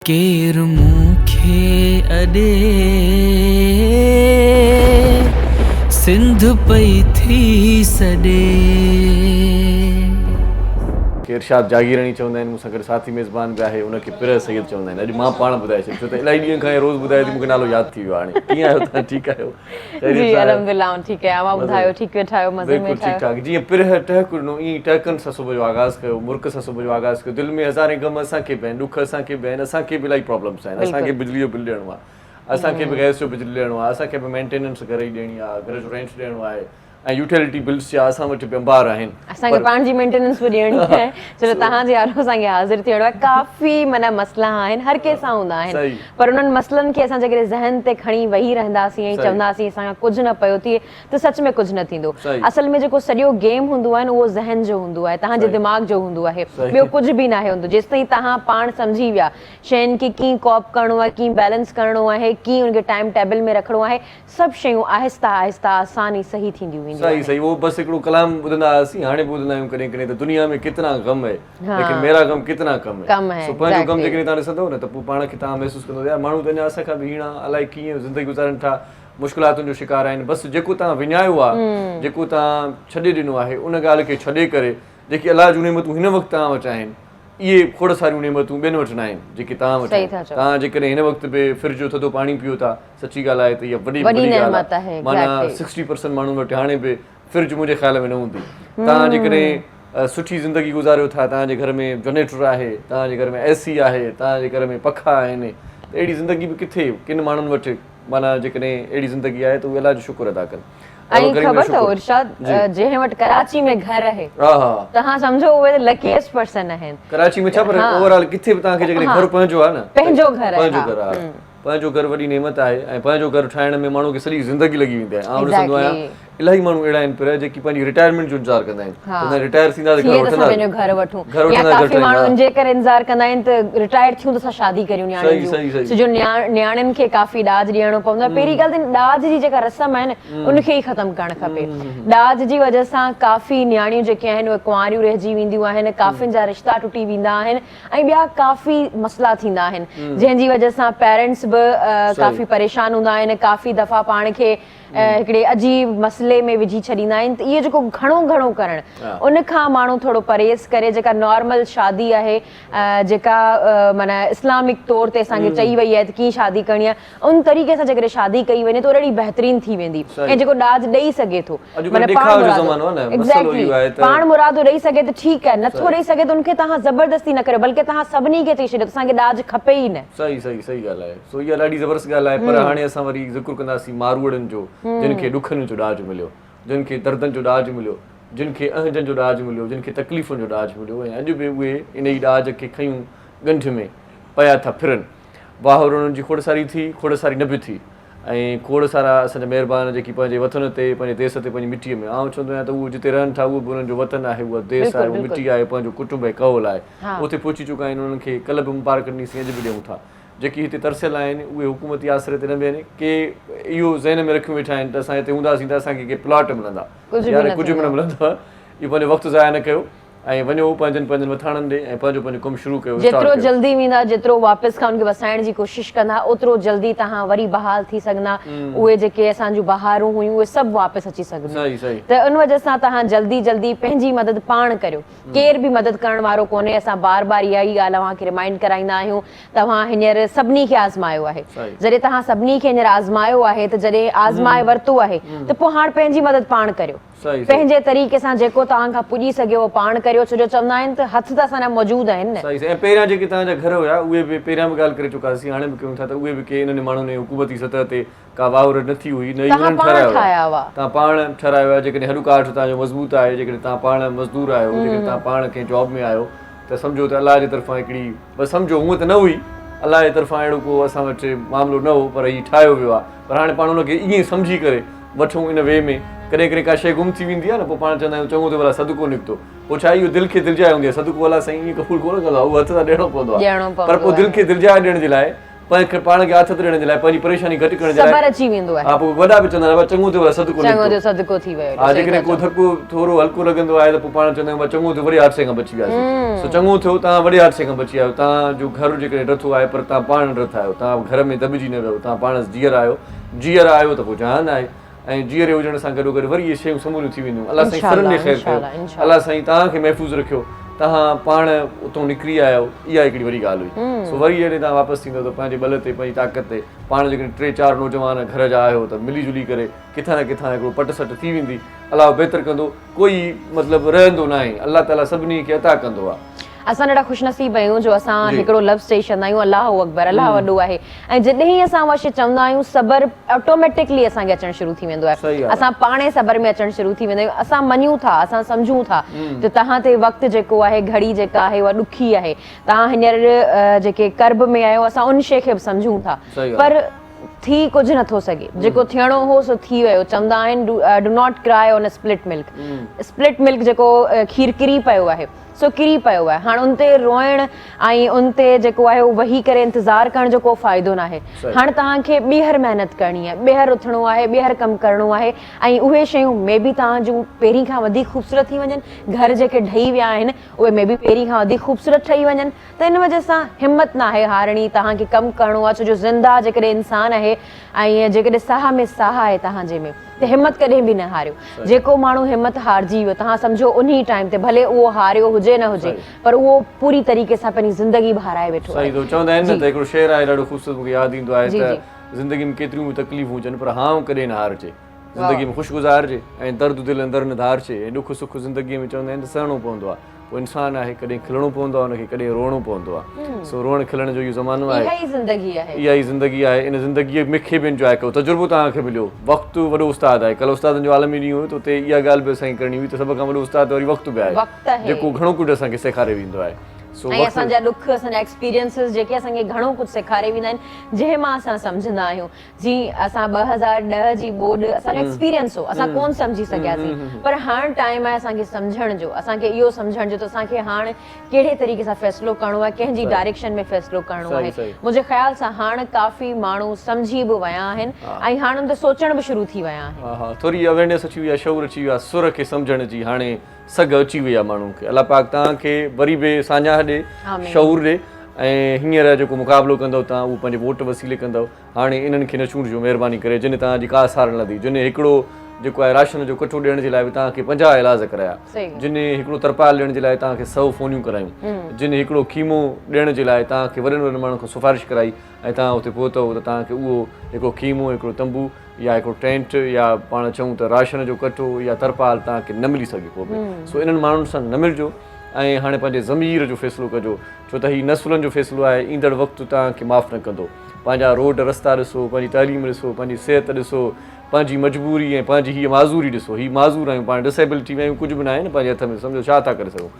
ڪير مون کي اڏي، سنڌ پئي ٿي سڏي. کي ارشاد جاگيراڻي چوندا آهن مون سان گڏ ساٿي ميزبان به آهي ان کي پرهه سيد چوندا آهن اڄ مان پاڻ ٻڌائي ڇڏيو ڇو ته الاهي ڏينهن کان روز ٻڌائي ٿي مون کي نالو ياد ٿي ويو آهي هاڻي ڪيئن آهيو توهان ٺيڪ آهيو جي الحمدلله آئون ٺيڪ آهيان اوهان ٻڌايو ٺيڪ ويٺا آهيو مزي ۾ ويٺا آهيو. ٺيڪ ٺاڪ جيئن پرهه ٽهڪ ڏنو ائين ئي ٽهڪن سان صبح جو آغاز ڪيو مرڪ سان صبح جو آغاز ڪيو دل ۾ هزارين غم اسان کي به آهن ڏک اسان کي به آهن اسان کي به الاهي پرابلمس آهن اسان کي بجلي جو بل ڏيڻو آهي اسان کي به گئس جو بجلي ڏيڻو آهي اسان کي به مينٽيننس گهر جي ڏيڻي آهي گهر جو رينٽ ڏيڻو آهي ۽ يوٽيلٽي بلز جا اسان وٽ به انبار آهن. اسان کي پاڻ جي مينٽيننس به ڏيڻي آهي ڇو ته توهان جي آڏو اسان کي حاضر ٿيڻو آهي ڪافي معنيٰ مسئلا آهن هر ڪنهن سان هوندا آهن پر انهن مسئلن کي اسان جيڪڏهن ذهن تي کڻي ويهي رهنداسين ۽ چونداسين اسان کان ڪجهه نه پيو ٿئي ته سچ ۾ ڪجهه نه ٿيندو اصل ۾ جيڪو سڄو گيم هوندو آهي نه اهو ذهن جو هوندو آهي توهان جي دماغ جو هوندو آهي ٻيو ڪجهه به ناهي هوندو جيستائين توهان پاڻ سمجهي ويا شين کي ڪيئن ڪوپ ڪرڻو آهي ڪيئن بيلنس ڪرڻو آهي ڪيئن ان کي ٽائيم ٽيبل ۾ رکڻو آهي سڀ شيون آهسته آهسته آسان ۽ صحيح ٿينديون وينديون صحيح صحيح اهو بس هڪڙو ڪلام ٻڌندا هئاسين هاڻي به ٻڌندا آهيون ڪڏهن ڪڏهن ته دنيا ۾ ڪتنا غم هي ليڪن ميرا غم ڪتنا ڪم هي سو پنهنجو غم جيڪڏهن توهان ڏسندو نه ته پوء پاڻ کي توهان محسوس ڪندو ته يار ماڻهو ته اڃا اسان کان به هيڻا الائي ڪيئن زندگي گذارن ٿا مشڪلاتن جو شڪار آهن بس جيڪو توهان وڃايو آهي جيڪو توهان ڇڏي ڏنو آهي ان ڳالهه کي ڇڏي ڪري جيڪي الله جون نعمتون هن وقت توهان وٽ آهن اهي کوڙ ساريون نعمتون ٻين وٽ ناهن جيڪي توهان وٽ آهن. توهان جيڪڏهن هن وقت به فرج جو ٿڌو پاڻي پيئو ٿا سچي ڳالهه آهي ته اها وڏي وڏي ڳالهه آهي معنيٰ سڪسٽي پرسنٽ ماڻهن وٽ هاڻي به فرج منهنجي خيال ۾ نه هوندي. توهان جيڪڏهن سٺي زندگي گذاريو ٿا توهان جي گهر ۾ جنريٽر آهي توهان جي گهر ۾ اي سي آهي توهان جي گهر ۾ پکا آهن ته اهڙي زندگي به ڪٿي ڪن ماڻهن وٽ معنيٰ جيڪڏهن اهڙي زندگي آهي ته اهي الله جو شڪر ادا ڪن. ۽ خبر اٿو ارشاد جنهن وٽ ڪراچي ۾ گهر آهي توهان سمجهو اهي ته لڪيسٽ پرسن آهن. ڪراچي ۾ ڇا پر اوور آل ڪٿي به توهان کي جيڪڏهن گهر پنهنجو آهي نه پنهنجو گهر آهي پنهنجو گهر آهي پنهنجو گهر وڏي نعمت آهي ۽ پنهنجو گهر ٺاهڻ ۾ ماڻهو کي سڄي زندگي لڳي ويندي آهي آئون ڏسندو آهيان الاهي ماڻهو اهڙا آهن پر جيڪي پنهنجي رٽائرمينٽ جو انتظار ڪندا آهن ته رٽائر ٿيندا ته گهر وٺندا پنهنجو گهر وٺون يا ڪافي ماڻهو ان جي ڪري انتظار ڪندا آهن ته رٽائر ٿيون ته اسان شادي ڪريون نياڻين جون ڇو جو نياڻين کي ڪافي ڏاج ڏيڻو پوندو آهي پهرين ڳالهه ته ڏاج جي جيڪا رسم آهي نه ان کي ئي ختم ڪرڻ کپي ڏاج جي وجه سان ڪافي نياڻيون جيڪي آهن اهي ڪنواريون رهجي وينديون آهن ڪافين جا رشتا ٽٽي ويندا آهن ۽ ٻيا ڪافي مسئلا ٿيندا آهن جنهن جي وجه سان پيرنٽس به ڪافي پريشان هوندا آهن ڪافي دفعا پاڻ کي هڪڙي عجيب مسئلي ۾ وجهي ڇڏيندا آهن ته اهو جيڪو گهڻو گهڻو ڪرڻ ان کان ماڻهو ٿورو پرهيز ڪري جيڪا نارمل شادي آهي جيڪا معنيٰ اسلامڪ طور تي اسان کي چئي وئي آهي ته ڪيئن شادي ڪرڻي آهي ان طريقي سان جيڪڏهن شادي ڪئي وڃي ته اهڙي بهترين ٿي ويندي ۽ جيڪو ڏاج ڏئي سگهي ٿو معنيٰ پاڻ مرادو ايگزيڪٽلي پاڻ مرادو ڏئي سگهي ته ٺيڪ آهي نٿو ڏئي سگهي ته ان کي توهان زبردستي نه ڪريو بلڪه توهان سڀني کي چئي ڇڏيو ته اسان کي ڏاج کپي ئي نه. صحيح صحيح صحيح ڳالهه آهي. سو اها ڏاڍي زبردست ڳالهه آهي پر هاڻي اسان وري ذڪر ڪنداسين ماروئڙن جو جن کي ڏکن جو ڏاج مليو، جن کي دردن جو ڏاج مليو، جن کي اهنجن جو ڏاج مليو، جن کي تڪليفن جو ڏاج مليو ۽ اڄ به اهي انهي ڏاج کي کنيون ڳنڍ ۾ پيا ٿا ڦرن. واهر انهن جي کوڙ ساري ٿي، کوڙ ساري نه به ٿي ۽ کوڙ سارا اسان جا مهربان جيڪي پنهنجي وطن تي، پنهنجي ديس تي، پنهنجي مٽيء ۾، آئون چوندو آهيان ته اهو جتي رهن ٿا اهو به انهن جو وطن آهي، اها ديس آهي، اها مٽي آهي، پنهنجو ڪٽنب ۽ ڪهول آهي. اتي پهچي چڪا آهن انهن کي ڪلهه به مبارڪ ڏني سين اڄ به ڏيون ٿا. جيڪي هتي ترسيل آهن اهي حڪومتي آسري تي نه ويهن، ڪي اهو ذهن ۾ رکيون ويٺا آهن ته اسان هتي هونداسين ته اسان کي ڪي پلاٽ ملندا، يار ڪجهه به نه ملندو، اهو پنهنجو وقت ضايع نه ڪيو ۽ وڃو پنهنجن پنهنجن وٿاڻن ڏي ۽ پنهنجو پنهنجو ڪم شروع ڪيو، اسٽارٽ جيترو ڪيو. جلدي ويندا جيترو واپس کان ان کي وسائڻ جي ڪوشش ڪندا اوترو جلدي توهان وري بحال ٿي سگهندا، اهي جيڪي اسان جون بهارون هيون اهي سڀ واپس اچي سگهنديون ته ان وجه سان توهان جلدي جلدي پنهنجي مدد پاڻ ڪريو. ڪير به مدد ڪرڻ وارو ڪونهي اسان بار بار اها ئي ڳالهه اوهان کي ريمائنڊ ڪرائيندا آهيون توهان هينئر سڀني کي آزمايو آهي جڏهن توهان سڀني کي هينئر آزمايو آهي ته جڏهن آزمائي ورتو آهي ته پوء هاڻ پنهنجي مدد پاڻ ڪريو پنهنجي طريقي سان جيڪو توهان کان پڄي سگهيو اهو پاڻ ڪريو ڇو جو چوندا آهن ته هٿ ته اسان جا موجود آهن نه. صحيح ۽ پهريان جيڪي توهان جا گهر هيا اهي به پهريان به ڳالهه ڪري چڪاسين هاڻي به ڪيون ٿا ته اهي به ڪي انهن ماڻهن حڪومتي سطح تي ڪا واهور نه ٿي هئي نه ئي انهن ٺهرايو آهي. توهان پاڻ ٺهرايو آهي جيڪڏهن هڏ ڪاٺ توهان جو مضبوط آهي جيڪڏهن توهان پاڻ مزدور آهيو جيڪڏهن توهان پاڻ ڪنهن جاب ۾ آهيو ته سمجهو ته الله جي طرفان هڪڙي بس سمجهو هونء ته نه هئي الله جي طرفان اهڙو ڪو اسان وٽ معاملو نه هو پر هي ٺاهيو ويو آهي پر هاڻي پاڻ ان کي ائين سمجهي ڪري وٺون ان وي ۾ ڪڏهن ڪڏهن ڪا شيء گم ٿي ويندي آهي نه پوء پاڻ چوندا آهيون چڱو ٿيو ڀلا صدقو نڪتو پوء ڇا اهو دل کي دلجاء هوندي آهي صدقو الله سائين ائين قبول ڪونه ڪندو آهي اهو هٿ سان ڏيڻو پوندو آهي پر پوء دل کي دلجاء ڏيڻ جي لاء. پنهنجي پاڻ کي آٿت ڏيڻ جي لاء پنهنجي پريشاني گهٽ ڪرڻ جي لاء صبر اچي ويندو آهي. ها پوء وڏا به چوندا آهن ابا چڱو ٿيو ڀلا صدقو چڱو ٿيو صدقو ٿي ويو. ها جيڪڏهن ڪو ڌڪ ٿورو هلڪو لڳندو آهي ته پوء پاڻ چوندا آهيون ابا چڱو ٿيو وڏي حادثي کان بچي وياسين. سو چڱو ٿيو توهان وڏي حادثي کان بچي ويا آهيو. توهان جو گهر جيڪڏهن ڊٿو آهي پر توهان پاڻ نه ڊٿا آهيو. توهان گهر ۾ دٻجي نه ويو. توهان پاڻ جيئرا آهيو. جيئرا آهيو ته پوء جهان آهي. ۽ جيئري هجڻ سان گڏوگڏ وري اهي شيون سموريون ٿي وينديون. الله سائين سرن ڏي خير ڪيو. الله سائين توهان کي محفوظ رکيو. توهان پاڻ اتون نڪري آيا اها هڪڙي وڏي ڳالهه هئي. سو وري جڏهن توهان واپس ٿيندؤ ته پنهنجي ٻل تي پنهنجي طاقت تي پاڻ جيڪڏهن ٽي چار نوجوان گهر جا آهيو ته ملي جلي ڪري ڪٿان نه ڪٿان هڪڙو پٽ سٽ ٿي ويندي. الله بهتر ڪندو. ڪوئي مطلب رهندو ناهي. الله تعالي سڀني کي عطا ڪندو آهي. اسان ڏاڍا خوش نصيب آهيون جو اسان هڪڙو لفظ چئي ڇڏندا آهيون الله اڪبر الله وڏو آهي ۽ جڏهن ئي اسان اها شي چوندا آهيون صبر آٽوميٽڪلي اسان کي اچڻ شروع ٿي ويندو آهي اسان پاڻ ئي صبر ۾ اچڻ شروع ٿي ويندا آهيون اسان مڃون ٿا اسان سمجهون ٿا ته توهان تي وقت جيڪو آهي گهڙي جيڪا آهي اها ڏکي آهي توهان هينئر جيڪي ڪرب ۾ آهيو اسان ان شي کي به سمجهون ٿا پر ٿي ڪجهه نٿو سگهي جيڪو ٿيڻو هو سو ٿي ويو چوندا آهن do not cry on spilt milk spilt milk جيڪو کير ڪري پيو آهي سو ڪري پيو آهي هاڻ ان تي روئڻ ۽ ان تي جيڪو آهي اهو ويهي ڪري انتظار ڪرڻ جو ڪو فائدو ناهي هاڻ توهان کي ٻيهر محنت ڪرڻي آهي ٻيهر اٿڻو آهي ٻيهر ڪم ڪرڻو آهي ۽ اهي شيون مي بي توهان جون پهرين کان وڌيڪ خوبصورت ٿي وڃن گهر جيڪي ڊهي ويا آهن اهي مي بي پهرين کان وڌيڪ خوبصورت ٺهي وڃن ته ان وجه سان همت ناهي هارڻي توهان کي ڪم ڪرڻو آهي ڇو جو زنده جيڪڏهن انسان آهي ۽ جيڪڏهن ساهه ۾ ساهه آهي توهان جي ۾ ته همت ڪڏهن به نه هاريو جيڪو ماڻهو همت هارجي ويو توهان سمجهو انهي ٽائيم تي ڀلي اهو هاريو هجي نه هجي پر اهو پوري طريقي سان پنهنجي زندگي به هارائي ويٺو آهي. صحيح چوندا آهن نه ته هڪڙو شعر آهي ڏاڍو خوبصورت مون کي ياد ايندو آهي ته زندگي ۾ ڪيتريون به تڪليفون هجن پر هانء ڪڏهن نه هارجي زندگي ۾ خوش گذارجي ۽ درد دل اندر نه ڌارجي ۽ ڏک سک زندگي ۾ چوندا آهن ته سهڻو پوندو آهي پوء انسان آهي ڪڏهن کلڻو پوندو آهي ان کي ڪڏهن روئڻو پوندو آهي سو روئڻ کلڻ جو اهو زمانو آهي اها ئي زندگي آهي اها ئي زندگي آهي ان زندگي ۾ کي به انجواء ڪيو تجربو توهان کي مليو وقت وڏو استاد آهي ڪلهه استادن جو عالمي ڏينهن هيو ته اتي اها ڳالهه به اسان کي ڪرڻي هئي ته سڀ کان وڏو استاد وري وقت به آهي جيڪو گهڻو ڪجهه اسان کي سيکاري ويندو آهي سو ۽ اسان جا ڏک اسان جا ايڪسپيرينسز جيڪي اسان کي گهڻو ڪجهه سيکاري ويندا آهن جنهن مان اسان سمجهندا آهيون جي اسان 2010 جي ٻوڏ اسان جو ايڪسپيرينس هو اسان ڪون سمجهي سگهياسين پر هاڻ ٽائيم آهي اسان کي سمجهڻ جو اسان کي اهو سمجهڻ جو ته اسان کي هاڻ ڪهڙي طريقي سان فيصلو ڪرڻو آهي ڪنهن جي ڊائريڪشن ۾ فيصلو ڪرڻو آهي منهنجي خيال سان هاڻ ڪافي ماڻهو سمجهي به ويا آهن ۽ هاڻ ان تي سوچڻ به شروع ٿي ويا آهن. ها ها ٿوري اويرنيس اچي وئي آهي شعور اچي ويو آهي سر کي سمجهڻ جي هاڻي سگهه اچي وئي آهي ماڻهن کي الله پاڪ توهان کي وري به ساڃاهه ڏي شعور ڏي ۽ هينئر جيڪو مقابلو ڪندؤ توهان اهو پنهنجي ووٽ وسيلي ڪندؤ هاڻي انهن کي نه چونڊجو مهرباني ڪري جن توهان جي ڪا سار نه لڌي جن هڪڙو جيڪو آهي راشن جو ڪٺو ڏيڻ جي لاء به توهان کي 50 ايلاز ڪرايا جن هڪڙو ترپال ڏيڻ جي لاء توهان کي 100 فونيون ڪرايون جن هڪڙو خيمو ڏيڻ جي لاء توهان کي وڏن وڏن ماڻهن کان سفارش ڪرائي ۽ توهان اتي پهتؤ ته توهان کي اهو هڪڙو خيمو هڪڙو تنبو يا هڪڙو ٽينٽ يا پاڻ چئون ته راشن جو ڪٽو يا ترپال توهان کي نه ملي سگهي پوء به سو انهن ماڻهن سان نه ملجو ۽ هاڻي پنهنجي ضمير جو فيصلو ڪجو ڇو ته هي نسلن جو فيصلو آهي ايندڙ وقت توهان کي معاف نه ڪندو پنهنجا روڊ رستا ڏسو پنهنجي تعليم ڏسو پنهنجي صحت ڏسو پنهنجي مجبوري ۽ پنهنجي هيء معذوري ڏسو هي معذور آهيون پاڻ ڊسيبلٽي ۾ آهيون ڪجهه به ناهي نه پنهنجي هٿ ۾ سمجهو ڇا ٿا ڪري سگهون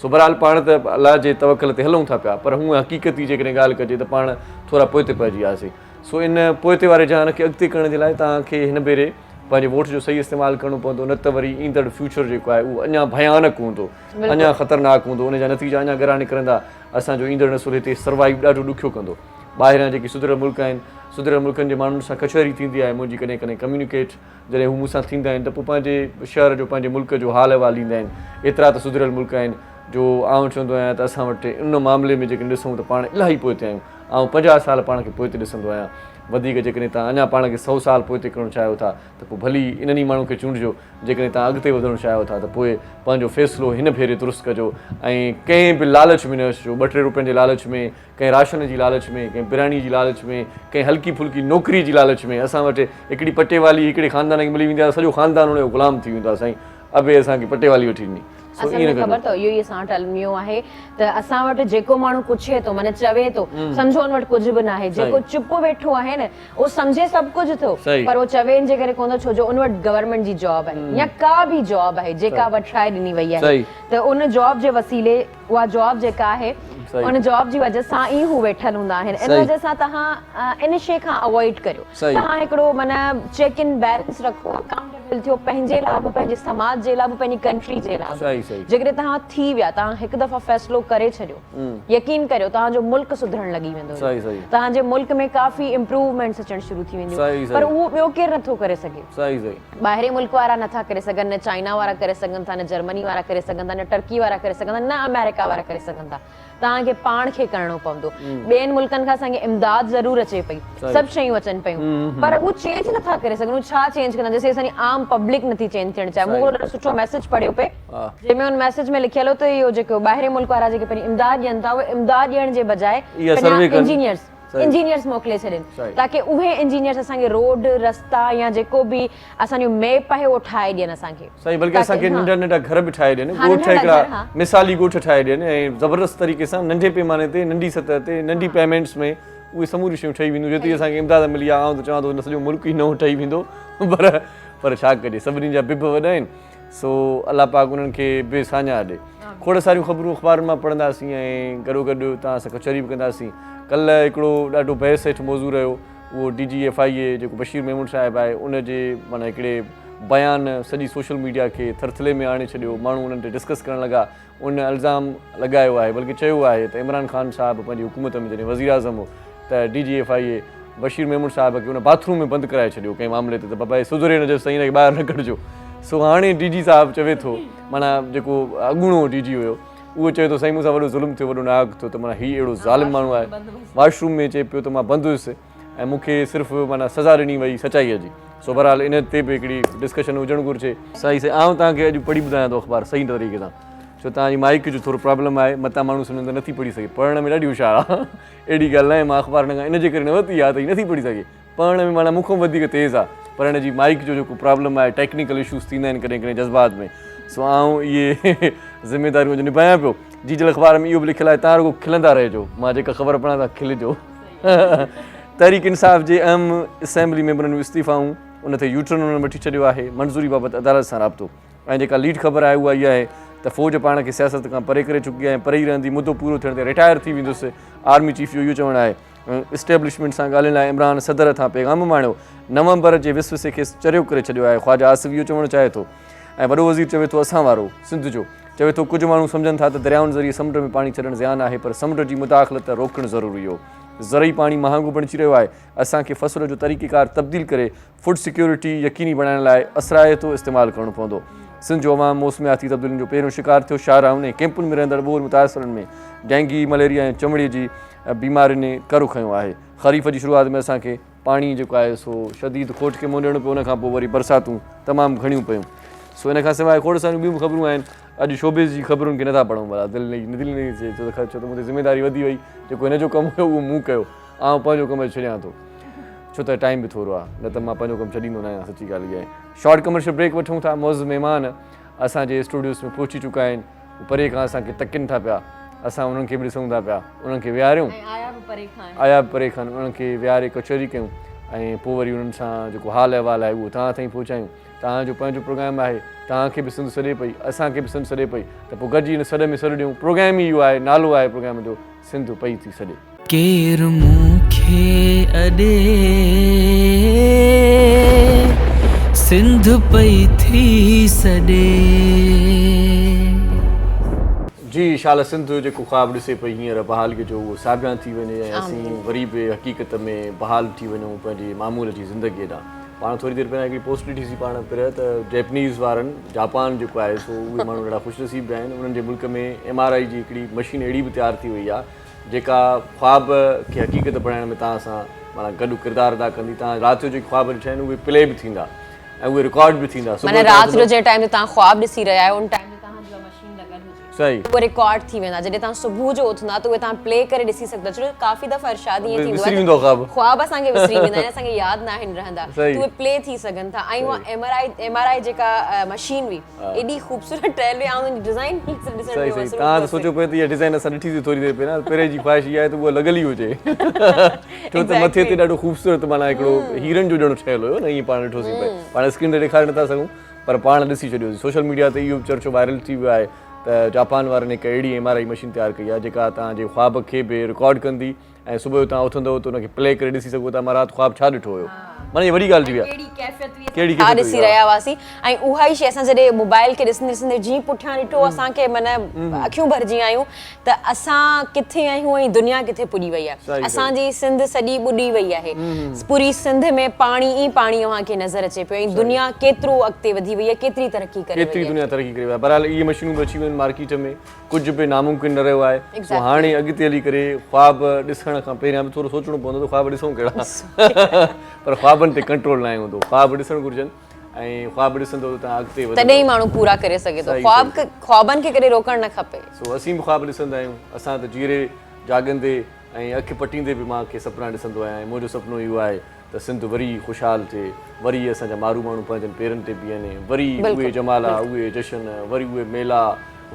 سو بهرحال پاڻ ته الله جي توڪل تي هلون ٿا پيا پر هونء حقيقتي جيڪڏهن ڳالهه ڪجي ته پاڻ ٿورا پوئتي پئجي وياسين سو ان پوئتي واري جهان کي اڳتي ڪرڻ جي لاء توهان کي هن ڀيري پنهنجي ووٽ جو صحيح استعمال ڪرڻو پوندو نه ته وري ايندڙ فيوچر جيڪو آهي اهو اڃا ڀيانڪ هوندو اڃا خطرناڪ هوندو ان جا نتيجا اڃا ڳرا نڪرندا اسان جو ايندڙ نسل هتي سروائيو ڏاڍو ڏکيو ڪندو ٻاهريان جيڪي سڌريل ملڪ آهن سڌريل ملڪن جي ماڻهن سان ڪچهري ٿيندي آهي منهنجي ڪڏهن ڪڏهن ڪميونيڪيٽ جڏهن هو مون سان ٿيندا آهن ته پوء پنهنجي شهر جو پنهنجي ملڪ جو حال احوال ڏيندا آهن. ايترا ته سڌريل ملڪ آهن جو آئون چوندو آهيان ته اسان وٽ ان معاملي ۾ جيڪڏهن ڏسون ته پاڻ الاهي پوئتي آهيون. آئون 50 سال پاڻ کي پوئتي ڏسندو آهيان. وڌيڪ جيڪڏهن توهان اڃا پاڻ کي سئو سال پوئتي ڪرڻ چاهيو ٿا ته پوء ڀلي انهن ئي ماڻهن کي چونڊجو. جيڪڏهن توهان اڳتي وڌڻ چاهيو ٿا ته پوء پنهنجو فيصلو هن ڀيري درست ڪجو ۽ ڪنهن به لالچ ۾ نه اچجو. ٻه ٽي روپين جي لالچ ۾ ڪنهن راشن جي لالچ ۾، ڪنهن برياني جي لالچ ۾، ڪنهن هلڪي ڦلڪي نوڪري جي لالچ ۾، اسان وٽ هڪڙي پٽيوالي هڪڙي خاندان کي ملي ويندي آهي ته سڄو خاندان ان جو غلام ٿي ويندو آهي سائين ابي اسان کي پٽيوالي وٺي ڏني سو اصل ائين ۾ نه خبر ڪجو. اٿو اهو ئي اسان وٽ الميو آهي ته اسان وٽ جيڪو ماڻهو پڇي ٿو معنيٰ چوي ٿو سمجهو ان وٽ ڪجهه به ناهي جيڪو چپ ويٺو آهي نه اهو سمجهي سڀ ڪجهه ٿو پر اهو چوي ان جي ڪري ڪونه ٿو ڇو جو ان وٽ گورنمينٽ جي جاب آهي يا ڪا به جاب آهي جيڪا وٺرائي ڏني وئي آهي ته ان جاب جي وسيلي اها جاب جيڪا آهي ان جاب جي وجه سان ئي هو ويٺل هوندا آهن ان وجه سان توهان ان شي کان اوائڊ ڪريو توهان هڪڙو معنيٰ چيڪ ان بيلنس رکو اڪائونٽيبل ٿيو پنهنجي لاء به پنهنجي سماج جي لاء به پنهنجي ڪنٽري جي لاء به جيڪڏهن توهان ٿي ويا توهان هڪ دفعا فيصلو ڪري ڇڏيو يقين ڪريو توهان جو ملڪ سڌرڻ لڳي ويندو توهان جي ملڪ ۾ ڪافي امپروومينٽس اچڻ شروع ٿي وينديون پر اهو ٻيو ڪير نٿو ڪري سگهي ٻاهرين ملڪ وارا نٿا ڪري سگهن نه چائنا وارا ڪري سگهن ٿا نه جرمني وارا ڪري سگهن ٿا نه ٽرڪي وارا ڪري سگهن ٿا نه آمريڪا وارا ڪري سگهن ٿا توهان کي پاڻ کي ڪرڻو پوندو. ٻين ملڪن کان اسان کي امداد ضرور اچي پئي، سڀ شيون اچن پيون پر هو چينج نٿا ڪري سگهن. هو ڇا چينج ڪندا جيسين اسان جي عام پبلڪ نٿي چينج ٿيڻ چاهي. مون هڪڙو ڏاڍو سٺو ميسيج پڙهيو پئي جنهن ۾ ان ميسيج ۾ لکيل هو ته اهو جيڪو ٻاهرين ملڪ وارا جيڪي پنهنجي امداد ڏين ٿا اهي امداد ڏيڻ جي بجاء پنهنجا انجنيئرز انجنيئرز موڪلي ڇڏين تاڪه اهي انجنيئرز اسان کي روڊ رستا يا جيڪو به اسان جو ميپ آهي اهو ٺاهي ڏين اسان کي. سائين بلڪه اسان کي ننڍا ننڍا گهر به ٺاهي ڏين ڳوٺ هڪڙا مثالي ڳوٺ ٺاهي ڏين ۽ زبردست طريقي سان ننڍي پيماني تي ننڍي سطح تي ننڍي پيمينٽس ۾ اهي سموريون شيون ٺهي وينديون جيتري اسان کي امداد ملي آهي آئون ته چوان ٿو نه سڄو ملڪ ئي نئون ٺهي ويندو پر پر ڇا ڪجي سڀني جا بڀ وڏا آهن سو الله پاڪ انهن کي به ساڃاهه ڏي کوڙ ساريون خبرون اخبارن مان پڙهنداسين ۽ گڏو گڏ توهان سان ڪچهري به ڪنداسين ڪلهه هڪڙو ڏاڍو بحث هيٺ موضوع رهيو اهو ڊي جي ايف I اي جيڪو بشير ميمڻ صاحب آهي ان جي معنيٰ هڪڙي بيان سڄي سوشل ميڊيا کي ٿرٿلي ۾ آڻي ڇڏيو ماڻهو انهن تي ڊسڪس ڪرڻ لڳا ان الزام لڳايو آهي بلڪه چيو آهي ته عمران خان صاحب پنهنجي حڪومت ۾ جڏهن وزيراعظم هو ته D G F I A Bashir Memon صاحب کي ان باٿ روم ۾ بند ڪرائي ڇڏيو ڪنهن معاملي تي ته بابا هي سڌري نه جيستائين هن کي ٻاهر نه ڪڍجو سو هاڻي ڊي جي صاحب چوي ٿو معنيٰ جيڪو اڳوڻو ڊي جي هيو اهو چوي ٿو سائين مون سان وڏو ظلم ٿيو وڏو ناحق ٿيو ته معنيٰ هي اهڙو ظالم ماڻهو آهي واش روم ۾ چئي پيو ته مان بند هيس ۽ مون کي صرف معنيٰ سزا ڏني وئي سچائيء جي سو بهرحال ان تي به هڪڙي ڊسڪشن هجڻ گهرجي. سائين سائين آئون توهان کي اڄ پڙهي ٻڌايان ٿو اخبار صحيح طريقي سان ڇو توهان جي مائيڪ جو ٿورو پرابلم آهي متان ماڻهو سمجهن ته نٿي پڙهي سگهي پڙهڻ ۾ ڏاڍي هوشيار آهي اهڙي ڳالهه ناهي مان اخبار هن کان ان جي ڪري نه ورتي آهي ته هي نٿي پڙهي سگهي پڙهڻ ۾ معنيٰ مون کان وڌيڪ تيز آ پر هن جي مائيڪ جو جيڪو پرابلم آهي ٽيڪنيڪل اشوز ٿيندا آهن ڪڏهن ڪڏهن جذبات ۾ سو آئون اهي ذميداريون اڄ نڀايان پيو جيجل اخبار ۾ اهو به لکيل آهي تان رڳو کلندا رهجو مان جيڪا خبر پڙهان تان کلجو تحريڪ انصاف جي اهم اسيمبلي ميمبرن جون استعيفائون ان تي يوٽرن انهن وٺي ڇڏيو آهي منظوري بابت عدالت سان رابطو ۽ جيڪا ليڊ خبر آهي اها اها آهي ته فوج پاڻ کي سياست کان پري ڪري چڪي آهي ۽ پري ئي رهندي مدو پورو ٿيڻ تي رٽائر ٿي ويندس آرمي چيف جو اهو چوڻ آهي اسٽيبلشمينٽ سان ڳالهين لاء عمران صدر هٿان پيغام اماڻيو، نومبر جي وسوسي کيس چريو ڪري ڇڏيو آهي، خواجه آصف اهو چوڻ چاهي ٿو ۽ وڏو وزير چوي ٿو اسان وارو، سنڌ جو، چوي ٿو ڪجهه ماڻهو سمجهن ٿا ته دريائن ذريعي سمنڊ ۾ پاڻي ڇڏڻ زيان آهي پر سمنڊ جي مداخلت روڪڻ ضروري هو، زرعي پاڻي مهانگو بڻجي رهيو آهي، اسان کي فصل جو طريقيڪار تبديل ڪري فوڊ سيڪيورٽي يقيني بڻائڻ لاء اثرائتو استعمال ڪرڻو پوندو. سنڌ جو عوام موسمياتي تبديلين جو پهريون شڪار ٿيو، شاهراهن ۽ ڪئمپن ۾ رهندڙ ٻوڏ متاثرن ۾ ڊينگي، مليريا ۽ چمڙي جي بيمارين ڪر کنيو آهي. خريف جي شروعات ۾ اسان کي پاڻي جيڪو آهي سو شديد کوٽ کي منهن ڏيڻو پيو ان کان پوء وري برساتون تمام گهڻيون پيون سو ان کان سواء کوڙ ساريون ٻيون به خبرون آهن اڄ شوبز جي خبرن کي نٿا پڙهون ڀلا دل نه دل نه ٿئي ڇو ته ڇو ته مون تي ذميداري وڌي وئي جيڪو هن جو ڪم هيو اهو مون ڪيو آئون پنهنجو ڪم اڄ ڇڏيان ٿو ڇو ته ٽائيم به ٿورو آهي نه ته مان پنهنجو ڪم ڇڏيندو نه آهيان سچي ڳالهه اها آهي شارٽ ڪمرشل بريڪ وٺون ٿا معزز مهمان اسان جي اسٽوڊيوز ۾ پهچي چڪا آهن هو پري کان اسان کي تڪين ٿا پيا، اسان انهن کي به ڏسون ٿا پيا، انهن کي ويهاريون، آيا به پري کان آهن. آيا به پري کان آهن، انهن کي ويهاري ڪچهري ڪيون ۽ پوء وري انهن سان جيڪو حال احوال آهي اهو توهان تائين پهچايون. توهان جو پنهنجو پروگرام آهي، توهان کي به سنڌ سڏي پئي، اسان کي به سنڌ سڏي پئي ته پوء گڏجي ان سڏ ۾ سڏ ڏيون. پروگرام ئي اهو آهي، نالو آهي پروگرام جو سنڌ پئي ٿي سڏي. ڪير مون کي اڏي، سنڌ پئي ٿي سڏي. جي شال سنڌ جيڪو خواب ڏسي پئي هينئر بحاليء جو اهو ساڀيان ٿي وڃي ۽ اسين وري به حقيقت ۾ بحال ٿي وڃون پنهنجي معمول جي زندگيء ڏانهن. پاڻ ٿوري دير پهريان هڪڙي پوسٽ ڏٺي سين پاڻ پرهه ته جيپنيز وارن جاپان جيڪو آهي سو اهي ماڻهو ڏاڍا خوش نصيب به آهن انهن جي ملڪ ۾ ايم آر I جي هڪڙي مشين اهڙي به تيار ٿي وئي آهي جيڪا خواب کي حقيقت بڻائڻ ۾ توهان سان معنيٰ گڏ ڪردار ادا ڪندي توهان رات جو جيڪي خواب ڏٺا آهن اهي پلي به ٿيندا ۽ اهي رڪارڊ به ٿيندا صبح معنيٰ توهان رات جو اٿندو جنهن ٽائيم تي توهان خواب ڏسي رهيا آهيو ان ٽائيم تي توهان جي اها مشين لڳل هجي صحيح اهي رڪارڊ ٿي ويندا جڏهن توهان صبح جو اٿندا ته اهي توهان پلي ڪري ڏسي سگهندا ڇو جو ڪافي دفعا ارشاد ائين ٿيندو وسري آهي ويندو خواب خواب اسان کي وسري ويندا آهن اسان کي ياد ناهن رهندا ته صحيح اهي پلي ٿي سگهن ٿا ۽ اها صحيح M R I M R I جيڪا مشين هئي ايڏي خوبصورت ٺهيل هئي آئون ان جي ڊزائين ڏسڻ صحيح ۾ صحيح مصروف توهان ته هئس. سوچيو پئي ته اها ڊزائين اسان ڏٺي سي ٿوري دير پهريان پهرين جي خواهش اها آهي ته اها لڳل ئي هجي ڇو ته مٿي تي ڏاڍو خوبصورت معنيٰ هڪڙو هيرن جو ڄڻ ٺهيل هيو نه ائين پاڻ ڏٺوسين پئي پاڻ اسڪرين تي ڏيکاري نٿا سگهون پر پاڻ ڏسي ڇڏيوسين سوشل ميڊيا تي اهو به چرچو وائرل ٿي ويو آهي ته جاپان وارن هڪ اهڙي ايم آر I machine تيار ڪئي آهي جيڪا توهان جي خواب کي به رڪارڊ ڪندي ۽ صبح جو توهان اٿندؤ ته ان کي پلي ڪري ڏسي سگهو ٿا مان رات خواب ڇا ڏٺو هيو معنيٰ هي وڏي ڳالهه ٿي وئي آهي. ڪهڙي ڪيفيت هئي اسان ڇا ڏسي رهيا هئاسين ۽ اها ئي شيء اسان جڏهن موبائل کي ڏسندي ڏسندي جيئن پٺيان ڏٺو اسان کي معنيٰ اکيون ڀرجي آيون ته اسان ڪٿي آهيون ۽ دنيا ڪٿي پڄي وئي آهي اسان جي سنڌ سڄي ٻڏي وئي آهي پوري سنڌ ۾ پاڻي ئي پاڻي اوهان کي نظر اچي پيو ۽ دنيا ڪيترو اڳتي وڌي وئي آهي ڪيتري ترقي ڪري وئي آهي. ڪيتري دنيا ترقي ڪري وئي آهي بهرحال اهي مشينون به اچي ويون آهن مارڪيٽ ۾ ڪجهه به ناممڪن نه رهيو آهي سو هاڻي اڳتي هلي ڪري خواب ڏسڻ کان پهريان به ٿورو سوچڻو پوندو ته خواب ڏسون ڪهڙا پر خوابن تي ڪنٽرول ناهي هوندو خواب ڏسڻ گهرجن ۽ خواب ڏسندو ته تان اڳتي وڌندو تڏهن ئي ماڻهو پورا ڪري سگهي ٿو خواب خوابن کي ڪڏهن روڪڻ نه کپي. سو اسين به خواب ڏسندا آهيون اسان ته جيئري جاڳندي ۽ اک پٽيندي به مان ڪي سپنا ڏسندو آهيان ۽ منهنجو سپنو اهو آهي ته سنڌ وري خوشحال ٿئي، وري اسان جا مارو ماڻهو پنهنجن پيرن تي بيهن، وري اهي جمالا، اهي جشن، وري اهي ميلا،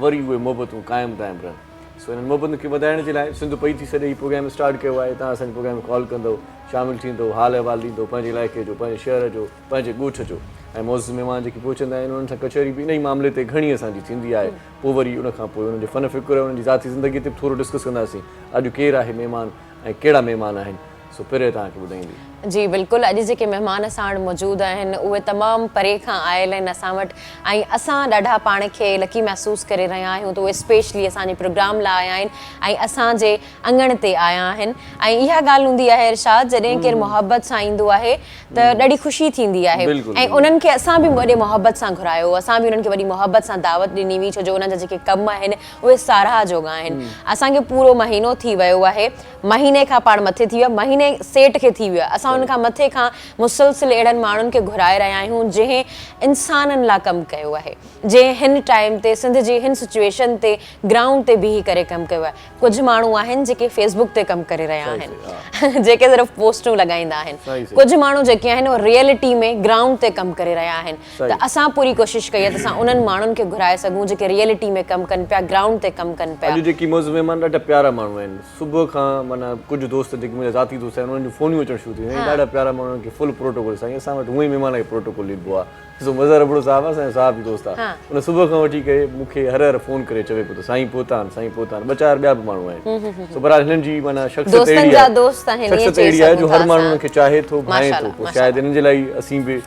وري اهي محبتون قائم دائم رهن. سو انهن محبتن کي وڌائڻ جي لاء سنڌ پئي ٿي سڏي هي پروگرام اسٽارٽ ڪيو آهي. توهان اسان جي پروگرام ۾ ڪال ڪندؤ، شامل ٿيندؤ، حال احوال ڏيندؤ پنهنجي علائقي جو، پنهنجي شهر جو، پنهنجي ڳوٺ جو ۽ معزز مهمان جيڪي پهچندا آهن انهن سان ڪچهري به انهي معاملي تي گهڻي اسان جي ٿيندي آهي. پوء وري ان کان پوء انهن جي فن فڪر ۽ انهن جي ذاتي زندگي تي به ٿورو ڊسڪس ڪنداسين. اڄ ڪير آهي مهمان ۽ ڪهڙا مهمان آهن؟ سو پري توهان کي ٻڌائيندي. جي بلڪل اڄ جيڪي مهمان اسان وٽ موجود آهن اهي تمام پري کان آيل آهن اسان وٽ ۽ اسان ڏاڍا پاڻ کي لڪي محسوس ڪري رهيا آهيون ته اهي اسپيشلي اسان جي پروگرام لاء آيا آهن ۽ اسان جي اڱڻ تي آيا آهن ۽ اها ڳالهه هوندي آهي ارشاد جڏهن ڪير محبت سان ايندو آهي ته ڏاڍي خوشي ٿيندي آهي ۽ انهن کي اسان به وڏي محبت سان گهرايو اسان به انهن کي وڏي محبت سان دعوت ڏني هئي ڇو جو انهن جا جيڪي ڪم آهن اهي ساراهه جوڳا آهن اسان کي پورو مهينو ٿي ويو آهي مهيني کان پاڻ مٿي ٿي ويو آهي، مهيني سيٽ کي ٿي ويو آهي، اسان ان کان مٿي کان مسلسل اهڙن ماڻهن کي گهرائي رهيا آهيون جنهن انسانن لا ڪم ڪيو آهي، جنهن هن ٽائيم تي سنڌ جي هن سچوئيشن تي گرائونڊ تي بيهي ڪري ڪم ڪيو آهي، ڪجهه ماڻهو آهن جيڪي فيس بڪ تي ڪم ڪري رهيا آهن جيڪي صرف پوسٽون لڳائيندا آهن، ڪجهه ماڻهو جيڪي آهن اهي ريئلٽي ۾ گرائونڊ تي ڪم ڪري رهيا آهن ته اسان پوري ڪوشش ڪئي آهي ته اسان انهن ماڻهن کي گهرائي سگهون جيڪي ريئلٽي ۾ ڪم ڪن پيا گرائونڊ تي ڪم ڪن پيا. اڄ جيڪي معزز مهمان ڏاڍا پيارا ماڻهو آهن. صبح کان معنيٰ ڪجهه دوست جيڪي منهنجا ذاتي دوست آهن انهن جون فونيون اچڻ شروع ٿي ويون سائين ڏاڍا پيارا ماڻهو آهن کي فل پروٽوڪول سائين اسان وٽ هونئن ئي مهمان کي پروٽوڪول ڏبو آهي سو مظهر ابڙو صاحب آهي اسان جو صحافي دوست آهي ان صبح کان وٺي ڪري مون کي هر هر فون ڪري چوي پيو ته سائين پهتا آهن سائين پهتا آهن ٻه چار ٻيا به ماڻهو آهن سو بهرحال هنن جي معنيٰ شخصيت اهڙي آهي شخصيت اهڙي آهي جو هر ماڻهو ان کي چاهي ٿو ڀانئي ٿو پوء شايد انهن جي لاء ئي اسين به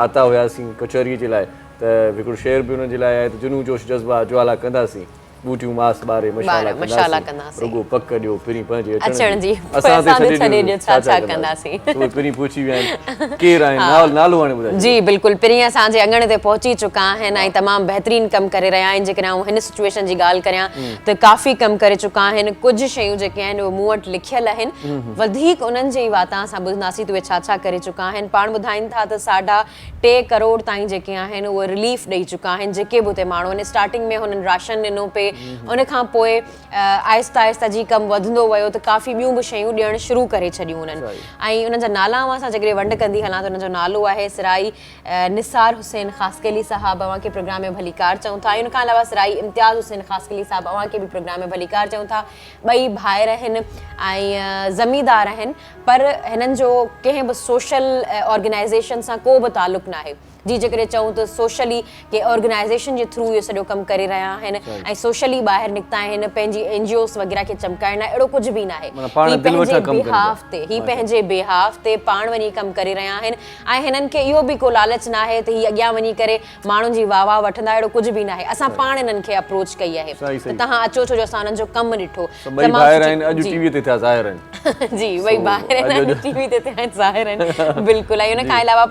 آتا هياسين ڪچهري جي لاء ته هڪڙو شعر به انهن جي لاء آهي ته جنون جوش جذبا جوالا ڪنداسين ٻوٽيون ماس ٻاري مشالا ڪنداسين رڳو پڪ ڏيو پرين پنهنجي اچڻ جي اسان تي ڇڏي ڏيو ڇا ڇا ڪنداسين سو اهي پرين پهچي ويا آهن ڪير آهن نالو هاڻي ٻڌائي جي بلڪل پرين اسان جي اڱڻ تي پهچي چڪا آهن ۽ تمام بهترين ڪم ڪري رهيا آهن جيڪڏهن آئون هن سچوئيشن جي ڳالهه ڪريان ته ڪافي ڪم ڪري چڪا آهن ڪجهه شيون جيڪي آهن اهي مون وٽ لکيل آهن وڌيڪ انهن جي ئي واتان اسان ٻڌنداسين ته اهي ڇا ڇا ڪري چڪا آهن پاڻ ٻڌائين ٿا ته ساڍا ٽي ڪروڙ تائين جيڪي آهن اهي رليف ڏئي چڪا آهن جيڪي به اتي ماڻهو آهن اسٽارٽنگ ۾ هنن راشن ڏنو پئي ان کان پوء آهستي آهستي جي ڪم وڌندو ويو ته ڪافي ٻيون به شيون ڏيڻ شروع ڪري ڇڏيون انهن ۽ انهن جا نالا اوهان سان جيڪڏهن ونڊ ڪندي هلان ته انهن جو نالو آهي سرائي نثار حسين خاصخيلي صاحب اوهان کي پروگرام ۾ ڀليڪار چئون ٿا ۽ ان کان علاوه سرائي امتياز حسين خاصخيلي صاحب اوهان کي به پروگرام ۾ ڀليڪار چئون ٿا ٻئي ڀائر آهن ۽ زميندار آهن پر هنن جو ڪنهن به سوشل آرگنائيزيشن سان ڪو به تعلق ناهي جي جيڪڏهن چئون ته سوشلي ڪنهن آرگنائيزيشن جي ٿرو اهو سڄو ڪم ڪري رهيا آهن ۽ سوشلي ٻاهر نڪتا آهن پنهنجي اين جي اوز وغيره کي چمڪائڻ لاء اهڙو ڪجهه به ناهي هي پنهنجي بيهاف تي هي پنهنجي بيهاف تي پاڻ وڃي ڪم ڪري رهيا آهن ۽ هنن کي اهو به ڪو لالچ ناهي ته هي اڳيان وڃي ڪري ماڻهن جي واهه واهه وٺندا اهڙو ڪجهه به ناهي اسان پاڻ انهن کي اپروچ ڪئي آهي ته توهان اچو ڇو جو اسان انهن جو ڪم ڏٺو ٻئي ڀائر آهن اڄ ٽي وي تي ٿيا ظاهر آهن. جي ٻئي ڀائر آهن اڄ ٽي وي تي ٿيا آهن ظاهر آهن بلڪل ۽ ان کان علاوه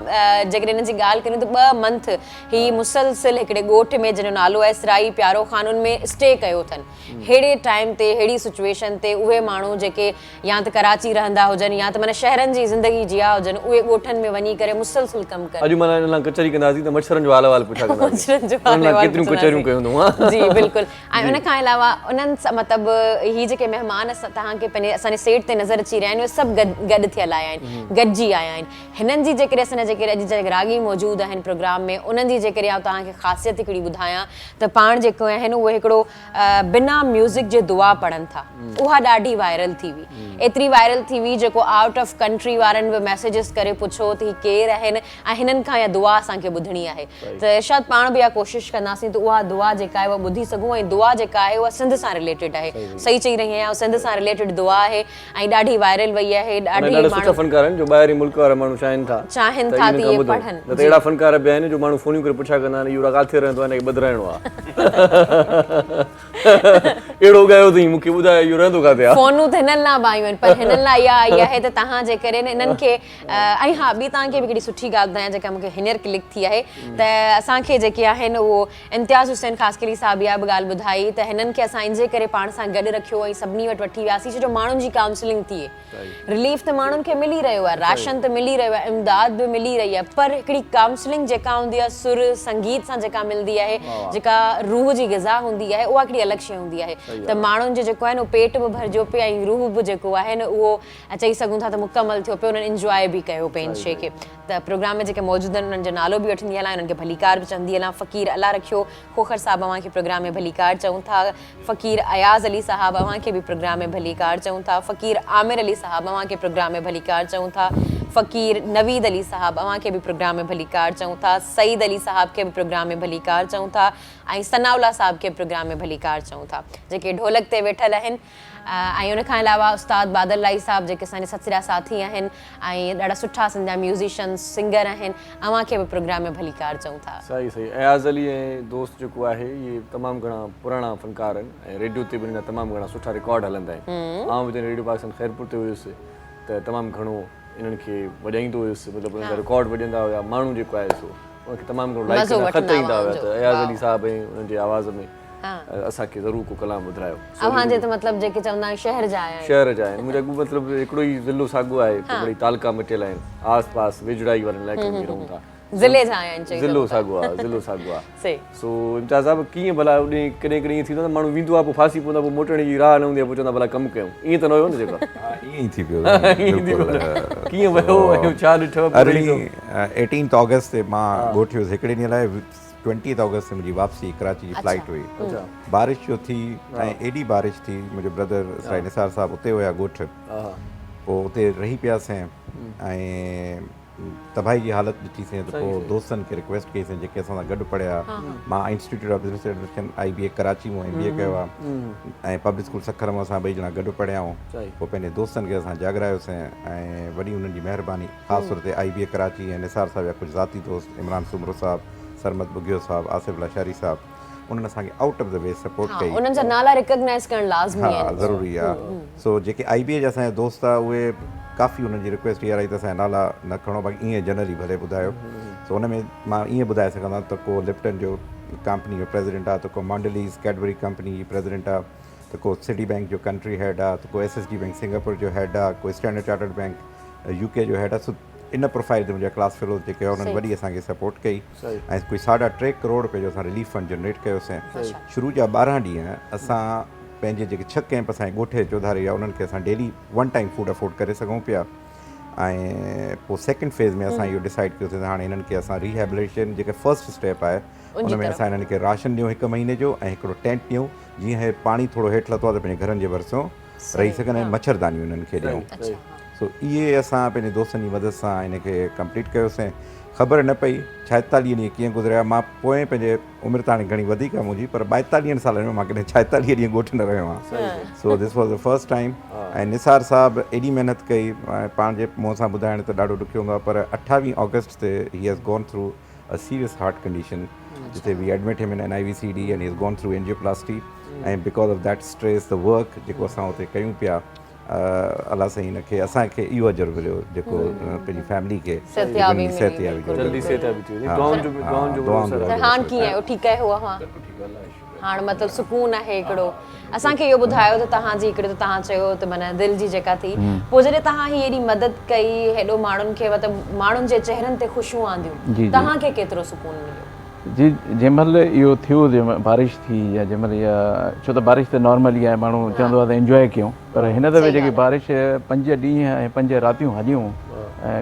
جيڪڏهن انهن جي ڳالهه ڪريون ته ٻه منٿ هي مسلسل هڪڙي ڳوٺ ۾ جنهن جو نالو آهي سرائي پيارو خان ان ۾ اسٽي ڪيو اٿن ههڙي ٽائيم تي ههڙي سچويشن تي اهي ماڻهو جيڪي يا ته ڪراچي رهندا هجن يا ته معنيٰ شهرن جي زندگي جيا هجن اهي ڳوٺن ۾ وڃي ڪري مسلسل ڪم ڪن. اڄ معنيٰ انهن لاء ڪچهري ڪنداسين ته مڇرن جو حال احوال پڇا ڪنداسين. مڇرن جو حال احوال ڪيتريون ڪچهريون ڪيون اٿئون. جي بلڪل ۽ ان کان علاوه انهن سان مطلب هي جيڪي مهمان توهان کي پنهنجي اسان جي سيٽ تي نظر اچي رهيا آهن اهي سڀ گڏ گڏ ٿيل آيا آهن گڏجي آيا آهن هنن جي جيڪڏهن اسان جا جيڪي اڄ جا راڳي موجود آهن. آهن پروگرام ۾ انهن جي جيڪڏهن آئون توهان کي خاصيت هڪڙي ٻڌايان ته پاڻ جيڪو آهن اهي هڪڙو بنا ميوزڪ جي دعا پڙهن ٿا اها ڏاڍي وائرل ٿي وئي ايتري وائرل ٿي وئي جيڪو آئوٽ آف ڪنٽري وارن به ميسيجز ڪري پڇيو ته هي ڪير آهن ۽ هنن کان اها دعا اسان کي ٻڌڻي آهي ته ارشاد پاڻ به اها ڪوشش ڪنداسين ته اها دعا جيڪا آهي اها ٻڌي سگهون ۽ دعا جيڪا آهي اها سنڌ سان رليٽيڊ آهي صحيح چئي رهي آهيان سنڌ سان رليٽيڊ دعا آهي ۽ ڏاڍي وائرل وئي آهي ڏاڍي ڏاڍا سٺا فنڪار آهن جو ٻاهرين ملڪ وارا ماڻهو چاهين ٿا چاهين ٿا ته اهي پڙهن نه ته اهڙا فنڪار به آهن جو ماڻهو فونيون ڪري پڇا ڪندا آهن اهو راڳ ڪاٿي رهندو آهي هن کي ٻڌرائڻو آهي اهڙو ڳايو اٿئي مون کي ٻڌاء اهو رهندو ڪاٿي آهي. فونون ته هنن لاء به آيون آهن پر هنن لاء اها آئي آهي ته توهان جيڪڏهن انهن کي ۽ ها ٻي توهان کي به هڪڙي سٺي ڳالهه ٻڌايان جيڪا مون کي هينئر ڪلڪ ٿي آهي ته اسان کي جيڪي آهن اهو امتياز حسين خاصخيلي صاحب اها به ڳالهه ٻڌائي ته هنن کي اسان انجي ڪري پاڻ سان گڏ رکيو ۽ سڀني وٽ وٺي وياسين ڇو جو ماڻهن جي ڪائونسلنگ ٿئي رليف ته ماڻهن کي ملي رهيو آهي راشن ته ملي رهيو آهي امداد به ملي رهي آهي پر هڪڙي ڪائونسلنگ جيڪا هوندي آهي سر سنگيت سان جيڪا ملندي آهي جيڪا روح جي غذا هوندي آهي اها هڪڙي الڳ شيء هوندي آهي ته ماڻهن جو جيڪو آهي نه پيٽ به ڀرجيو پئي ۽ روح به جيڪو آهي نه اهو چئي سگهون ٿا ته مڪمل ٿيو پئي انهن انجواء به ڪيو پئي ان شيء کي ته پروگرام ۾ جيڪي موجود آهن انهن جو نالو به وٺندي هلان انهن کي ڀليڪار به چوندي هلان فقير الله رکيو کوکر صاحب اوهان کي پروگرام ۾ ڀليڪار چئون ٿا فقير اياز علي صاحب اوهان کي به پروگرام ۾ ڀليڪار چئون ٿا فقير عامر علي صاحب اوهان کي پروگرام ۾ ڀليڪار چئون ٿا فقير نويد علي صاحب اوهان کي به پروگرام ۾ ڀليڪار چئون ٿا سعيد علي صاحب کي به پروگرام ۾ ڀليڪار چئون ٿا ۽ ثناء الله صاحب کي به پروگرام ۾ ڀليڪار چئون ٿا جيڪي ڍولڪ تي ويٺل آهن ۽ ان کان علاوه استاد بادل رائي صاحب جيڪي اسان جا ستسريا ساٿي آهن ۽ ڏاڍا سٺا اسان جا ميوزيشن سنگر آهن اوهان کي به پروگرام ۾ ڀليڪار چئون ٿا. صحيح صحيح اياز علي ۽ دوست جيڪو آهي اهي تمام گهڻا پراڻا فنڪار آهن ۽ ريڊيو تي به انهن جا تمام گهڻا سٺا رڪارڊ هلندا آهن آئون به جڏهن ريڊيو پاڪستان خيرپور تي هيس ته تمام گهڻو انهن کي وڄائيندو هيس مطلب انهن جا رڪارڊ وڄندا هيا ماڻهو جيڪو آهي سو ان کي تمام گهڻو لائڪ ڪندا خط ايندا هيا ته اياز علي صاحب ۽ انهن جي آواز ۾ اسان کي ضرور ڪو ڪلام ٻڌرايو. اوهان جي ته مطلب جيڪي چوندا آهن شهر جا آهن. شهر جا آهن منهنجا مطلب هڪڙو ئي ضلعو ساڳيو آهي ته مڙئي تعلقا مٽيل آهن آس پاس ويجهڙائي وارن علائقن ۾ رهون ٿا. ضلعي جا آهن چئي ضلعو ساڳيو آهي ضلعو ساڳيو آهي. صحيح. سو امتياز صاحب ڪيئن ڀلا اڏي ڪڏهن ڪڏهن ائين ٿيندو آهي ته ماڻهو ويندو آهي پوء ڦاسي پوندو آهي پوء موٽڻ جي راهه نه هوندي آهي پوء چوندا ڀلا ڪم ڪيون ائين ته نه هيو نه جيڪو. ها ائين ئي ٿي پيو بلڪل. ڪيئن ويو ۽ ڇا ڏٺو. ارڙهين ايٽينٿ آگسٽ تي مان ڳوٺ ويس هڪڙي ڏينهن لاء ٽوئنٽيٿ آگسٽ تي منهنجي واپسي ڪراچي جي فلائيٽ هئي بارش جو ٿي ۽ ايڏي بارش ٿي منهنجو بردر سائين نثار صاحب اتي هيا ڳوٺ پوء اتي رهي پياسين ۽ تباهي جي حالت ڏٺي سين ته پوء دوستن کي رڪويسٽ ڪئي سين جيڪي اسان سان گڏ پڙهيا مان institute of business administration I B A Karachi مون ايم بي اي ڪيو آهي ۽ پبلڪ اسڪول سکر مان اسان ٻئي ڄڻا گڏ پڙهيا آهيون پوء پنهنجي دوستن کي اسان جاڳرايو سين ۽ وڏي انهن جي مهرباني خاص طور تي آئي بي اي ڪراچي ۽ نثار صاحب جا ڪجهه ذاتي دوست عمران سومرو صاحب، سرمد ٻگهيو صاحب، آصف لاشاري صاحب انهن اسان کي out of the way support ها ڪئي. انهن جا نالا ريڪگنائيز ڪرڻ لازمي ها آهن. ضروري آ سو جيڪي آئي بي اي جا اسان جا دوست آ اهي ڪافي انهن جي رڪويسٽ اها رهي ته اسان جا نالا نه کڻو باقي ائين جنرلي ڀلي ٻڌايو سو ان ۾ مان ائين ٻڌائي سگهندو ته ڪو لپٽن جو ڪمپني جو پريزيڊنٽ آ ته ڪو مانڊليز ڪيڊبري ڪمپني جي پريزيڊنٽ آ ته ڪو سٽي بينڪ جو ڪنٽري هيڊ آ ته ڪو ايس ايس جي بينڪ سنگاپور جو هيڊ آ ڪو اسٽينڊرڊ چارٽرڊ بينڪ يو ڪي جو هيڊ آ سو ان پروفائل تي منهنجا ڪلاس فيلوز جيڪي هئا انهن وڏي اسان کي سپورٽ ڪئي ۽ ڪوئي ساڍا ٽي ڪروڙ روپيه جو اسان رليف فنڊ جنريٽ ڪيوسين شروع جا 12 ڏينهن اسان پنهنجي جيڪي 6 ڪئمپ اسان جي ڳوٺ جي چوڌاري هيا انهن کي اسان daily one time food afford ڪري سگهون پيا ۽ پوء سيڪنڊ فيز ۾ اسان اهو ڊسائيڊ ڪيوسين ته هاڻي هنن کي اسان ريهيبليٽيشن جيڪا فرسٽ اسٽيپ آهي ان ۾ اسان هنن کي راشن ڏيون هڪ مهيني جو ۽ هڪڙو ٽينٽ ڏيون جيئن هي پاڻي ٿورو هيٺ لٿو آهي ته پنهنجي گهرن جي ڀرسون رهي سگهن ۽ مڇردانيون انهن کي ڏيون سو اهي اسان پنهنجي دوستن جي مدد سان ان کي ڪمپليٽ ڪيوسين خبر نه پئي ڇائيتاليهه ڏينهن ڪيئن گذريا مان پوئين پنهنجي عمر ته هاڻي گهڻي وڌيڪ آهي منهنجي پر ٻائيتاليهن سالن ۾ مان ڪڏهن ڇائيتاليهه ڏينهن ڳوٺ نه رهيو آهيان so this was the first time ۽ Nisar صاحب ايڏي محنت ڪئي پنهنجي منهن سان ٻڌائڻ ته ڏاڍو ڏکيو هوندو آهي پر اٺاويهه آگسٽ تي he has gone through a serious heart condition جتي we admit him in N I V C D and he has gone through angioplasty ۽ because of that stress the work جيڪو اسان اتي ڪيون پيا الله سائين هن کي اسان کي اهو اجر مليو جيڪو پنهنجي فيملي کي صحتيابي ملي جلدي صحتيابي ٿي وڃي دعائن جو دعائن جو دعائن جو سر هاڻ ڪيئن آهيو ٺيڪ آهيو اوهان بلڪل ٺيڪ الله جو شڪر هاڻ مطلب سڪون آهي هڪڙو اسان کي اهو ٻڌايو ته توهان جي هڪڙي ته توهان چيو ته معنيٰ دل جي جيڪا ٿي پوء جڏهن توهان هي ايڏي مدد ڪئي هيڏو ماڻهن کي مطلب ماڻهن جي چهرن تي خوشيون آنديون توهان کي ڪيترو سڪون مليو؟ جي جنهن مهل اهو ٿيو جنهن مهل بارش ٿي يا جنهن مهل اها ڇو ته بارش ته نارمل ئي آهي ماڻهو چوندو آهي ته انجواء ڪيون پر هن دفعي جيڪي بارش پنج ڏينهن ۽ پنج راتيون هليون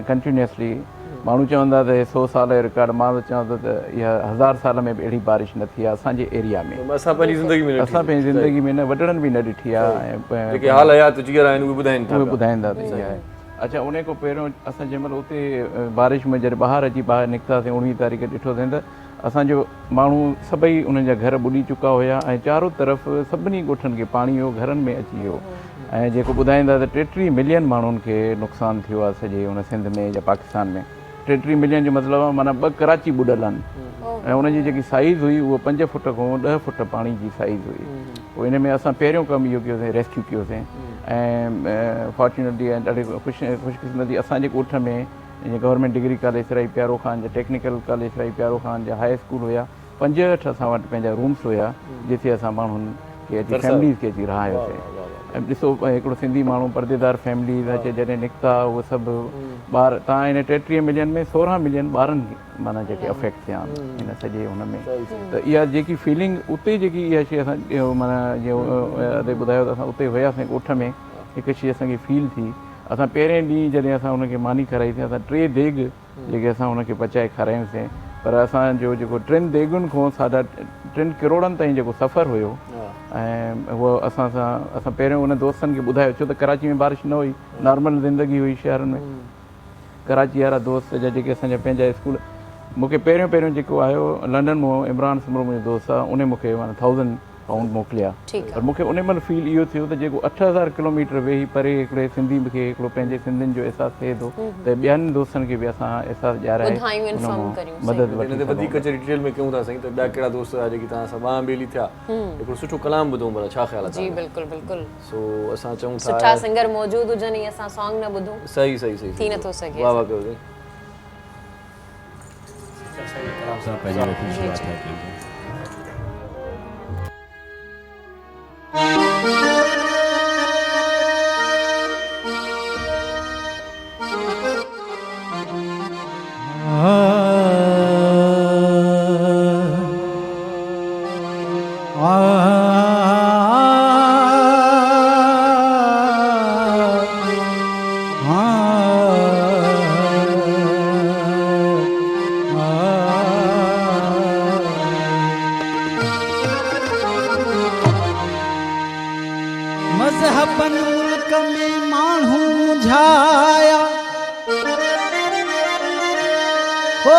ڪنٽينيوسلي ماڻهو چوندا ته هي سو سال جو رڪارڊ مان ته چوان ٿو ته اها هزار سال ۾ به اهڙي بارش نه ٿي آهي اسان جي ايريا ۾. اسان پنهنجي زندگي ۾ نه اسان پنهنجي زندگي ۾ نه وڏڙن به نه ڏٺي آهي ۽ جيڪي حال حيات جيئرا آهن اهي ٻڌائين ٿا اهي ٻڌائين ٿا ته اها آهي. اڇا انهي کان پهريون اسان جنهن مهل اتي بارش ۾ جڏهن ٻاهر اچي ٻاهر نڪتاسين اوڻويهه تاريخ ڏٺوسين ته اسان جو ماڻهو سڀئي انهن جا گهر ٻڏي چڪا هيا ۽ چارو طرف سڀني ڳوٺن کي پاڻي هيو گهرن ۾ اچي ويو ۽ جيڪو ٻڌائين ٿا ته 33 ملين ماڻهن کي نقصان ٿيو آهي سڄي ان سنڌ ۾ يا پاڪستان ۾ 33 ملين جو مطلب آهي معنيٰ ٻه ڪراچي ٻڏل آهن ۽ ان جي جيڪي سائيز هئي اهو 5 فوٽ کان 10 فوٽ پاڻي جي سائيز هئي پوء ان ۾ اسان پهريون ڪم اهو ڪيوسين ريسڪيو ڪيوسين ۽ فارچونيٽلي ۽ ڏاڍي خوش خوشقسمتي اسان جي ڳوٺ ۾ جيئن گورنمينٽ ڊگري ڪاليج سرائي پيارو خان جا ٽيڪنيڪل ڪاليج سرائي پيارو خان جا هاء اسڪول هيا 65 اسان وٽ پنهنجا رومس هيا جتي اسان ماڻهن کي اچي فيمليز کي اچي رهايوسين ۽ ڏسو هڪڙو سنڌي ماڻهو پرديدار فيمليز اچي جڏهن نڪتا اهي سڀ ٻار تان هن 33 ملين ۾ 16 ملين ٻارن معنيٰ جيڪي افيڪٽ ٿيا آهن هن سڄي هن ۾ ته اها جيڪي فيلنگ اتي جيڪي اها شي اسان معنيٰ جيئن ادي ٻڌايو ته اسان اتي هياسين ڳوٺ ۾ هڪ شي اسان کي فيل ٿي اسان پهرين ڏينهن جڏهن اسان ان کي ماني کارائي سين اسان ٽي ديڳ جيڪي اسان ان کي پچائي کارايون سين پر اسان جو جيڪو ٽن ديڳن کان ساڍا ٽن ڪروڙن تائين جيڪو سفر هيو ۽ هو اسان سان اسان پهريون ان دوستن کي ٻڌايو ڇو ته ڪراچي ۾ بارش نه هئي نارمل زندگي هئي شهرن ۾ ڪراچي وارا دوست جا جيڪي اسان جا پنهنجا اسڪول مون کي پهريون پهريون جيڪو آيو لنڊن مون عمران سومرو منهنجو دوست آهي ان مون کي معنيٰ 1000 پائونڊ موڪليا پر مون کي ان مهل فيل اهو ٿيو ته جيڪو 8000 ڪلوميٽر ويهي پري هڪڙي سنڌي کي هڪڙو پنهنجي سنڌين جو احساس ٿئي ٿو ته ٻين دوستن کي به اسان احساس ڏيارائي ان مان مدد وٺي ان تي وڌيڪ ڪچهري ڊيٽيل ۾ ڪيون ٿا سائين ته ٻيا ڪهڙا دوست هيا جيڪي توهان سان ٻانهن ٻيلي ٿيا هڪڙو سٺو ڪلام ٻڌون ڀلا ڇا خيال آهي جي بلڪل بلڪل سو اسان چئون ٿا سٺا سنگر موجود هجن ۽ اسان سانگ نه ٻڌون صحيح صحيح صحيح ٿي نٿو سگهي واه واه ڪيو سائين. سچل سائين جي ڪلام سان پنهنجي محفل شروعات ٿا ڪيون. مذهبن ملڪ ۾ ماڻهو منجهايا هو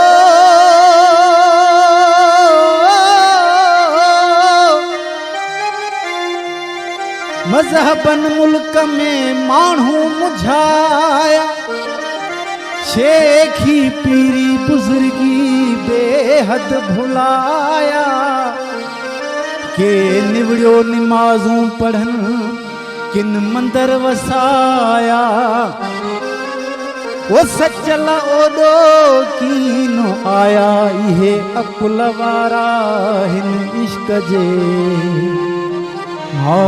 مذهبن ملڪ ۾ ماڻهو منجهايا شيخي پيري بزرگي بيحد ڀلايا ڪي نوڙيو نمازون پڙهن ڪن مندر وسايا او سچل اوڏو ڪين آيا اهي عقل وارا هن عشق جي ها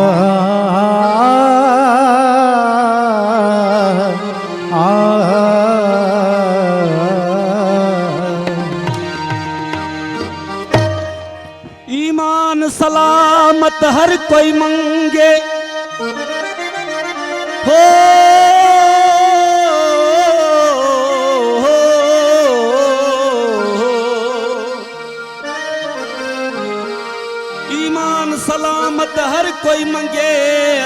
ايمان سلامت هر ڪوئي منگي هو ايمان سلامت هر ڪوئي منگي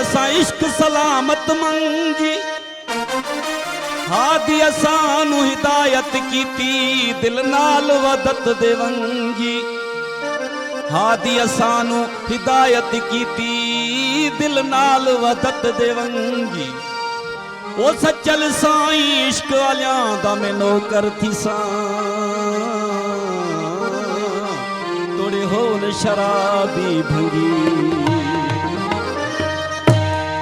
اسان عشق سلامت منگي هادي اسان نو هدايت ڪيتي دل نال وحدت the ونگي هادي اسان نو هدايت ڪيتي دل نال وحدت the ونگي او سچل سائين عشق واليان دا مين نوڪر ٿيسان توڙي هون شرابي ڀنگي.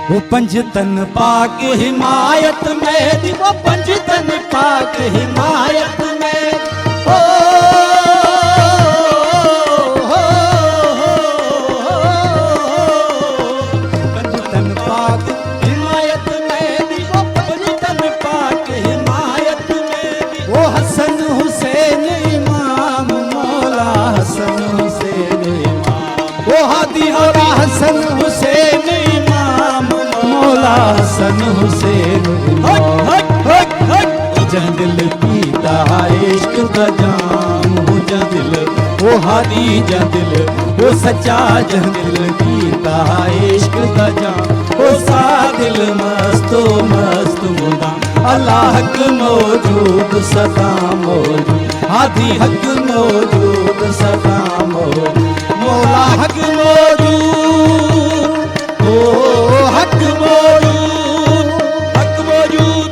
هو پنجتن پاڪ حمايت ۾ هو پنجتن پاڪ حمايت ۾ هو پنجتن پاڪ حمايت ۾ هو پنجتن پاڪ حمايت ۾ هو حسن حسين امام مولا حسن حسين امام هو هادي مولا حسن حسين امام مولا حسن حسين امام جنهن دل پيتا हादी जंहिं दिल ओ सच्चा जंहिं दिल पीता इश्क दा जाम ओ सा दिल मस्तो मस्त मुदा अल्लाह हक मौजूद सदा मौजूद हादी हक मौजूद सदा मौजूद मौला हक मौजूद ओ हक मौजूद हक मौजूद।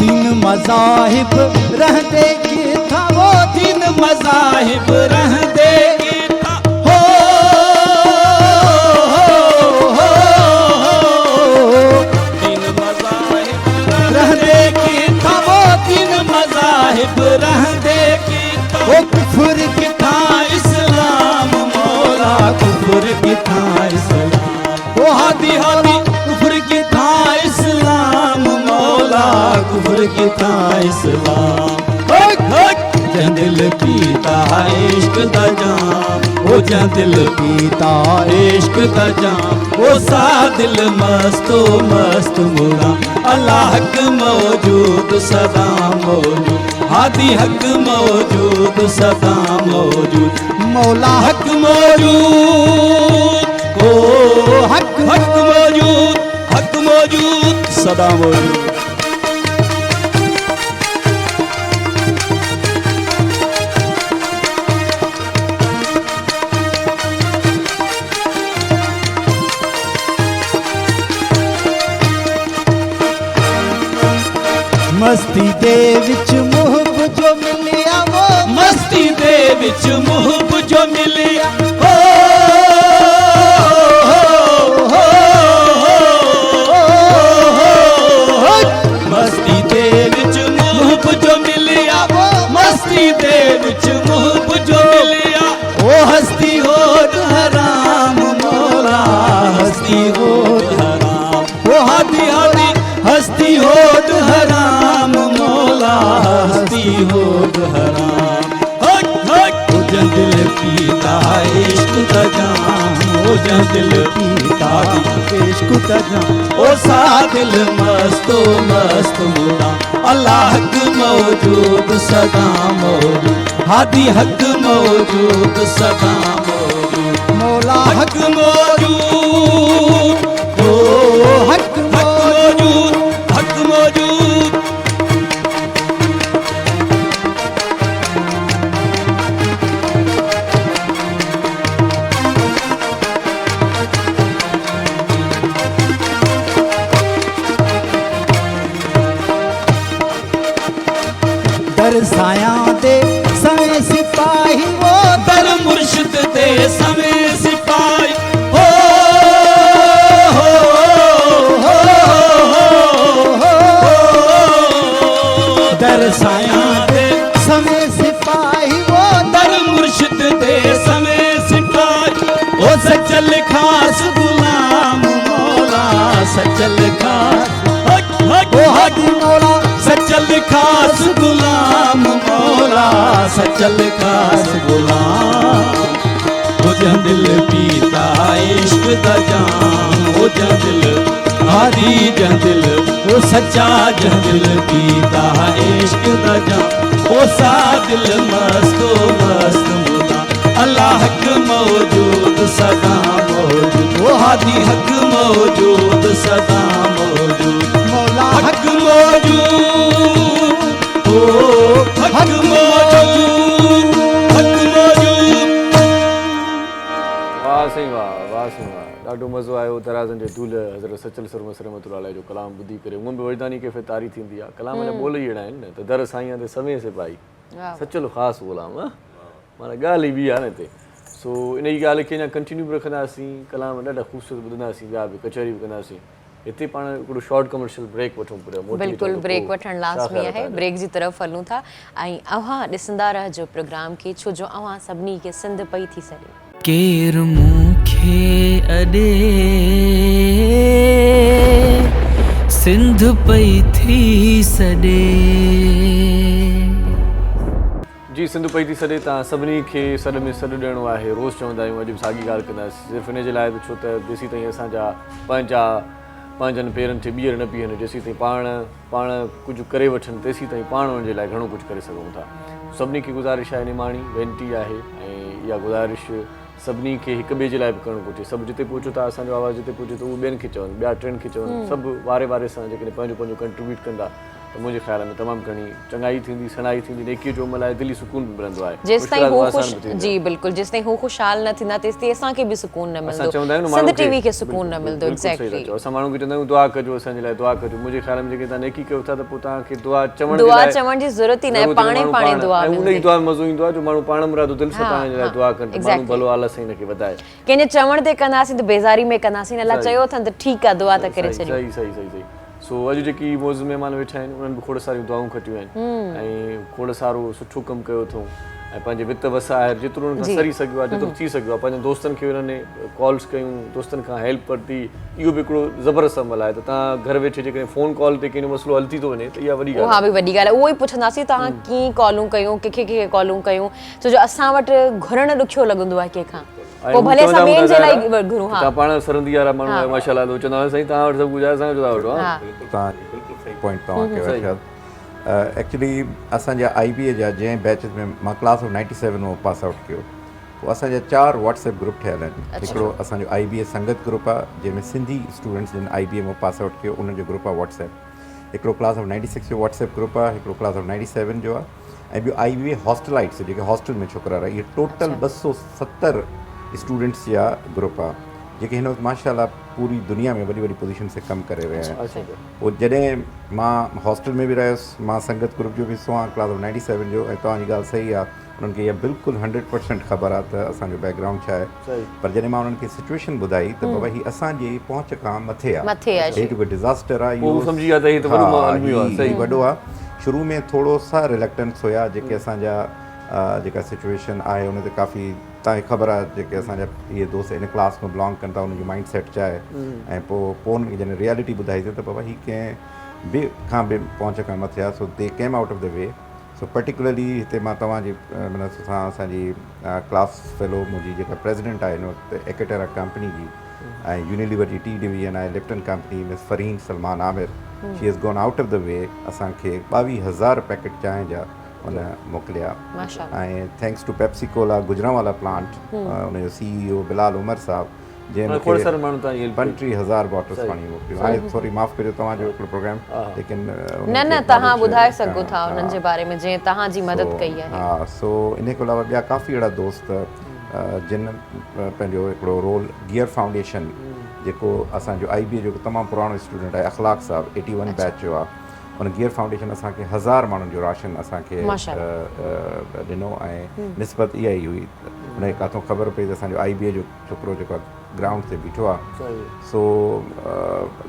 दीन मज़ाहिब रहंदे किथां वो दीन मज़ाहिब रहंदे किथां हो हो दीन मज़ाहिब रहंदे किथां वो दीन मज़ाहिब रहंदे किथां ओ कुफर किथां इस्लाम मौला कुफर किथां इस्लाम ओ हादी हादी कुफर किथां इस्लाम मौला कुफर किथां इस्लाम। जंहिं दिल पीता इश्क दा जाम ओ जंहिं दिल पीता इश्क दा जाम ओ सा दिल मस्तो मस्त मुदा अल्लाह हक मौजूद सदा मौजूद हादी हक मौजूद सदा मौजूद मौला हक मौजूद ओ हक हक मौजूद हक मौजूद सदा मौजूद। मस्ती दे विच मुहब जो मिलिया वो मस्ती दे विच मुहब जो मिलिया हो हो हो मस्ती दे विच मुहब जो मिलिया वो मस्ती दे विच मुहब जो मिलिया ओ हस्ती होद हराम मौला हस्ती होद हराम ओ हादी हादी हस्ती होद हराम मौला हस्ती होद हराम। हक हक ओ जंहिं दिल पीता इश्क दा जाम ओ जंहिं दिल पीता इश्क दा जाम ओ सा दिल मस्तो मस्त मुदा अल्लाह हक मौजूद सदा मौजूद हादी हक मौजूद सदा मौजूद मौला हक मौजूद ओ हक मौजूद हक मौजूद। दर साया दे सवें सिपाही वो दर मुर्शिद दे सवें सिपाही हो हो हो हो दर साया दे सवें सिपाही वो दर मुर्शिद दे सवें सिपाही ओ सचल खास गुलाम मौला सचल खास ओ हादी मौला सचल खास गुलाम मौला सचल खास गुलाम। ओ जंहिं दिल पीता इश्क दा जाम ओ जंहिं दिल हादी जंहिं दिल ओ सच्चा जंहिं दिल पीता इश्क दा जाम ओ सा दिल मस्तो मस्त मुदा अल्लाह हक मौजूद सदा मौजूद ओ हादी हक मौजूद सदा मौजूद मौला हक मौजूद ओ हक मौजूद हक मौजूद। वाह साईं वाह वाह साईं वाह ॾाढो मज़ो आयो दराज़नि जे दूल्ह हज़रत सचल सरमस्त रहमतुल्लाह अलैह जो कलाम ॿुधी करे। हूअं बि वजदानी कैफ़ियत तारी थींदी आहे कलाम जा ॿोल ई अहिड़ा आहिनि न त दर साईं ते सवें सिपाही सचल ख़ासि ग़ुलाम माना ॻाल्हि ई ॿी आहे न हिते। सो इन जी ॻाल्हि खे अञा कंटिन्यू बि रखंदासीं कलाम ॾाढा ख़ूबसूरत ॿुधंदासीं ॿिया बि कचहरी बि कंदासीं। हिते पाण हिकिड़ो शॉर्ट कमर्शियल ब्रेक वठूं पूरा बिल्कुलु ब्रेक वठणु लाज़मी आहे। ब्रेक जी तरफ़ हलूं था ऐं अव्हां ॾिसंदा रहिजो प्रोग्राम खे छो जो अव्हां सभिनी खे सिंध पई थी सॾे। केरु मूंखे अॾे सिंध पई थी सॾे। जी جي سنڌ پئي ٿي سڏي توهان سڀني کي سڏ ۾ سڏ ڏيڻو آهي روز چوندا آهيون اڄ به ساڳي ڳالهه ڪنداسين صرف ان جي لاء به ڇو ته جيسين تائين اسان جا پنهنجا پنهنجن پيرن تي ٻيهر نه بيهن جيسين تائين پاڻ پاڻ ڪجهه ڪري وٺن تيسين تائين پاڻ انهن جي لاء گهڻو ڪجهه ڪري سگهون ٿا سڀني کي گذارش آهي نماڻي وينتي آهي ۽ اها گذارش سڀني کي هڪ ٻئي جي لاء به ڪرڻ گهرجي سڀ جتي پهچو ٿا اسان جو آواز جتي پهچي ٿو اهو ٻين کي چون ٻيا ٽين کي چون سڀ واري واري سان جيڪڏهن پنهنجو پنهنجو ڪنٽريبيوٽ ڪندا ته منهنجي خيال ۾ تمام گهڻي چڱائي ٿيندي سڻائي ٿيندي نيڪيء جو عمل آهي دلي سڪون به ملندو آهي جيستائين مشڪلات هو آسان خوش به ٿينديون جي بلڪل جيستائين هو خوشحال نه ٿيندا تيستائين اسان کي به سڪون نه اسان ملندو چوندا آهيون نه سنڌ ماڻهن ٽي کي وي کي سڪون بلڪل نه ملندو بلڪل صحيح ٿا ايگزيڪٽلي چئو اسان ماڻهن کي چوندا آهيون دعا ڪجو اسان جي لاء دعا ڪجو منهنجي خيال ۾ جيڪڏهن توهان نيڪي ڪيو ٿا ته پوء توهان کي دعا چوڻ جي دعا لاء چوڻ جي ضرورت ئي ناهي ضرورت ئي پاڻ نه ئي ماڻهو پاڻ ئي پاڻ دعا ۽ ان ئي ملندي دعا ۾ مزو ايندو آهي جو ماڻهو پاڻ مرادو دل سان ها توهان جي لاء ها دعا ڪن ته ماڻهو ايگزيڪٽلي ڀلو الله سائين ان کي وڌائي. ڪنهن جي چوڻ تي ڪنداسين ته بيزاري ۾ ڪنداسين الله صحيح چيو اٿن ته ٺيڪ آ دعا ته ڪري صحيح ڇڏيون. صحيح صحيح صحيح صحيح سو اڄ جيڪي معزز مهمان ويٺا آهن انهن به کوڙ ساريون دعائون کٽيون آهن ۽ کوڙ سارو سٺو ڪم ڪيو اٿئون ۽ پنهنجي وت وس آهر جيترو انهن کان سري سگهيو آهي جيترو ٿي سگهيو آهي پنهنجن دوستن کي انهن ڪالز ڪيون دوستن کان هيلپ ورتي اهو به هڪڙو زبردست عمل آهي ته توهان گهر ويٺي جيڪڏهن فون ڪال تي ڪنهن جو مسئلو حل ٿي ٿو وڃي ته اها وڏي ڳالهه اها آهي به وڏي ڳالهه آهي اهو ئي پڇنداسين توهان ڪيئن ڪالون ڪيون ڪنهن کي ڪنهن کي ڪالون ڪيون ڇو جو اسان وٽ گهرڻ ڏکيو لڳندو آهي ڪنهن کان ۽ پوء هو ڀلي چوندا اسان هوندا ٻين جي لاء ظاهر آهي گهرون ته ها توهان پاڻ سرندي وارا ماڻهو ها آهيو ماشاءالله ته هو چوندا هوندا سائين توهان وٽ سڀ ڪجهه آهي اسان کي ڇو ٿا وٺو ها ها بلڪل توهان جي بلڪل صحيح پوائنٽ توهان ڪيو صحيح ارشاد ايڪچولي اسان جا آئي بي اي جا جنهن بيچز ۾ مان ڪلاس آف 97 مان پاس آئوٽ ڪيو پوء اسان جا چار واٽس ايپ گروپ ٺهيل آهن هڪڙو اسان جو آئي بي اي سنگت گروپ آهي جنهن ۾ سنڌي اسٽوڊنٽس جن آئي بي اي مان پاس آئوٽ ڪيو انهن جو گروپ آهي واٽس ايپ هڪڙو ڪلاس آف 96 جو واٽس ايپ گروپ آهي هڪڙو ڪلاس آف 97 جو آهي ۽ ٻيو آئي بي اي هاسٽلائٽس جيڪي هاسٽل ۾ ڇوڪرا رهيا اهي ٽوٽل 270 اسٽوڊنٽس جا گروپ آهي جيڪي هن وقت ماشاء الله پوري دنيا ۾ وڏي وڏي پوزيشن تي ڪم ڪري رهيا آهن پوء جڏهن مان هاسٽل ۾ به رهيس مان سنگت گروپ جو به حصو آهيان ڪلاس آف 97 جو ۽ توهان جي ڳالهه صحيح آهي انهن کي اها بلڪل هنڊريڊ پرسنٽ خبر آهي ته اسان جو بيڪ گرائونڊ ڇا آهي پر جڏهن مان انهن کي سچويشن ٻڌائي ته بابا هي اسان جي پهچ کان مٿي آهي هي جيڪو ڊزاسٽر آهي اهو سمجهي ويا ته هي ته وڏو الميو آهي هي وڏو آهي شروع ۾ ٿورو سا ريلڪٽنس هيا جيڪي اسان جا جيڪا سچويشن آهي ان تي ڪافي توهان کي خبر آهي جيڪي اسان جا اهي دوست ان ڪلاس ۾ بلانگ ڪن ٿا انهن جو مائنڊ سيٽ ڇا آهي ۽ پوء پوء انهن کي جڏهن ريالٽي ٻڌائي ته بابا هي ڪنهن به کان به پهچ کان مٿي آهي so they came out of the way so particularly هتي مان توهان جي معنيٰ سان اسان جي ڪلاس فيلو منهنجي جيڪا پريزيڊنٽ آهي هن وقت ايڪيٽيرا ڪمپني جي ۽ يونيليور جي ٽي ڊويزن آهي Lipton company miss Farheen Salman Amir she has gone out of the way اسان کي 22,000 پيڪيٽ چانهه جا ان موڪليا ۽ thanks to Pepsi Cola Gujranwala plant ان جو سي اي او بلال عمر صاحب جنهن مون کي 35,000 باٽلز پاڻي موڪليون. آء سوري معاف ڪجو توهان جو هڪڙو پروگرام ليڪن نه نه توهان ٻڌائي سگهو ٿا انهن جي باري ۾ جنهن توهان جي مدد ڪئي آهي. ها سو انهي کان علاوه ٻيا ڪافي اهڙا دوست جن پنهنجو هڪڙو رول گيئر فائونڊيشن جيڪو اسان جو آئي بي اي جو تمام پراڻو اسٽوڊنٽ آهي اخلاق صاحب ايٽي ون بيچ جو آهي ان گيئر فائونڊيشن اسان کي هزار ماڻهن جو راشن اسان کي ڏنو ۽ نسبت اها ئي هئي ان کي ڪاٿو خبر پئي ته اسان جو آئي بي اي جو ڇوڪرو جيڪو گرائونڊ تي بيٺو آ سو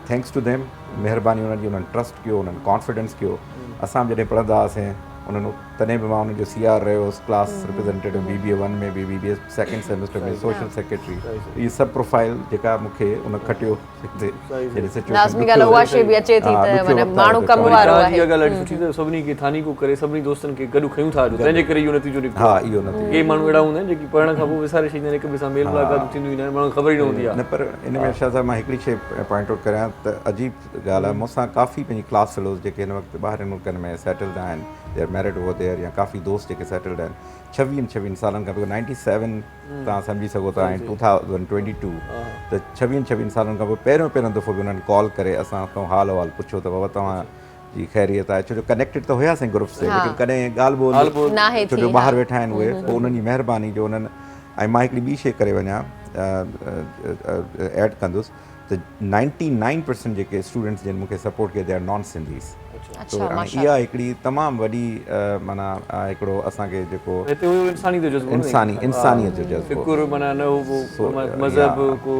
thanks to them مهرباني انهن جي انهن ٽرسٽ ڪيو انهن ڪانفيڊنس ڪيو اسان به جڏهن پڙهندا هئاسين انهن تڏهن به مان انهن جو سي آر رهيو هوس class representative B B A one ۾ به B B A second semester ۾ social secretary اهي سڀ پروفائل جيڪا مون کي ان کٽيو لازمي ڳالهه اها شيء به اچي ٿي ته معنيٰ ماڻهو ڪم وارو آهي. اها ڳالهه ڏاڍي سٺي ته سڀني کي ٿانيڪو ڪري سڀني دوستن کي گڏ کنيون ٿا اچو تنهن جي ڪري اهو نتيجو نڪتو. ڪي ماڻهو اهڙا هوندا آهن جيڪي پڙهڻ کان پوء وساري ڇڏيندا آهن هڪ ٻئي سان ميل ملاقاتون ٿينديون ئي ناهن ماڻهن کي خبر ئي نه هوندي آهي. نه پر ان ۾ ارشاد صاحب مان هڪڙي شيء پوائنٽ آئوٽ ڪريان ته عجيب ڳالهه آهي مون سان ڪافي پنهنجي ڪلاس فيلوز جيڪي هن وقت ٻاهرين ملڪن ۾ سيٽلڊ آهن the are married over there يا ڪافي دوست جيڪي سيٽلڊ آهن ڇويهن ڇويهن سالن کان پوء نائنٽي سيون توهان سمجهي سگهو ٿا ۽ ٽو ٿائوزنڊ ٽوئنٽي ٽو ته ڇويهن ڇويهن سالن کان پوء پهريون پهريون دفعو به انهن ڪال ڪري اسان کان حال احوال پڇيو ته بابا توهان جي خيريت آهي ڇو جو ڪنيڪٽيڊ ته هياسين گروپس تي ليڪن ڪڏهن ڳالهه ٻولهه ڇو جو ٻاهر ويٺا آهن اهي پوء انهن جي مهرباني جو انهن ۽ مان هڪڙي ٻي شيء ڪري وڃان ايڊ ڪندس ته نائنٽي نائن پرسنٽ جيڪي اسٽوڊنٽس جن مون کي سپورٽ ڪيو they are naan Sindhis سو هاڻي اها هڪڙي تمام وڏي معنيٰ هڪڙو اسان کي جيڪو هتي هيو انسانيت جو جذبو انساني انسانيت جو جذبو فڪر معنيٰ نه هو مذهب ڪو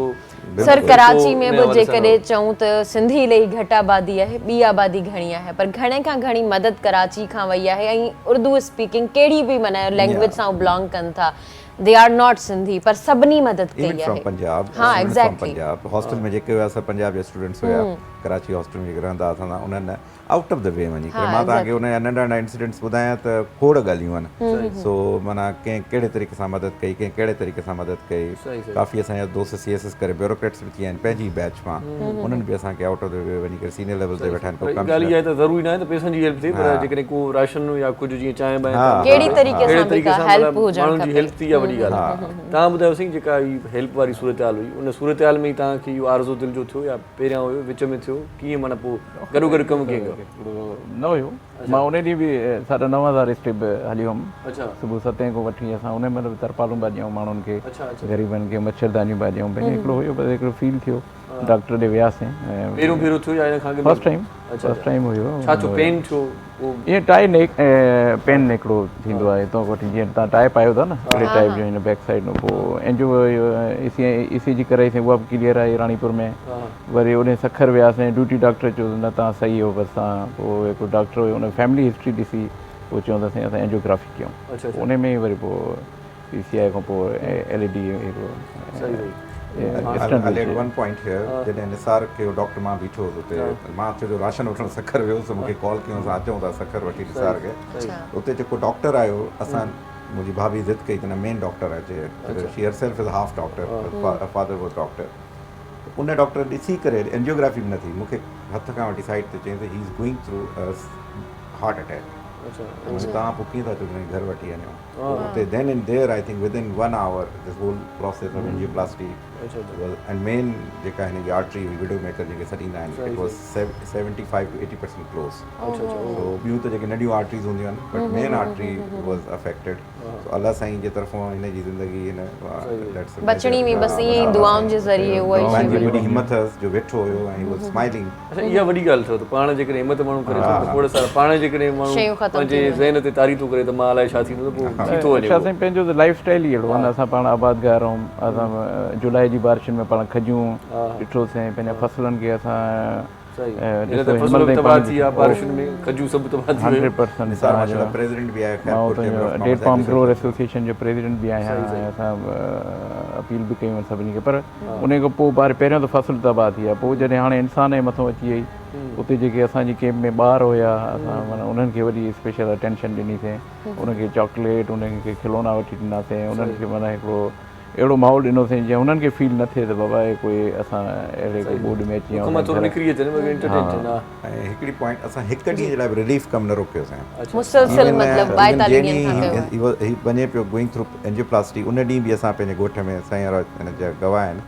سر ڪراچي ۾ به جيڪڏهن چئون ته سنڌي الهي گهٽ آبادي آهي ٻي آبادي گهڻي آهي پر گهڻي کان گهڻي مدد ڪراچي کان وئي آهي ۽ اردو اسپيڪنگ ڪهڙي به معنيٰ لينگويج سان بلانگ ڪن ٿا they are not Sindhi پر سڀني مدد ڪئي ايون فرام آهي پنجاب ها students from exactly Punjab hostel ۾ جيڪي هيا سڀ پنجاب جا اسٽوڊنٽس هيا ڪراچي هاسٽل ۾ جيڪي رهندا اسان سان انهن آئوٽ آف the V وڃي ڪري مان توهان کي ان جا ننڍا ننڍا انسيڊنٽس ٻڌايان ته کوڙ ڳالهيون آهن سو معنيٰ ڪنهن ڪهڙي طريقي سان مدد ڪئي ڪنهن ڪهڙي طريقي سان مدد ڪئي ڪافي اسان جا دوست سي ايس ايس ڪري بيوروڪريٽس به ٿي ويا آهن پنهنجي ئي بيچ مان انهن به اسان کي آئوٽ آف the V وڃي ڪري سينيئر ليول تي ويٺا آهن ڪو ڳالهه اها آهي ته ضروري ناهي ته پئسن جي هيلپ ٿئي پر جيڪڏهن ڪو راشن يا ڪجهه جيئن چانهه بانهه ڪهڙي طريقي سان به ڪا هيلپ هجڻ ماڻهن جي هيلپ ٿي اها وڏي ڳالهه آهي توهان ٻڌايو سائين جيڪا هي هيلپ واري صورتحال هئي ان صورتحال ۾ ئي توهان کي اهو آرزو دل جو ٿيو يا پهريان هيو وچ ۾ ٿيو ڪيئن معنيٰ پوء گڏو گڏ ڪم ڪيئن ڪيو؟ نه هيو مان ان ڏينهن به ساڍا 9000 اسٽيپ هلي ويم صبح ستين کان وٺي اسان ان مهل به ترپالون پيا ڏيون ماڻهن کي غريبن کي مڇردانيون پيا ڏيون پنهنجو هڪڙو هيو بس هڪڙو فيل ٿيو ڊاڪٽر ڏي وياسين پهريون ڀيرو ٿيو يا ان کان اڳ ۾ فرسٽ ٽائيم فرسٽ ٽائيم هيو ڇا ٿيو پين ٿيو ائين ٽائي نيڪ پين هڪڙو ٿيندو آهي هتان کان وٺي جيئن توهان ٽائي پايو ٿا نه اهڙي ٽائيپ جو هن بيڪ سائيڊ ۾ پوء اينجو اي سي جي ڪرائي سين اها به ڪليئر آئي راڻيپور ۾ وري اوڏي سکر وياسين ڊيوٽي ڊاڪٽر چيو نه توهان صحيح آهيو بس توهان پوء هڪڙو ڊاڪٽر هيو ان فيملي هسٽري ڏسي پوء چيو ته سائين اسان اينجيوگرافي ڪيون ان ۾ ئي وري پوء پي سي آء کان پوء ايل اي ڊي هڪڙو I'll add one point here جڏهن نثار کي ڊاڪٽر مان بيٺو هوس اتي مان ڇو جو راشن وٺڻ سکر ويو هوس مون کي ڪال ڪيو اسان اچون ٿا سکر وٺي نثار کي اتي جيڪو ڊاڪٽر آيو اسان منهنجي ڀاڀي ضد ڪئي ته نه مين ڊاڪٽر اچي she herself is half doctor father was doctor in doctor ڏسي ڪري اينجيوگرافي به نه ٿي مون کي هٿ کان وٺي سائيڊ تي چيائين ته he is going through heart attack توهان پوء ڪيئن ٿا چئو گهر وٺي وڃو اتي then and there I think within 1 hour this whole process of angioplasty was and main جيڪا هن جي آرٽري هئي وڊو ميڪر جنهن کي سڏيندا آهن it was 75 to 80% close سو ٻيون ته جيڪي ننڍيون آرٽريز هونديون آهن but main artery was affected سو الله سائين جي طرفون هن جي زندگي هن بچڻي هئي بس ائين ئي دعائن جي ذريعي اها ئي پنهنجي وڏي همت هئس جو ويٺو هيو ۽ هي واز سمائلنگ. اڇا اها وڏي ڳالهه اٿو ته پاڻ جيڪڏهن همت ماڻهو ڪري ٿو ته کوڙ سارا پاڻ جيڪڏهن ماڻهو پنهنجي ذهن تي طاري ٿو ڪري ته مان الائي ڇا ٿيندو ته پوء ٿي ٿو وڃي شاهه سائين پنهنجو ته لائف اسٽائل ئي اهڙو آهي نه اسان پاڻ آبادگار آهيون اسان جولاء جي بارشن ۾ پاڻ کجيون ڏٺوسين پنهنجا فصلن کي اسان صحيح هن ته فصل به تباهه ٿي ويا بارشن ۾ کجون سڀ تباهه ٿي ويون. 100% نثار ماشاءالله پريزيڊنٽ به آهي Khairpur chamber of commerce date palm grower association جو پريزيڊنٽ به آهيان ۽ اسان اپيل به ڪيون سڀني کي پر انهي کان پوء بار پهريون ته فصل تباهه ٿي ويا پوء جڏهن هاڻي انسان جي مٿو اچي وئي اتي جيڪي اسان جي ڪيمپ ۾ ٻار هيا اسان معنيٰ انهن کي وڏي اسپيشل اٽينشن ڏني سين انهن کي چاڪليٽ انهن کي کلونا وٺي ڏناسين انهن کي معنيٰ هڪڙو اهڙو ماحول ڏنوسين جيئن انهن کي فيل نه ٿئي ته بابا هي ڪوئي اسان اهڙي ڪوئي ٻوڏ ۾ اچي ويا آهيون ٿورو نڪري اچن مگر انٽرٽين ٿين ها. ۽ هڪڙي پوائنٽ اسان هڪ ڏينهن جي لاء به رليف ڪم نه روڪيوسين. مسلسل مطلب ٻائيتاليهه ڏينهن کان ڪيو آهي. هي وڃي پيو گوئنگ ٿرو اينجيوپلاسٽي ان ڏينهن به اسان پنهنجي ڳوٺ ۾ سائين وارا هن جا گواهه آهن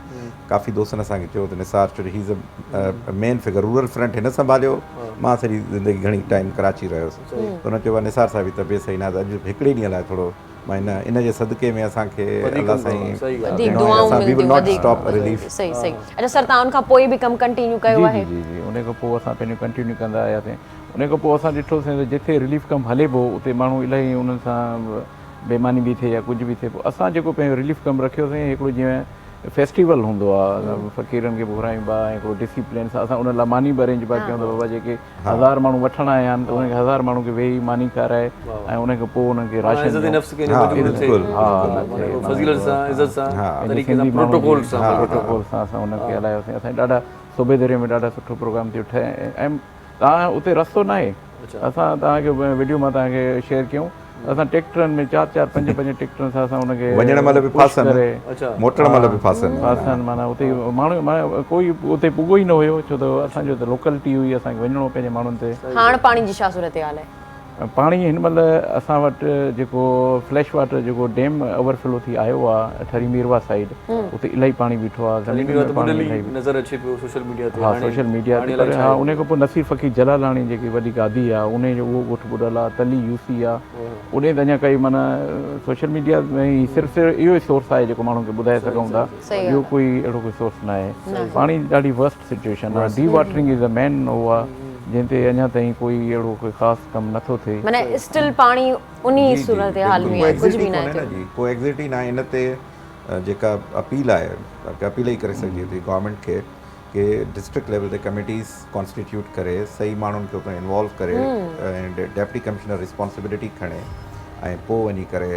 ڪافي دوستن اسان کي چيو ته نثار ڇو جو he is a main figure rural front هن سنڀاليو مان سڄي زندگي گهڻي ٽائيم ڪراچي رهيس ته هن چيو نثار صاحب جي طبيعت صحيح ناهي ته اڄ هڪڙي ڏينهن لاء ٿورو مان ان جي صدقي ۾ اسان کي الله سائين وڌيڪ دعائون ملنديون وڌيڪ صحيح صحيح اچا سر توهان ان کان پوء به ڪم ڪنٽينيو ڪيو آهي. جي جي جي ان کان پوء اسان پنهنجو ڪنٽينيو ڪندا آياسين ان کان پوء اسان ڏٺوسين ته جتي رليف ڪم هلي پيو اتي ماڻهو الاهي انهن سان بيماني به ٿئي يا ڪجهه به ٿئي پوء اسان جيڪو پنهنجو رليف ڪم رکيوسين هڪڙو جيئن فيسٽيول هوندو آ فقيرن کي به گهرايون پيا ۽ هڪڙو ڊسيپلين سان اسان ان لاء ماني به ارينج پيا ڪيون ته بابا جيڪي هزار ماڻهو وٺڻ آيا آهن ته انهن کي هزار ماڻهو کي ويهي ماني کارائي ۽ ان کان پوء انهن کي راشن عزت نفس کي مجبور ٿئي فضيلت سان عزت سان طريقي سان پروٽوڪول سان پروٽوڪول سان اسان انهن کي هلايوسين اسان ڏاڍا صوبي دري ۾ ڏاڍا سٺو پروگرام ٿيو ۽ تان اتي رستو ناهي اسان توهان کي وڊيو مان توهان کي شيئر ڪيون اسان ٽيڪٽرن ۾ چار چار پنج پنج ٽيڪٽرن سان اسان ان کي وڃڻ مهل به ڦاسن موٽڻ مهل به ڦاسن ڦاسن معنيٰ اتي ماڻهو معنيٰ ڪوئي اتي پڳو ئي نه هيو ڇو ته اسان جو ته لوڪلٽي هئي اسان کي وڃڻو پنهنجي ماڻهن تي. هاڻ پاڻي جي ڇا صورتحال آهي؟ پاڻي هن مهل اسان وٽ جيڪو فليش واٽر جيڪو ڊيم اوور فلو ٿي آيو آ ٺري ميرواھ سائيڊ اتي الاهي پاڻي بيٺو آ زمين ۾ پاڻي الاهي نظر اچي پيو سوشل ميڊيا تي ها سوشل ميڊيا تي پر ها انهي کان پوء نصير فقير جلالاڻي جيڪي وڏي گادي آ انهي جو اهو ڳوٺ ٻڏل آ تلي يو سي آ انهي ته اڃا ڪائي معنيٰ سوشل ميڊيا ۾ ئي صرف صرف اهو ئي سورس آهي جيڪو ماڻهن کي ٻڌائي سگهون ٿا ٻيو ڪوئي اهڙو ڪوئي سورس ناهي پاڻي جي ڏاڍي ورسٽ سچويشن آ ڊي واٽرنگ از ا مين اهو آ جنهن تي اڃا تائين ڪوئي اهڙو ڪوئي خاص ڪم نٿو ٿئي. معنيٰ اسٽل پاڻي انهي صورتحال ۾ آهي ڪجهه به ناهي ٿيو. ڪو ايگزٽ ئي ناهي ان تي جيڪا اپيل آهي اپيل ئي ڪري سگهجي ٿي گورنمينٽ کي ڪي ڊسٽرڪٽ ليول تي ڪميٽيز ڪانسٽيٽيوٽ ڪري صحيح ماڻهن کي اتي انوالو ڪري ۽ ڊپٽي ڪمشنر ريسپانسبلٽي کڻي ۽ پوء وڃي ڪري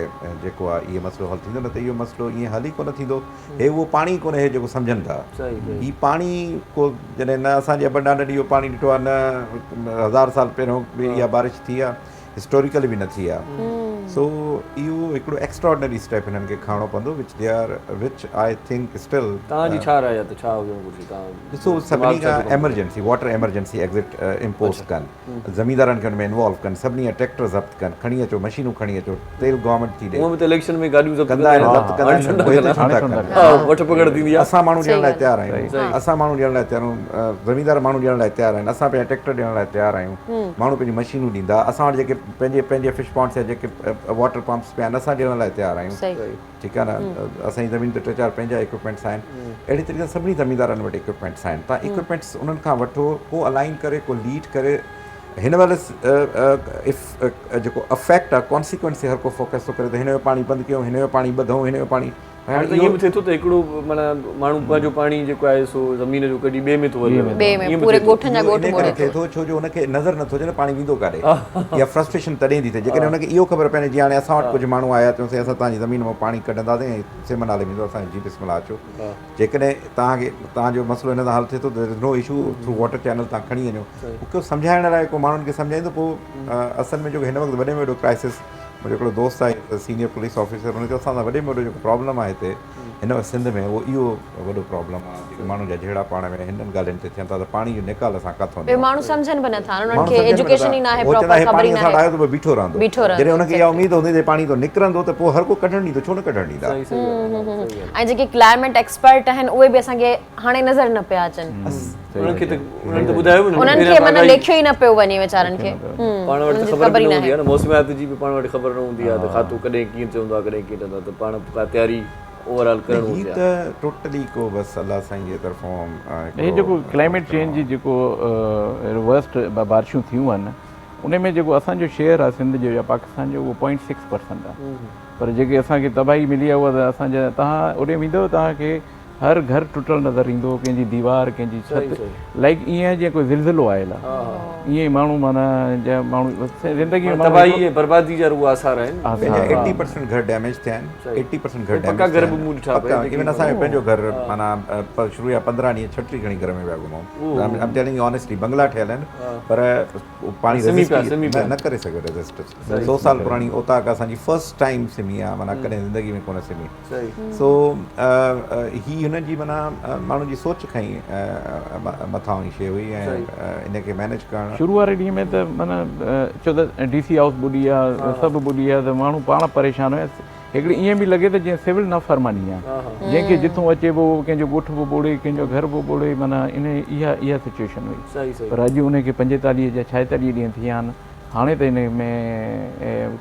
جيڪو آهي اهي مسئلو حل ٿيندو نه ته اهو مسئلو ائين حل ئي ڪونه ٿيندو. هي اهو پاڻي ئي ڪونهي جيڪو سمجهن ٿا. هي پاڻي ڪو جڏهن نه اسان جي ابن ڏاڏن اهو پاڻي ڏٺو آهي نه هزار سال پهريون به اها بارش ٿي آهي هسٽوريڪلي به نه ٿي آهي سو اهو هڪڙو ايڪسٽراآرڊنري اسٽيپ هنن کي کڻڻو پوندو which they are which I think still توهان جي ڇا راء آهي ته ڇا هجڻ گهرجي توهان ڏسو سڀني کان emergency water emergency act impose ڪن زميندارن کي ان ۾ انوالو ڪن سڀني جا ٽريڪٽر ضبط ڪن کڻي اچو مشينون کڻي اچو تيل گورنمينٽ ٿي ڏي هونء به ته اليڪشن ۾ گاڏيون ضبط ڪندا آهن ضبط ڪندا آهن پوء هتي ڇو نٿا ڪن وٺ پڪڙ ٿيندي آهي اسان ماڻهو ڏيڻ لاء تيار آهيون اسان ماڻهو ڏيڻ لاء تيار آهيون زميندار ماڻهو ڏيڻ لاء تيار آهن اسان پنهنجا ٽريڪٽر ڏيڻ لاء تيار آهيون ماڻهو پنهنجون مشينون ڏيندا اسان وٽ جيڪي پنهنجي پنهنجي فش پانڊس يا جيڪي واٽر پمپس پيا آهن اسان ڏيڻ لاء تيار آهيون ٺيڪ آهي نه اسان جي زمين تي ٽي چار پنهنجا ايڪوپمينٽس آهن اهڙي طريقي سان سڀني زميندارن وٽ ايڪوپمينٽس آهن تان ايڪوپمينٽس انهن کان وٺو ڪو الائن ڪري ڪو ليڊ ڪري هن مهل اف جيڪو افيڪٽ آهي ڪانسيڪوئنس تي هر ڪو فوڪس ٿو ڪري ته هن جو پاڻي بند ڪيون هن جو پاڻي ٻڌون هن جو پاڻي هاڻي ته ائين به ٿئي ٿو ته هڪڙو معنيٰ ماڻهو پنهنجو پاڻي جيڪو آهي سو زمين جو ڪڍي ٻئي ۾ ٿو هليو وڃي. ٻئي ۾ پوري ڳوٺن جا ڳوٺ ٻوڙي ٿو. ٿئي ٿو ڇو جو هن کي نظر نٿو اچي نه پاڻي ويندو ڪاڏي. اها فرسٽريشن تڏهن ٿي ٿئي جيڪڏهن هن کي اهو خبر پئي نه جي هاڻي اسان وٽ ڪجهه ماڻهو آيا چون سائين اسان توهان جي زمين مان پاڻي ڪڍنداسين ۽ سم نالي ۾ ايندو اسان جي بسم الله اچو جيڪڏهن توهان کي توهان جو مسئلو هن سان حل ٿئي ٿو ته there is no issue through water channel توهان کڻي وڃو ڪو سمجهائڻ لاء ڪو ماڻهن کي سمجهائيندو پوء اصل ۾ جيڪو هن وقت وڏي ۾ وڏو ڪرائسس منهنجو هڪڙو دوست آهي سينيئر پوليس آفيسر ان چيو اسان سان وڏي ۾ وڏو جيڪو پرابلم آهي هتي هن وقت سنڌ ۾ اهو اهو وڏو پرابلم آهي جيڪي ماڻهن جا جهيڙا پاڻ ۾ هنن ڳالهين تي ٿين ٿا ته پاڻي جو نيڪال اسان ڪٿ ٻيو ماڻهو سمجهن به نٿا انهن کي ايجوڪيشن ئي ناهي پراپر خبر ئي ناهي آيو ته پوء بيٺو رهندو جڏهن انهن کي اها اميد هوندي ته پاڻي ٿو نڪرندو ته پوء هر ڪو ڪڍڻ ڏيندو ڇو نه ڪڍڻ ڏيندا. ۽ جيڪي ڪلائميٽ ايڪسپرٽ آهن اهي به اسان کي هاڻي نظر نه پيا اچن. انهن کي ته انهن ته ٻڌايو به نه انهن کي معنيٰ ليکيو ئي نه پيو وڃي ويچارن کي. پاڻ وٽ ته خبر به نه هوندي آهي نه موسميات جي به پاڻ وٽ خبر نه هوندي آهي ته کاتو ڪڏهن ڪيئن چوندو آهي ڪڏهن ڪيئن چوندو آهي ته پاڻ ڪا تياري اوور آل ڪرڻ هي هجي ها. ته ٽوٽلي ڪو بس الله سائين جي طرفون هي جيڪو ڪلائميٽ چينج جي جيڪو ورسٽ بارشون ٿيون آهن ان ۾ جيڪو اسان جو شيئر آهي سنڌ جو يا پاڪستان جو اهو پوائنٽ سڪس پرسنٽ آهي پر جيڪي اسان کي تباهي ملي آهي اها ته اسان جا تهان اوڏي ويندو تهان کي هر گهر ٽٽل نظر ايندو ڪنهن جي ديوار ڪنهن جي ڇت لائيڪ ائين آهي جيئن ڪوئي زلزلو آيل آهي ائين ئي ماڻهو معنيٰ جا ماڻهو زندگي ۾ تباهي ۽ بربادي جا رڳو آثار آهن. پنهنجا ايٽي پرسنٽ گهر ڊيميج ٿيا آهن ايٽي پرسنٽ گهر ڊيميج پڪا گهر به مون ڏٺا پڪا ايون اسان جو پنهنجو گهر معنيٰ شروع جا پندرهن ڏينهن ڇٽي کڻي گهر ۾ پيا گهمون I am telling you honestly بنگلا ٺهيل آهن پر پاڻي ريزسٽ نه ڪري سگهيو ريزسٽ سو سال پراڻي اوطاق اسان جي فرسٽ ٽائيم سمي آهي معنيٰ ڪڏهن زندگي ۾ ڪونه سمي سو هي هن جي معنيٰ ماڻهن جي سوچ کان ئي مٿانهون ئي شيء هئي ۽ ان کي مئنيج ڪرڻ. شروع واري ڏينهن ۾ ته معنيٰ ڇو ته ڊي سي هائوس ٻڏي ويا سڀ ٻڏي ويا ته ماڻهو پاڻ پريشان هيا هڪڙي ائين به لڳي ته جيئن سول نافرماني آهي جنهن کي جتون اچي پيو ڪنهن جو ڳوٺ به ٻوڙي ڪنهن جو گهر به ٻوڙي معنيٰ ان اها اها سچوئيشن هئي پر اڄ ان کي پنجيتاليهه جا ڇائيتاليهه ڏينهن ٿي ويا آهن هاڻي ته ان ۾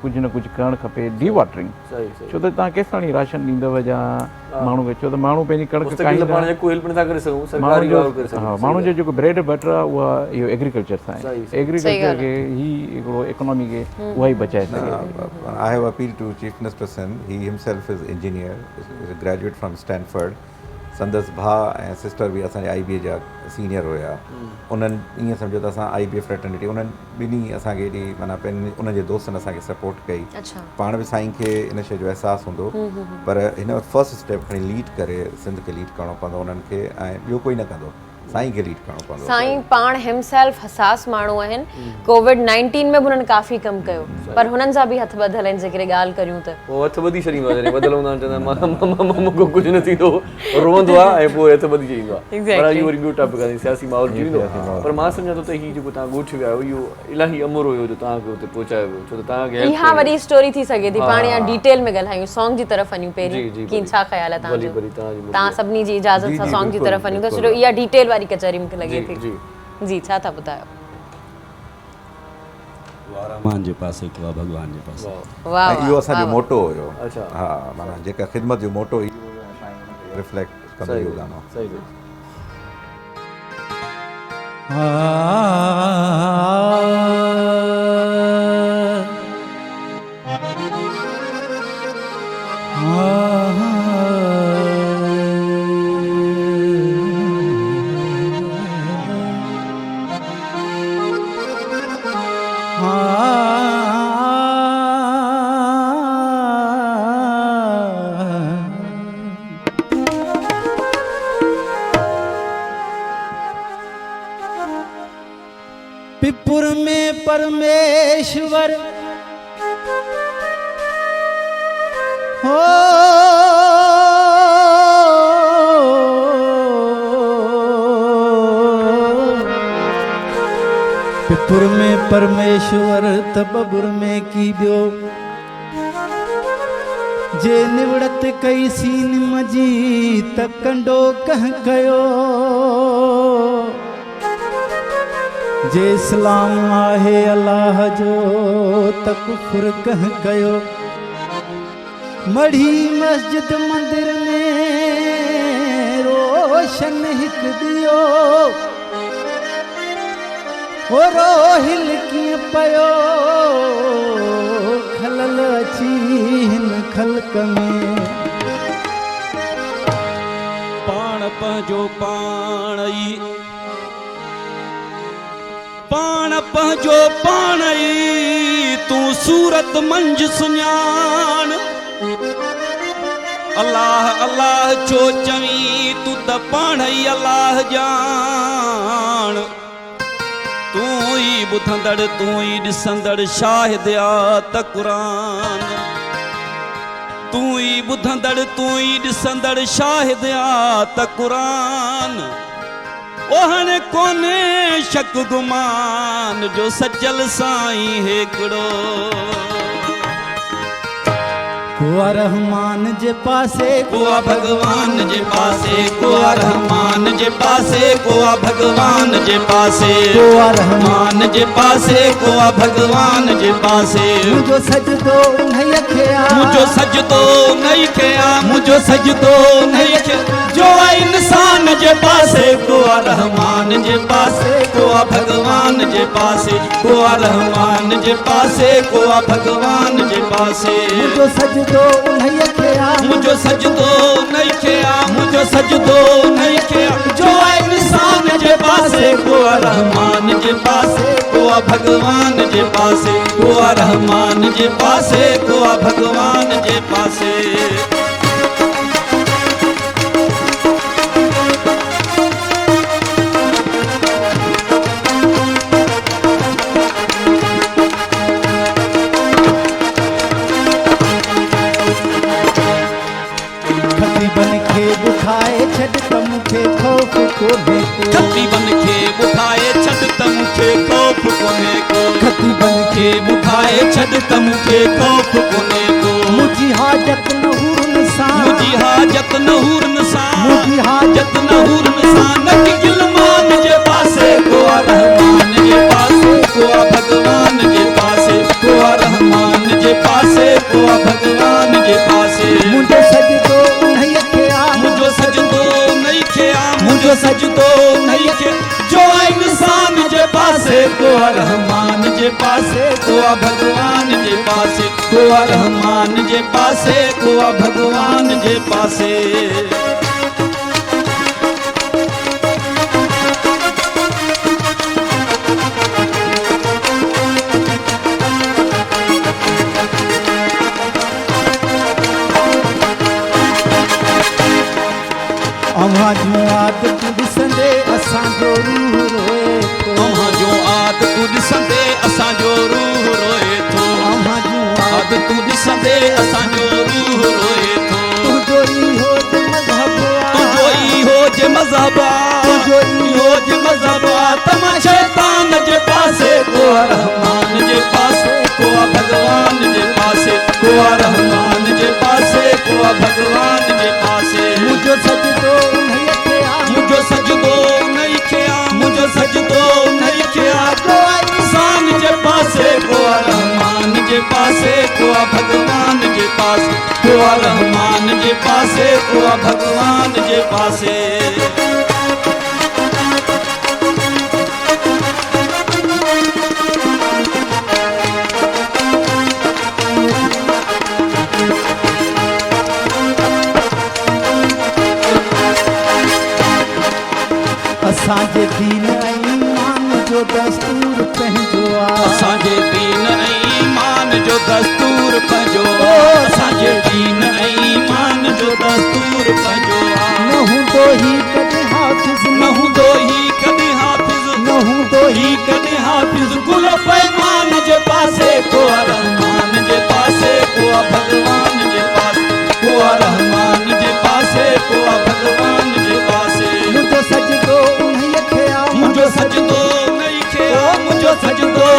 ڪجهه نه ڪجهه ڪرڻ کپي ڊي واٽرنگ ڇو ته توهان ڪيستاڻي راشن ڏيندؤ يا ماڻهو کي ڇو ته ماڻهو پنهنجي ڪڻڪ مستقل پاڻ يڪو هيلپ نٿا ڪري سگهون سرڪاري وارو ڪري سگهون ماڻهو جو جيڪو بريڊ بٽر آهي اها اهو ايگريڪلچر سان آهي ايگريڪلچر کي هي هڪڙو ايڪانامي کي اها ئي بچائي سگهي ٿي. I have appeal to chief minister Sindh he himself is engineer is a graduate from Stanford سندس ڀاء ۽ سسٽر به اسان جي آئي بي اي جا سينيئر هيا انهن ائين سمجهو ته اسان آئي بي اي فريٽرنٽي انهن ٻنهي اسان کي ايڏي معنيٰ پنهنجي انهن جي دوستن اسان کي سپورٽ ڪئي پاڻ به سائين کي ان شيء جو احساس هوندو پر هن وقت فرسٽ اسٽيپ کڻي ليڊ ڪري سنڌ کي ليڊ ڪرڻو پوندو انهن کي ۽ ٻيو ڪوئي نه ڪندو سائين کي ليڊ ڪرڻو پوندو. سائين پاڻ هم سيلف حساس ماڻهو آهن ڪووڊ نائنٽين ۾ به هنن ڪافي ڪم ڪيو پر هنن جا به هٿ ٻڌل آهن جيڪڏهن ڳالهه ڪريون ته. هو هٿ ٻڌي ڇڏيندو آهي جڏهن ٻڌل هوندا آهن چوندا آهن مان مون کان ڪجهه نه ٿيندو روئندو آهي ۽ پوء هٿ ٻڌي ڇڏيندو آهي پر اهو وري ٻيو ٽاپڪ آهي سياسي ماحول ٿي ويندو پر مان سمجهان ٿو ته هي جيڪو توهان ڳوٺ ويا آهيو اهو الاهي امر هيو جو توهان کي اتي پهچايو ويو ڇو ته توهان کي هيلپ اها وڏي اسٽوري ٿي سگهي ٿي پاڻ اها ڊيٽيل ۾ ڳالهايون سانگ جي طرف وڃون پهرين ڪي ڇا خيال آهي توهان جو توهان سڀني جي اجازت سان سانگ جي طرف وڃون ٿا ڇو جو اها ڊيٽيل واري ڪچهري مون کي لڳي ٿي جي ڇا ٿا ٻڌايو. ڪو رحمان جي پاسي ڪو آ ڀڳوان جي پاسي. واھ ۽ اهو واھ اسان جو واھ. موٽو هيو ها معنيٰ جيڪا خدمت جو موٽو اهو هيو ۽ سائين ان کي ريفليڪٽ ڪندو اهو گانو. پرميشور هو. پپر ۾ پرميشور ته ٻٻر ۾ ڪي ٻيو. جي نوڙت ڪئي سين مجي ته ڪنڊو ڪنهن ڪيو. جي اسلام آهي الله جو ته ڪفر ڪنهن ڪيو. مڙهي مسجد مندر ۾ روشن هڪ ڏيئو. او روهيل ڪيئن پيو خلل اچي هن خلق ۾. پاڻ پنهنجو پاڻ ئي پاڻ پنهنجو پاڻ ئي تون صورت منجهه سڃاڻ. الله الله ڇو چوين تون ته پاڻ ئي الله ڄاڻ. تون ئي ٻڌندڙ تون ئي ڏسندڙ شاهد آ ته قرآن. تون ئي ٻڌندڙ تون ئي ڏسندڙ شاهد آ ته قرآن. او هاڻي ڪونهي شڪ گمان جو سچل سائين هيڪڙو. ڪو آ رحمان جي پاسي ڪو آ ڀڳوان جي پاسي ڪو آ رحمان جي پاسي ڪو آ ڀڳوان جي پاسي ڪو آ رحمان جي پاسي ڪو آ ڀڳوان جي پاسي. منهنجو سجدو انهيء کي آ منهنجو سجدو انهيء کي آ منهنجو سجدو انهيء کي جو آ انسان جي پاسي ڪو آ رحمان جي پاسي ڪو آ ڀڳوان جي پاسي ڪو آ رحمان جي پاسي ڪو آ ڀڳوان جي پاسي. منهنجو سجدو انهيء کي آ منهنجو سجدو انهيء کي آ منهنجو سجدو انهيء کي آ جو آ انسان جي پاسي ڪو آ رحمان جي پاسي ڪو آ ڀڳوان جي پاسي ڪو آ رحمان جي پاسي ڪو آ ڀڳوان جي پاسي. خطيبن کي ٻڌائي ڇڏ ته مون کي خوف ڪونهي ڪو. خطيبن کي ٻڌائي ڇڏ ته مون کي خوف ڪونهي ڪو. خطيبن کي ٻڌائي ڇڏ ته مون کي خوف ڪونهي ڪو. منهنجي حاجت نه حورن سان. منهنجي حاجت نه حورن سان. منهنجي حاجت نه حورن سان. نه ڪي غلمان جي پاسي ڪو آ رحمان جي پاسي ڪو آ ڀڳوان جي پاسي ڪو آ رحمان جي پاسي ڪو آ ڀڳوان جي پاسي. منهنجو سجدو انهيء کي آ. منهنجو سجدو انهيء کي آ. منهنجو سجدو انهيء کي جو آ انسان جي پاسي ڪو آ رحمان جي پاسي ڪو آ ڀڳوان جي پاسي ڪو آ رحمان جي پاسي ڪو آ ڀڳوان جي پاسي. اوهان جون عادتون ڏسندي اسان جو روح روئي ٿو. اوهان جون عادتون ڏسندي اسان جو روح روئي ٿو. اوهان جون عادتون ڏسندي اسان جو روح روئي ٿو. تنهنجو اهو جي مذهب آ. تنهنجو اهو جي مذهب آ. تنهنجو اهو جي مذهب آ. ته مان شيطان جي پاسي ڪو آ رحمان جي پاسي ڪو آ ڀڳوان جي پاسي ڪو آ رحمان جي پاسي ڪو آ ڀڳوان جي پاسي. منهنجو سجدو انهيء کي آ. منهنجو سجدو انهيء کي آ. منهنجو سجدو انهيء کي آ. جو آ انسان جي پاسي ڪو آ رحمان جي پاسي ڪو آ ڀڳوان جي پاسي ڪو آ رحمان جي پاسي ڪو آ ڀڳوان جي پاسي. اسان جي دين ۽ ايمان جو دستور پنهنجو آ. اسان جي دين ۽ ايمان جو دستور پنهنجو آ. اسان جي دين ۽ ايمان جو دستور پنهنجو آ. نه هوندو هي ڪڏهن حافظ. نه هوندو هي ڪڏهن حافظ. نه هوندو هي ڪڏهن حافظ گل پيمان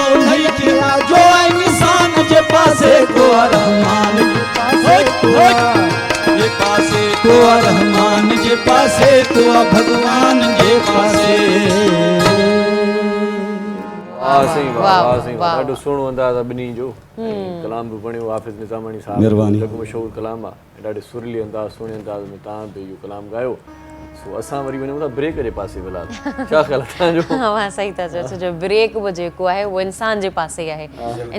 انهي کي آ جو انسان جي پاسي ڪو آ رحمان جي پاسي ڪو آ جي پاسي ڪو آ رحمان جي پاسي ڪو آ ڀڳوان جي پاسي. واھ سائين واھ واھ سائين واھ ڏاڍو سهڻو انداز آ ٻنهي جو ۽ ڪلام به وڻيو حافظ نظاماڻي صاحب جو جڳ مشهور ڪلام آ. ۽ ڏاڍي سريلي انداز سهڻي انداز ۾ توهان به اهو ڪلام ڳايو سو اسان وري وڃون ٿا بريڪ جي پاسي في الحال ڇا خيال آهي توهان جو؟ اوهان صحيح ٿا چئو ڇو جو بريڪ به جيڪو آهي اهو انسان جي پاسي ئي آهي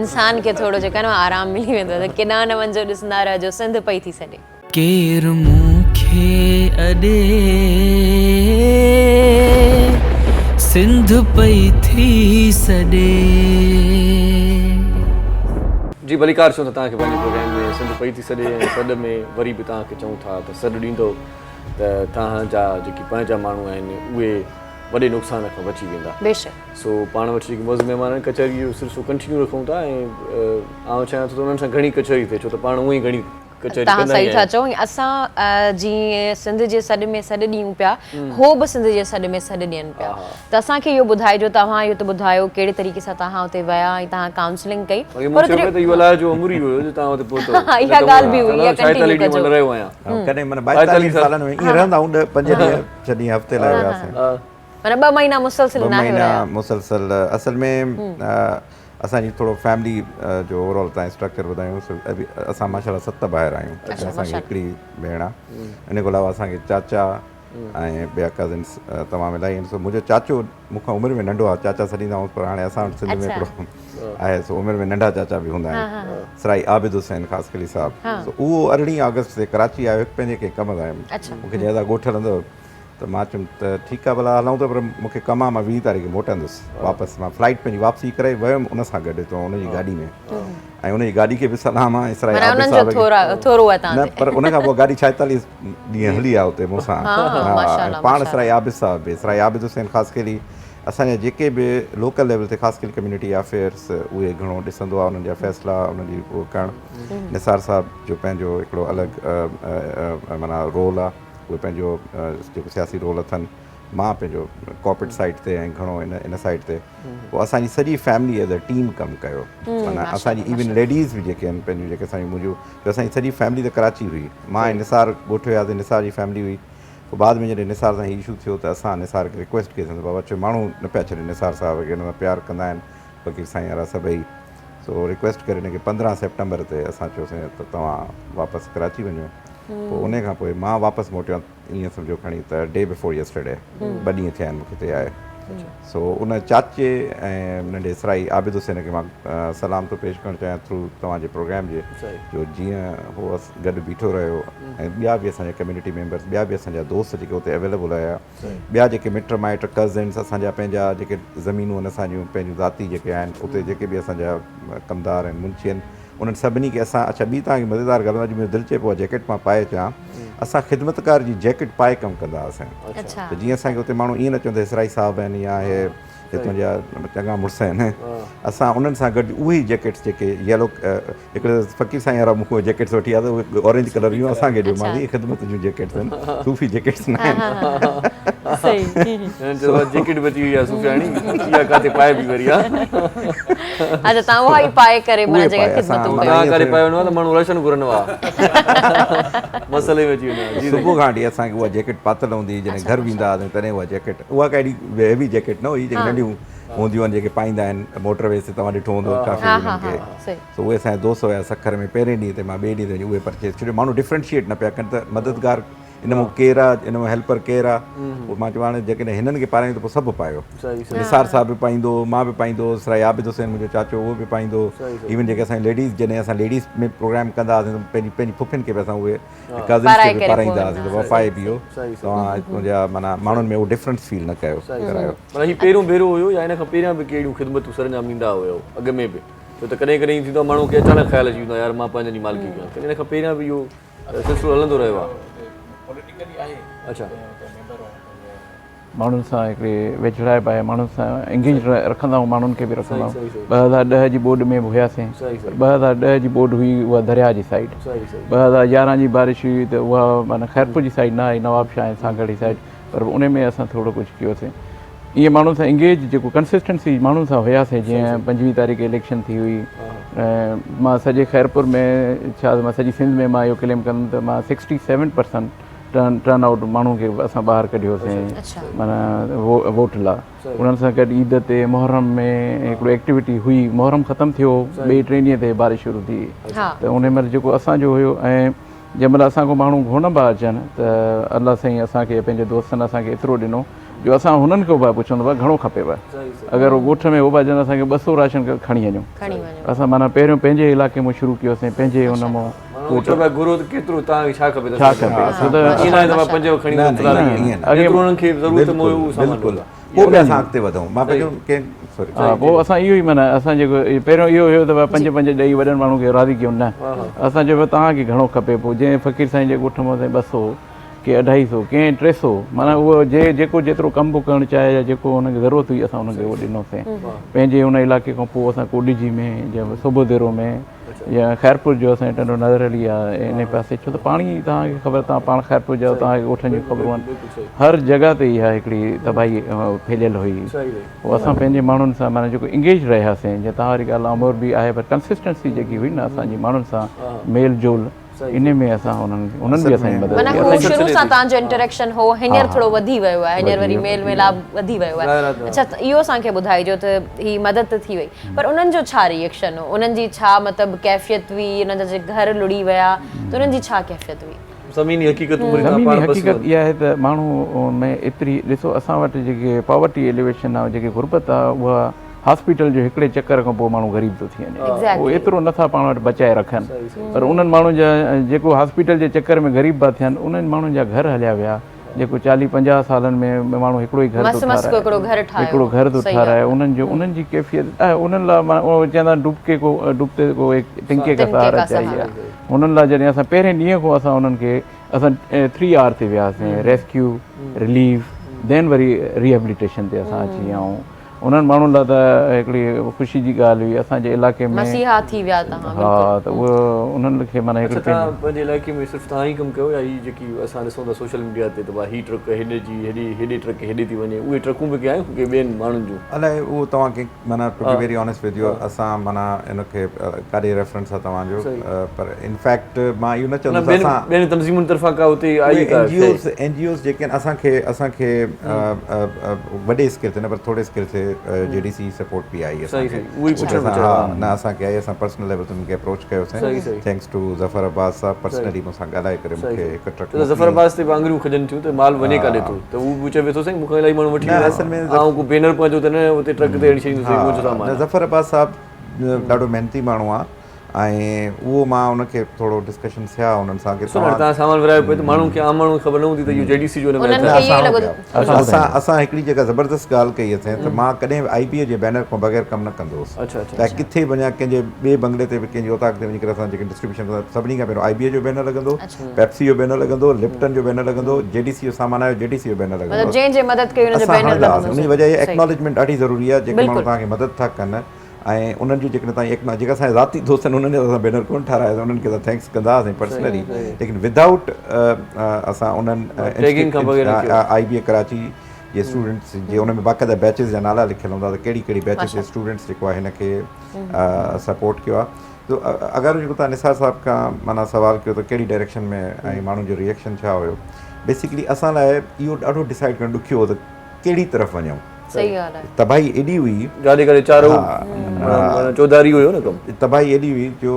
انسان کي ٿورو جيڪو آهي نه آرام ملي ويندو آهي ته ڪيڏانهن نه وڃجو ڏسندا رهجو سنڌ پئي ٿي سڏي. ڪير مون کي اڏي سنڌ پئي ٿي سڏي. جي ڀليڪار چئون ٿا توهان کي پنهنجي پروگرام ۾ سنڌ پئي ٿي سڏي ۽ سڏ ۾ وري به توهان کي چئون ٿا ته سڏ ڏيندو ته توهان جا جيڪي پنهنجا ماڻهو آهن اهي وڏي نقصان کان بچي ويندا. بيشڪ. سو پاڻ وٽ جيڪي معزز مهمان آهن ڪچهري جو سلسلو ڪنٽينيو رکون ٿا ۽ آئون چاهيان ٿو ته انهن سان گهڻي ڪچهري ٿئي ڇو ته پاڻ هونئن ئي گهڻي ڪچهري توهان ڪندا ئي صحيح ٿا آهيون. چئو ۽ اسان جيئن سنڌ جي سڏ ۾ سڏ ڏيون پيا هو به سنڌ جي سڏ ۾ سڏ ڏين پيا ته اسان کي اهو ٻڌائجو توهان اهو ته ٻڌايو ڪهڙي طريقي سان توهان اتي ويا ۽ توهان ڪائونسلنگ ڪئي باقي مون پر چيو پئي ته اهو الائي جو عمر ئي هيو جو توهان اتي پهتو ها نه اها ته ڳالهه به هئي هونء اها ڇائيتاليهه ڪنٽينيو ڏينهن مان ڪجو نه رهيو آهيان. ڪڏهن معنيٰ 42 سالن ۾ ائين رهندا آهيون ڏهه پنج ڏينهن ڇهه ڏينهن هفتي لاء وياسين. معنيٰ ٻه مهينا مسلسل ٻه ناهيو مهينا رهيا. مسلسل اصل ۾ اسان جي ٿورو فيملي جو اوور آل تان اسٽرڪچر ٻڌايون سو اسان ماشاء الله ست ڀائر آهيون اسان کي هڪڙي ڀيڻ آهي ان کان علاوه اسان کي چاچا ۽ ٻيا ڪزنس تمام الاهي آهن سو منهنجو چاچو مون کان عمر ۾ ننڍو آهي چاچا سڏيندا آهيون پر هاڻي اسان وٽ سنڌ ۾ هڪڙو آهي سو عمر ۾ ننڍا چاچا به هوندا آهن سرائي عابد حسين خاصخيلي صاحب سو اهو ارڙهين آگسٽ تي ڪراچي آيو هڪ پنهنجي ڪنهن ڪم تان مون کي چيائين ته ڳوٺ هلندو ته مان چيم ته ٺيڪ آهي ڀلا هلون ٿا پر مون کي ڪم آهي مان ويهه تاريخ موٽندس واپس مان فلائيٽ پنهنجي واپسي ڪرائي ويم ان سان گڏ هتان ان جي گاڏي ۾ ۽ ان جي گاڏي کي به سلام آهي اسرائيل معنيٰ انهن جو ٿورو آهي تان نه پر ان کان پوء گاڏي 46 ڏينهن هلي آهي اتي مون سان ها پاڻ اسرائيل عابد صاحب به اسرائيل عابد حسين خاصخيلي اسان جا جيڪي به لوڪل ليول تي خاصخيلي ڪميونٽي افيئرس اهي گهڻو ڏسندو آهي انهن جا فيصلا انهن جي اهو ڪرڻ نثار صاحب جو پنهنجو هڪڙو الڳ معنيٰ رول آهي اهي پنهنجو جيڪو سياسي رول اٿن مان پنهنجو ڪارپوريٽ سائيڊ تي ۽ گهڻو ان ان سائيڊ تي پوء اسان جي سڄي فيملي ايز اي ٽيم ڪم ڪيو معنيٰ اسان جي ايون ليڊيز به جيڪي آهن پنهنجون جيڪي اسان جون منهنجون جو اسان جي سڄي فيملي ته ڪراچي هئي مان ۽ نثار ڳوٺ وياسين نثار جي فيملي هئي پوء بعد ۾ جڏهن نثار سان هي اشو ٿيو ته اسان نثار کي رڪويسٽ ڪئي سين بابا ڇو ماڻهو نه پيا ڇڏين نثار صاحب کي هن سان پيار ڪندا آهن فقير سائين وارا سڀئي سو رڪويسٽ ڪري هن کي 15 سيپٽمبر تي اسان چيوسين ته توهان واپس ڪراچي وڃو پوء انهي کان پوء مان واپس موٽيو ائين سمجهو کڻي ته ڊي بفور يسٽرڊي ٻه ڏينهن ٿيا آهن مون کي هتي آئي سو ان چاچي ۽ ننڍي سرائي عابد حسين کي مان سلام ٿو پيش ڪرڻ چاهيان ٿرو توهان جي پروگرام جي جو جيئن هو گڏ بيٺو رهيو ۽ ٻيا به اسان جا ڪميونٽي ميمبرس ٻيا به اسان جا دوست جيڪي اتي اويليبل هيا ٻيا جيڪي مٽ مائٽ ڪزنس اسان جا پنهنجا جيڪي زمينون آهن اسان جون پنهنجون ذاتي جيڪي آهن اتي جيڪي به اسان جا ڪمدار آهن منشي آهن انهن سڀني کي اسان اڇا ٻي توهان کي مزيدار ڳالهه اڄ منهنجو دل چئي پيو اها جيڪيٽ مان پائي اچان اسان خدمتگار جي جيڪيٽ پائي ڪم ڪندا هئاسين ته جيئن اسان کي اتي ماڻهو ائين نه چون ته اسرائي صاحب آهن يا اهي هتان جا چڱا مڙس آهن اسان انهن سان گڏ اهي ئي جيڪيٽس جيڪي يلو هڪڙي فقير سائين وارا مون کان جيڪيٽس وٺي آيا ته اهي اورينج ڪلر جون اسان کي ڏيو مان چيو خدمت جون جيڪيٽس آهن صوفي جيڪيٽس نه آهن. هنن چيو جيڪيٽ بچي وئي آهي صوفياڻي اها ڪاٿي پائبي وري ها. اڇا توهان اها ئي پائي ڪري معنيٰ جيڪا خدمتون ڪيون. توهان ڪاڏي پائي وڃو ها ته ماڻهو راشن گهرن ها مسئلي ۾ اچي وڃن ها. صبح کان وٺي اسان کي اها جيڪيٽ پاتل هوندي هئي جڏهن گهر ويندا هئاسين تڏهن اها جيڪيٽ اها ڪا ايڏي هيوي جيڪيٽ نه هئي جيڪي ننڍيون هونديون آهن جيڪي پائيندا آهن موٽر ويز تي توهان ڏٺو هوندو ڪافي انهن کي سو اهي اسان جا دوست هيا سکر ۾ پهرين ڏينهن تي مان ٻئي ڏينهن تي وڃي اهي پرچيز ڇو جو ماڻهو ڊفرنشيئيٽ نه پيا ڪن ته مددگار ان مان ڪير آ ان مان هيلپر ڪير آ پوء مان چيو هاڻي جيڪڏهن هنن کي پارايون ته پوء سڀ پايو نثار صاحب به پائيندو هو مان به پائيندو هوس سرائي عابد حسين منهنجو چاچو اهو به پائيندو هو ايون جيڪي اسان جي ليڊيز جڏهن اسان ليڊيز ۾ پروگرام ڪندا هئاسين ته پنهنجي پنهنجي پڦين کي به اسان اهي ڪزنس کي به پارائيندا هئاسين ته بابا پائي بيهو توهان هتون جا معنيٰ ماڻهن ۾ اهو ڊفرنس فيل نه ڪيو ڪرايو. معنيٰ هي پهريون ڀيرو هيو يا ان کان پهريان به ڪي اهڙيون خدمتون سرانجام ڏيندا هيو اڳ ۾ به ڇو ته ڪڏهن ڪڏهن ائين ٿيندو آهي ماڻهو کي اچانڪ خيال اچي ويندو آهي يار مان پنهنجن جي مالڪي ڪيان ڪڏهن ان کان پهريان به اهو سلسلو هلندو رهيو آهي. اڇا. ماڻهن سان هڪڙي ويجهڙائپ آهي ماڻهن سان انگيج رکندا آهيون ماڻهن کي به رکندا آهيون 2010 جي ٻوڏ ۾ به هياسين 2010 جي ٻوڏ هئي اها درياء جي سائيڊ 2011 جي بارش هئي ته اها معنيٰ خيرپور جي سائيڊ نه آئي نواب شاهه ۽ سانگهڙ جي سائيڊ پر ان ۾ اسان ٿورو ڪجهه ڪيوسين. ائين ماڻهن سان انگيج جيڪو ڪنسسٽنسي ماڻهن سان هياسين جيئن 25 تاريخ اليڪشن ٿي هئي ۽ مان سڄي خيرپور ۾ ڇا مان سڄي سنڌ ۾ مان اهو ڪليم ڪندم ته مان 67 پرسنٽ ٽرن آئوٽ ماڻهن کي اسان ٻاهر ڪڍيوسين معنيٰ ووٽ لا. انهن سان گڏ عيد تي محرم ۾ هڪڙو ايڪٽيوٽي هئي، محرم ختم ٿيو ٻئي ٽئين ڏينهن تي بارش شروع ٿي ته انهي مهل جيڪو اسان جو هيو ۽ جنهن مهل اسان کان ماڻهو گهرڻ به اچن ته الله سائين اسان کي پنهنجي دوستن اسان کي ايترو ڏنو جو اسان هنن کان به پڇندو به گهڻو کپيو، اگر هو ڳوٺ ۾ هو به اچن اسان کي 200 راشن کڻي وڃو، اسان معنيٰ پهريون پنهنجي علائقي مان شروع ڪيوسين پنهنجي ان مان. ماڻهو چئو پيا گهرو ته ڪيترو توهان کي ڇا کپي ڇا کپي ڇو ته ائين ناهي ته مان پنج کڻي وڃان ته ائين نه جيترو انهن کي ضرورت مون اهو سامان بلڪل پوء به اسان اڳتي وڌون مان پنهنجو ڪنهن سوري ها پوء اسان اهو ئي معنيٰ اسان جيڪو پهريون اهو هيو ته پنج پنج ڏئي وڏن ماڻهن کي راضي ڪيون نه اسان چيو توهان کي گهڻو کپي پوء جنهن فقير سائين جي ڳوٺ مان سائين 200 ڪي 250 ڪنهن 300 معنيٰ اهو جي جيڪو جيترو ڪم به ڪرڻ چاهي يا جيڪو هن کي ضرورت هئي اسان هن کي اهو ڏنوسين پنهنجي ان علائقي کان پوء اسان ڪوڏجي ۾ جنهن صوڀوديرو ۾ يا خيرپور جو اسان ٽنڊو نظر علي آ انهي پاسي ڇو ته پاڻي توهان کي خبر توهان پاڻ خيرپور جا توهان کي ڳوٺن جون خبرون آهن هر جڳهه تي اها هڪڙي تباهي ڦهليل هئي پوء اسان پنهنجي ماڻهن سان معنيٰ جيڪو انگيج رهياسين جيئن توهان واري ڳالهه آمور به آهي پر ڪنسسٽنسي جيڪي هئي نه اسان جي ماڻهن سان ميل جول انهي ۾ اسان انهن انهن به اسان جي مدد معنيٰ هو شروع سان توهان جو انٽريڪشن هو هينئر ٿورو وڌي ويو آهي هينئر وري ميل ميلاپ وڌي ويو آهي اڇا اهو اسان کي ٻڌائجو ته هي مدد ته ٿي وئي پر انهن جو ڇا ري ايڪشن هو انهن جي ڇا مطلب ڪيفيت هئي انهن جا جي گهر لڙي ويا ته انهن جي ڇا ڪيفيت هئي؟ زميني حقيقت عمري تان زميني پاڻ پسي حقيقت اها آهي ته ماڻهو ۾ ايتري ڏسو اسان وٽ جيڪي پاورٽي ايليويشن آهي جيڪي غربت آهي اها هاسپيٽل جو هڪڙي چڪر کان پوء ماڻهو غريب ٿو ٿي وڃي اهو ايترو نٿا پاڻ وٽ بچائي رکن پر انهن ماڻهن جا جيڪو هاسپيٽل جي چڪر ۾ غريب پيا ٿين انهن ماڻهن جا گهر هليا ويا جيڪو 40 50 سالن ۾ ماڻهو هڪڙو ئي گهر ٿو ٺاراهي هڪڙو گهر ٿو ٺاراهي انهن جو انهن جي ڪيفيت انهن لاء چوندا آهن ڊوبڪي ڪو ڊوبتي ڪو ايڪ تنڪي ڪا سهارا چاهيي انهن لاء جڏهن اسان پهرين ڏينهن کان اسان انهن کي اسان ٿري آر تي وياسين ريسڪيو رليف دين وري ريهبليٽيشن تي اسان اچي ويا آهيون انهن ماڻهن لاء ته هڪڙي خوشي جي ڳالهه هئي اسان جي علائقي ۾ مسيحا ٿي ويا توهان بلڪل ها ته اهو انهن کي معنيٰ هڪڙي اڇا توهان پنهنجي علائقي ۾ صرف توهان ئي ڪم ڪيو يا هي جيڪي اسان ڏسون ٿا سوشل ميڊيا تي ته ڀاء هي ٽرڪ هيڏي جي هيڏي هيڏي ٽرڪ هيڏي ٿي وڃي اهي ٽرڪون به ڪي آيون ڪي ٻين ماڻهن جون. الائي اهو توهان کي معنيٰ to be very honest with you اسان معنيٰ ان کي ڪاڏي ريفرنس آ توهان جو پر انفيڪٽ مان اهو نه چوندس اسان ٻين تنظيمن طرفان ڪا اتي آئي ڪا N G Os N G Os جيڪي آهن اسان کي اسان کي وڏي اسڪيل تي نه پر ٿوري اسڪيل تي جي ڊي سي سپورٽ به آئي اسان کي ها نه اسان کي آئي اسان پرسنل ليول تي انهن کي اپروچ ڪيوسين thanks two Zafar Abbas صاحب پرسنلي مون سان ڳالهائي ڪري مون کي هڪ ٽرڪ ظفر عباس تي به آڱريون کڄن ٿيون ته مال وڃي ڪاڏي ٿو ته هو به چوي ٿو سائين مون کان الاهي ماڻهو وٺي ويا آئون ڪو بينر پنهنجو ته نه اتي ٽرڪ تي هڻي ڇڏيندس هي منهنجو سامان نه ظفر عباس صاحب ڏاڍو محنتي ماڻهو آ ۽ اهو مان ان کي ٿورو ڊسڪشن ٿيا انهن سان ڪي توهان توهان سامان ورهايو پئي ته ماڻهن کي عام ماڻهن کي خبر نه هوندي ته اهو جي ڊي سي جو ان ۾ انهن کي اهو ئي لڳو ته اسان اسان هڪڙي جيڪا زبردست ڳالهه ڪئي اٿئي ته مان ڪڏهن به آئي بي اي جي بينر کان بغير ڪم نه ڪندو هوس چاهي ڪٿي به وڃان ڪنهن جي ٻئي بنگلي تي به ڪنهن جي اوطاق تي وڃي ڪري اسان جيڪي ڊسٽريبيوشن ڪندا سڀني کان پهريون آئي بي اي جو بينر لڳندو پيپسي جو بينر لڳندو لپٽن جو بينر لڳندو جي ڊي سي جو سامان آيو جي ڊي سي جو بينر لڳندو مطلب جنهن جي مدد ڪئي ان جو بينر لڳندو ان جي وجه اها ايڪناليجمينٽ ڏاڍي ضروري آهي جيڪي ماڻهو توهان کي مدد ٿا ڪن ۽ انهن جون جيڪڏهن توهان ايڪنا جيڪا اسان جا ذاتي دوست آهن انهن جا اسان بينر ڪونه ٺارايا انهن کي اسان thanks ڪندا هئاسين پرسنلي ليڪن ودائوٽ اسان انهن آئي بي اي ڪراچي جي اسٽوڊنٽس جي ان ۾ باقاعده بيچز جا نالا لکيل هوندا ته ڪهڙي ڪهڙي بيچز جي اسٽوڊنٽس جيڪو آهي هن کي سپورٽ ڪيو آهي ته اگر جيڪو توهان نثار صاحب کان معنيٰ سوال ڪيو ته ڪهڙي ڊائريڪشن ۾ ۽ ماڻهن جو ريئڪشن ڇا هيو بيسڪلي اسان لاء اهو ڏاڍو ڊسائيڊ ڪرڻ ڏکيو هو ته ڪهڙي طرف وڃون صحيح ڳالهه آهي. تباهي ايڏي هئي. جاڏي ڪاڏي چارو معنيٰ چوڌاري هيو نه ڪم. تباهي ايڏي هئي جو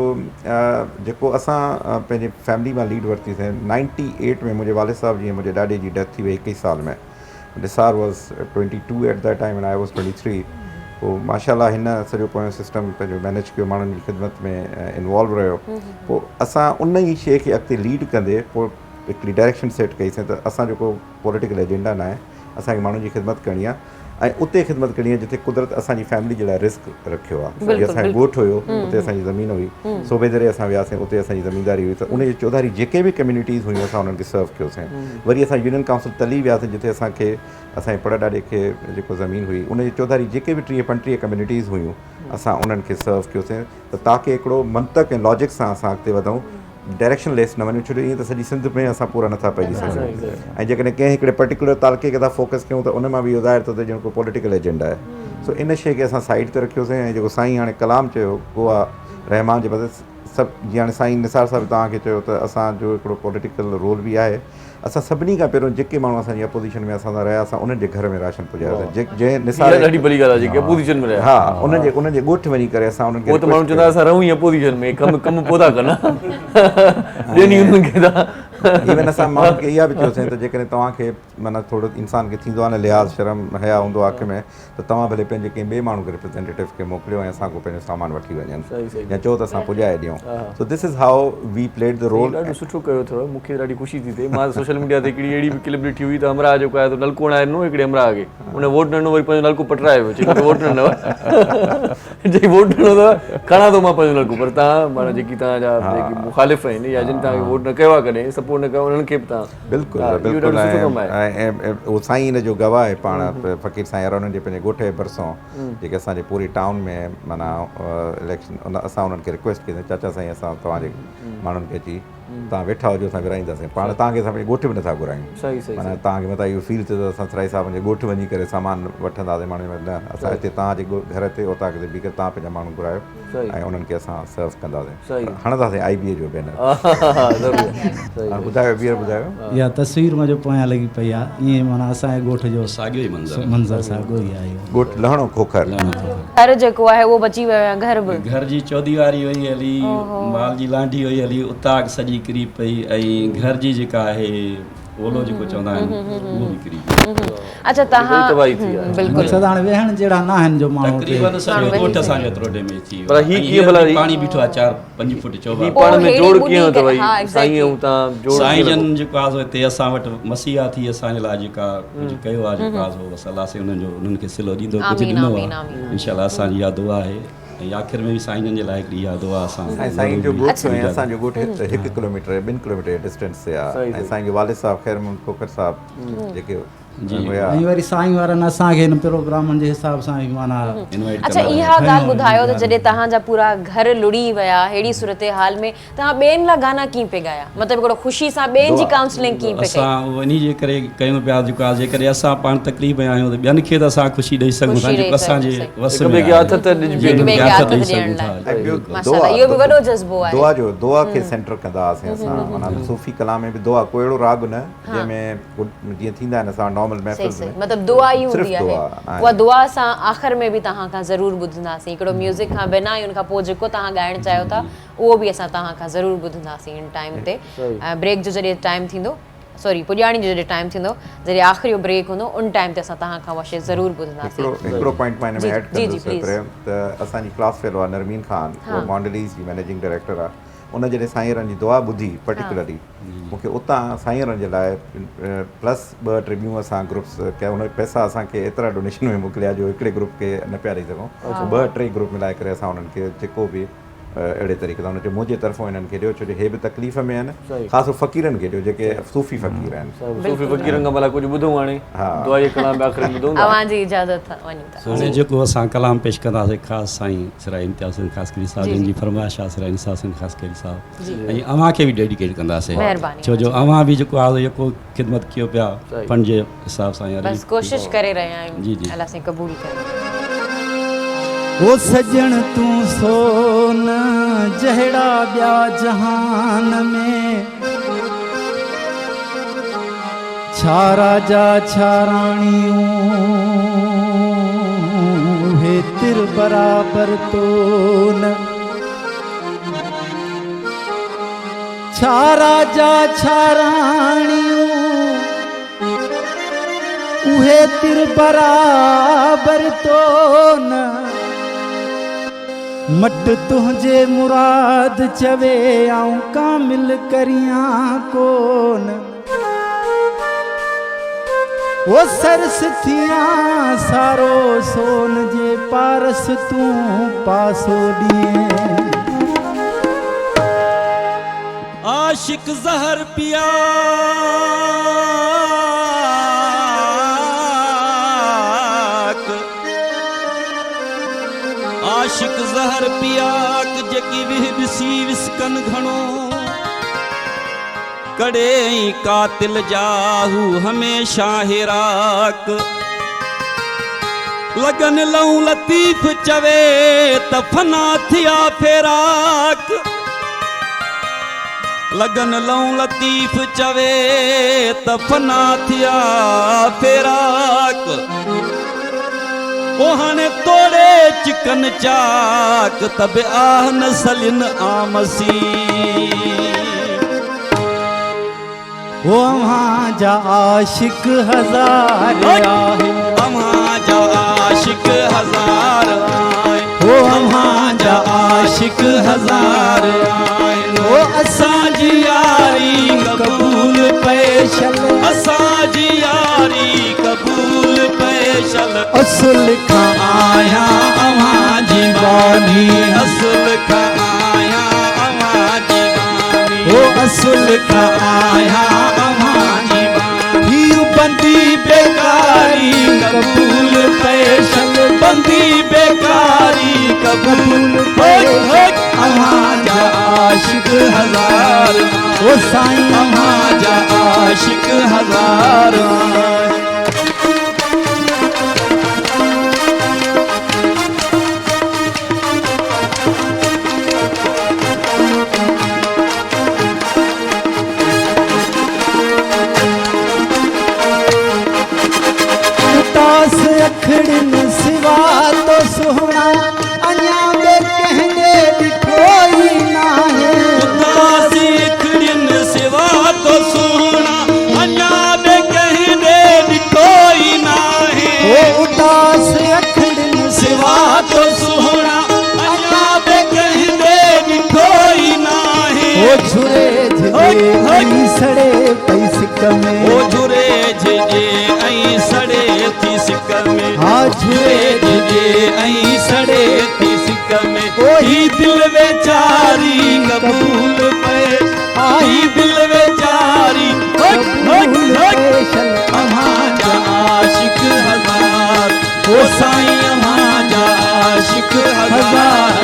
جيڪو اسان پنهنجي فيملي مان ليڊ ورتي سين 98 ۾ منهنجي والد صاحب جي ۽ منهنجي ڏاڏي جي ڊيٿ ٿي وئي هڪ ئي سال ۾ Nisar was 22 at that time and I was 23 پوء ماشاء الله هن سڄو پويون سسٽم پنهنجو مينيج ڪيو ماڻهن جي خدمت ۾ انوالو رهيو پوء اسان ان ئي شيء کي اڳتي ليڊ ڪندي پوء هڪڙي ڊائريڪشن سيٽ ڪئي سين ته اسان جو ڪو پوليٽيڪل ايجنڊا ناهي اسان کي ماڻهن جي خدمت ڪرڻي آهي ۽ اتي خدمت ڪرڻي آهي جتي قدرت اسان جي فيملي جي لاء رزق رکيو آهي. جيئن اسان جو ڳوٺ هيو اتي اسان جي زمين هئي، صوبيدري اسان وياسين اتي اسان جي زمينداري هئي ته ان جي چوڌاري جيڪي به ڪميونٽيز هيون اسان انهن کي سرو ڪيوسين. وري اسان يونين ڪائونسل تلي وياسين جتي اسان کي اسان جي پڙ ڏاڏي کي جيڪو زمين هئي ان جي چوڌاري جيڪي به 30 35 ڪميونٽيز هيون اسان انهن کي سرو ڪيوسين ته تاڪه هڪڙو منطق ۽ لاجڪ سان اسان اڳتي وڌون. ڊائريڪشن ليس نه وڃون ڇو جو ائين ته سڄي سنڌ ۾ اسان پورا نٿا پئجي سگهون ۽ جيڪڏهن ڪنهن هڪڙي پرٽيڪولر تعلقي کي ٿا فوڪس ڪيون ته ان مان به اهو ظاهر ٿو ٿئي ڄڻ ڪو پوليٽيڪل ايجنڊا آهي سو ان شيء کي اسان سائيڊ تي رکيوسين ۽ جيڪو سائين هاڻي ڪلام چيو گوا رحمان جي پاسي سڀ جيئن هاڻي سائين نثار صاحب توهان کي چيو ته اسان جو هڪڙو پوليٽيڪل رول به آهي اسان سڀني کان پهريون جيڪي ماڻهو اسان جي اپوزيشن ۾ اسان سان رهيا اسان انهن جي گهر ۾ راشن پڄايوسين جنهن نثار ڏاڍي ڀلي ڳالهه آهي جيڪي اپوزيشن ۾ رهيا ها انهن جي انهن جي ڳوٺ وڃي ڪري اسان انهن کي پوء ته ماڻهو چوندا اسان رهون ئي اپوزيشن ۾ ڪم ڪم پوء ٿا ڪن ڏين ئي انهن کي ٿا ايون اسان ماڻهن کي اها به چيوسين ته جيڪڏهن توهان کي معنيٰ ٿورو انسان کي ٿيندو آهي نه لحاظ شرم حياء هوندو آهي اک ۾ ته توهان ڀلي پنهنجي ڪنهن ٻئي ماڻهو کي ريپريزينٽيٽو کي موڪليو ۽ اسان کان پنهنجو سامان وٺي وڃن يا چئو ته اسان پڄائي ڏيون so this is how we played the role. ڏاڍو سٺو ڪيو اٿو مون کي ڏاڍي خوشي ٿي ٿئي مان سوشل ميڊيا تي هڪڙي اهڙي به ڪلپ ڏٺي هئي ته همراهه جيڪو آهي سو نلڪو هڻائي ڏنو هڪڙي همراهه کي ان ووٽ نه ڏنو وري پنهنجو نلڪو پٽرائي ويو چئي مونکي ووٽ نه ڏنو چئي ووٽ ڏنو ته کڻان ٿو مان پنهنجو نلڪو پر توهان معنيٰ جيڪي توهان جا جيڪي مخالف آهن يا جن توهان کي ووٽ نه ڪيو آهي ڪڏهن سپورٽ نه ڪيو انهن کي به توهان بلڪل بلڪل ۽ اهو سائين ان جو گواهه آهي پاڻ فقير سائين ارونن جي پنهنجي ڳوٺ جي ڀرسون جيڪي اسان جي پوري ٽائون ۾ معنيٰ اليڪشن ان اسان انهن کي رڪويسٽ ڪئي چاچا سائين اسان توهان جي ماڻهن کي اچي توهان ويٺا هجو اسان ورهائينداسين پاڻ توهان کي اسان پنهنجي ڳوٺ به نٿا گهرايون معنيٰ توهان کي متان اهو فيل ٿئي ته اسان سرائي صاحبن جي ڳوٺ وڃي ڪري سامان وٺنداسين ماڻهن نه اسان هتي توهان جي گهر تي اوطاق تي بيهي ڪري توهان پنهنجا ماڻهو گهرايو ۽ انهن کي اسان سرو ڪنداسين هڻنداسين آئي بي اي جو بينر. ٻڌايو ٻيهر ٻڌايو. اها تصوير منهنجو پويان لڳي پئي آ ائين معنيٰ اسان جي ڳوٺ جو ساڳيو ئي منظر منظر ساڳيو ئي آهي اهو. ڳوٺ لهڻو کوکر. گهر جيڪو آهي اهو بچي ويو يا گهر به. گهر جي چوديواري وئي هلي مال جي لانڍي وئي هلي اتاق سڄي ڪري پئي ۽ گهر جي جيڪا آهي اولو جيڪو چوندا آهن اهو به ڪري پيو. اڇا تهان بلڪل. مقصد هاڻي ويهڻ جهڙا نه آهن جو ماڻهو اتي. تقريبن سڄو ڳوٺ اسان جو ايترو ڊيميج ٿي ويو پر هي ڪيئن ڀلا هينئر به پاڻي بيٺو آهي 4 5 فوٽ چوٻارو. هي پاڻ ۾ جوڙ ڪيئن ٿو وئي سائين ۽ تهان جوڙ سائين جن جيڪو آهي سو هتي اسان وٽ مسيحا ٿي اسان جي لاء جيڪا ڪجهه ڪيو آهي جيڪو آهي سو بس الله سائين انهن جو انهن کي صلو ڏيندو ڪجهه ڏنو آهي انشاء الله اسان جي اها دعا آهي ۽ آخر ۾ به سائين جن جي لاء هڪڙي اها دعا اسان سائين سائين جو ڳوٺ ۽ اسان جو ڳوٺ هڪ ڪلوميٽر ٻن ڪلوميٽر جي ڊسٽنس تي آهي ۽ سائين جو والد صاحب خير محمد کوکر صاحب جيڪي هيا. ۽ وري سائين وارن اسان کي هن پروگرامن جي حساب سان به معنيٰ اڇا اها ڳالهه ٻڌايو ته جڏهن توهان جا پورا گهر لڙهي ويا ههڙي صورتحال ۾ توهان ٻين لا گانا ڪيئن پئي ڳايا مطلب هڪڙو خوشي سان ٻين جي ڪائونسلنگ ڪيئن پئي ڪئي. اسان اهو انهي جي ڪري ڪيون پيا جيڪو آهي جيڪڏهن اسان پاڻ تڪليف ۾ آهيون ته ٻين کي ته اسان خوشي ڏئي سگهون ٿا جيڪو اسان جي وس ۾ آهي هڪ ٻئي کي آٿت ڏيڻ لاء ماشاءالله اهو به وڏو جذبو آهي. دعا جو دعا کي سينٽر ڪندا هئاسين اسان معنيٰ صوفي ڪلام ۾ به دعا ڪو اهڙو راڳ نه جنهن ۾ جيئن ٿيندا آهن اسان نارمل محفلز ۾ مطلب دعا ئي هوندي آهي اها دعا اسان آخر ۾ به توهان کان ضرور ٻڌنداسين هڪڙو ميوزڪ کان بنا ۽ ان کان پوء جيڪو توهان ڳائڻ چاهيو ٿا اهو به اسان توهان کان ضرور ٻڌنداسين ان ٽائيم تي بريڪ جو جڏهن ٽائيم ٿيندو سوري پڄاڻي جو جڏهن ٽائيم ٿيندو جڏهن آخري بريڪ هوندو ان ٽائيم تي اسان توهان کان اها شي ضرور ٻڌنداسين. هڪڙو پوائنٽ مان هن ۾ ايڊ ڪندس ته اسان جي ڪلاس فيلو آهي نرمين خان اها مانڊليز جي مئنيجنگ ڊائريڪٽر آهي ان جڏهن سائين رن جي دعا ٻڌي پرٽيڪولرلي مون کي اتان سائين رن جي لاء پلس ٻه ٽي ٻيون اسان گروپس ڪيا ان پئسا اسان کي ايترا ڊونيشن ۾ موڪليا جو هڪڙي گروپ کي نه پيا ڏئي سگهون ٻه ٽي گروپ ملائي ڪري اسان انهن کي جيڪو به اهڙي طريقي سان هن چيو منهنجي طرفون انهن کي ڏيو ڇو جو هي به تڪليف ۾ آهن خاص طور فقيرن کي ڏيو جيڪي صوفي فقير آهن. صوفي فقيرن کان ڀلا ڪجهه ٻڌون هاڻي دعائيه ڪلام به آخر ۾ ٻڌون ٿا. اوهان جي اجازت وڃون ٿا. هاڻي جيڪو اسان ڪلام پيش ڪنداسين خاص سائين سرائي امتياز حسين خاصخيلي صاحب جن جي فرمائش آهي سرائي نثار حسين خاصخيلي صاحب ۽ اوهان کي به ڊيڊيڪيٽ ڪنداسين ڇو جو اوهان به جيڪو آهي يڪو خدمت ڪيو پيا پنهنجي حساب سان بس ڪوشش ڪري رهيا آهيون جي جي الله سائين قبول ڪري. او سڄڻ تون سون جهڙا ٻيا جهان ۾. ڇا راجا ڇا راڻيون اهي تر برابر تون. ڇا راجا ڇا راڻيون اهي تر برابر تون. مٽ تنهنجي مراد چوي آئون ڪامل ڪريان ڪون. او سرس ٿيان سارو سون جي پارس تون پاسو ڏين. عاشق زهر پياڪ عاشق زهر پياڪ جيڪي وهه ڏسي وسڪن گهڻو. ڪڙي ۽ قاتل جا هو هميشه هيراڪ. لڳن لئون لطيف چوي ته فنا ٿيا فراق. لڳن لئون لطيف چوي ته فنا ٿيا فراق. او هاڻي توڙي چڪن چاڪ ته به آه نه سلين عام سين. او اوهان جا عاشق هزار آهن. اوهان جا عاشق هزار آهن. او اوهان جا عاشق هزار آهن. او اسان جي ياري قبول پئي شل. اسان جي ياري قبول پئي شل. اصل کان آهيان اوهان جي ٻانهي. اصل کان آهيان اوهان جي ٻانهي. او اصل کان آهيان اوهان جي ٻانهي. هي بندي بيڪاري قبول پئي شل. بندي بيڪاري قبول پئي. اوهان جا عاشق هزار. او سائين اوهان جا عاشق هزار. اداس اکڙين سوا تو سهڻا اڃا ٻئي ڪنهن ڏي ڏٺو ئي ناهي. اداس اکڙين سوا تو سهڻا اڃا ٻئي ڪنهن ڏي ڏٺو ئي ناهي. او اداس اکڙين سوا تو سهڻا اڃا ٻئي ڪنهن ڏي ڏٺو ئي ناهي. او جهري جهڄي ۽ سڙي پئي سڪ ۾. او جهري جهڄي ۽ سڙي ٿي سڪ ۾. ها جهري جهڄي ۽ سڙي ٿي سڪ ۾. هي دل ويچاري قبول پئي. هي دل ويچاري قبول پئي شل. اوهان جا عاشق هزار. او سائين اوهان جا عاشق هزار.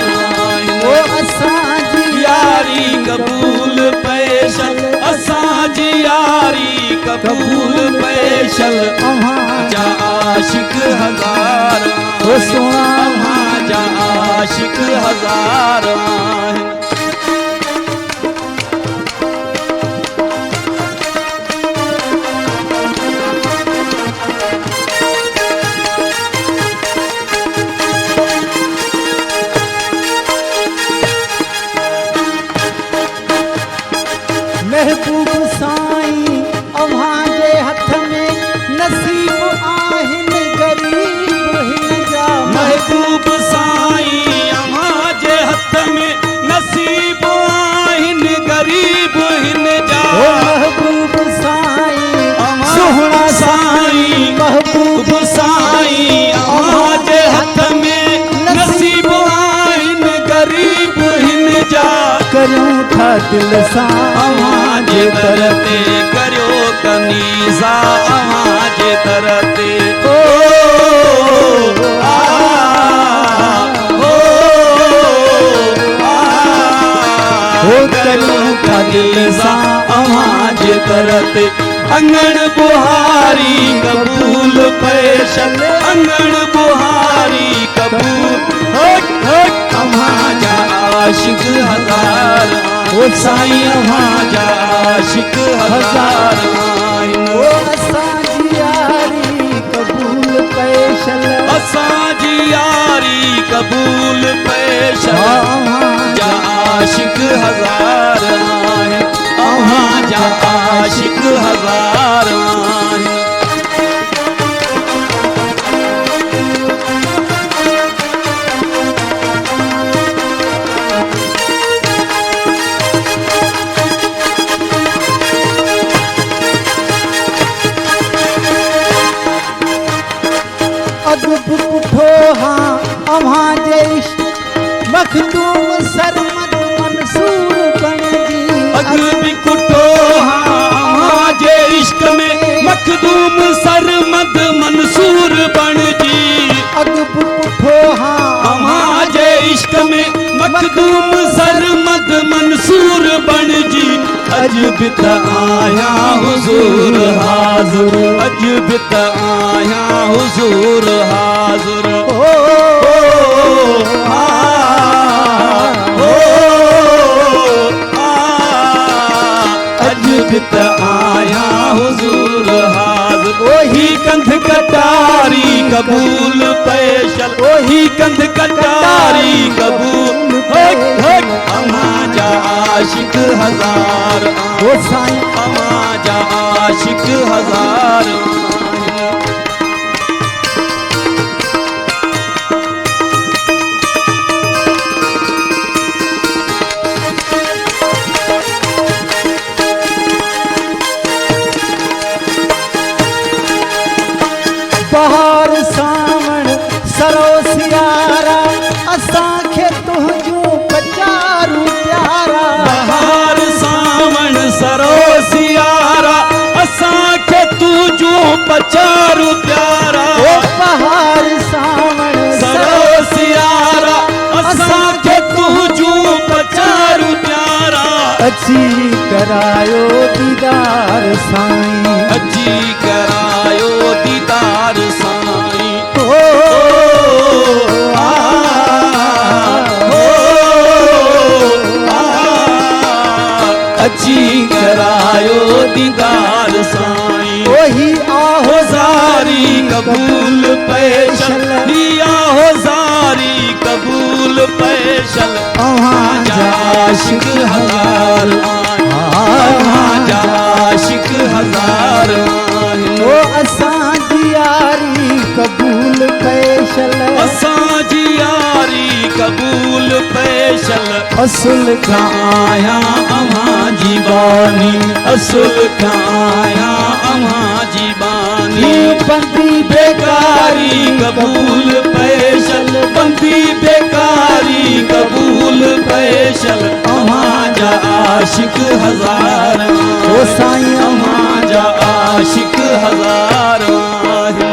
او اسان جي ياري قبول پئي شل. اسان جي ياري قبول پئي شل. اوهان جا عاشق هزار. او سهڻا اوهان جا عاشق هزار آهن. محبوب سائين اوهان جي هٿ ۾ نصيب آهن غريب هن جا. محبوب سائين اوهان جي هٿ ۾ نصيب آهن غريب هن جا. او محبوب سائين سهڻا سائين محبوب سائين اوهان جي هٿ ۾ نصيب آهن غريب هن جا. ڪريون ٿا دل سان اوهان جي در تي ڪريو ڪنيزا اوهان جي در تي. او آ او آ او ڪريون ٿا دل سان اوهان جي در تي. اڱڻ بهاري قبول پئي شل. اڱڻ بهاري قبول. اوهان جا عاشق هزار. او سائين اوهان جا عاشق هزار آهن. او اسان جي ياري قبول پئي شل. اسان جي ياري قبول پئي شل. اوهان جا عاشق هزار آهن. اوهان جا عاشق هزار آهن. اڳ به پٺو ها اوهان جي عشق مخدوم سرمد منصور بڻجي. اڳ به ڪٺو ها اوهان جي عشق ۾ مخدوم سرمد منصور بڻجي. اڳ به پٺو ها اوهان جي عشق ۾ مخدوم سرمد منصور بڻجي اڄ به ته آهيان حضور حاضر اڄ به ته آهيان حضور حاضر او آ او آ اڄ به ته آهيان حضور حاضر او هي ڪنڌ ڪٽاري قبول پئي شل او هي ڪنڌ ڪٽاري قبول اوهان جا عاشق هزار آهن اوهان جا عاشق هزار آهن. بهار سانوڻ سرو سيارا اسان کي تنهنجون پچارون پيارا. بهار سانوڻ سرو سيارا اسان کي تنهنجون پچارون پيارا. او بهار سانوڻ سرو سيارا اسان کي تنهنجون پچارون پيارا. اچي ڪرايو ديدار سائين. اچي ڪرايو ديدار سائين. او آ او آ اچي ڪرايو ديدار سائين. او هي آهو زاري قبول پئي شل هي آهو زاري قبول پئي شل. اوهان جا عاشق هزار آهن اوهان جا عاشق هزار آهن. او اسان جي ياري قبول پئي شل اسان جي ياري قبول پئي شل. اصل کان آهيان اوهان جي باني اصل کان آهيان اوهان جي باني. بندي بيڪاري قبول پئي شل بندي بيڪاري قبول پئي شل. اوهان جا عاشق هزار او سائين اوهان جا عاشق هزار آهن.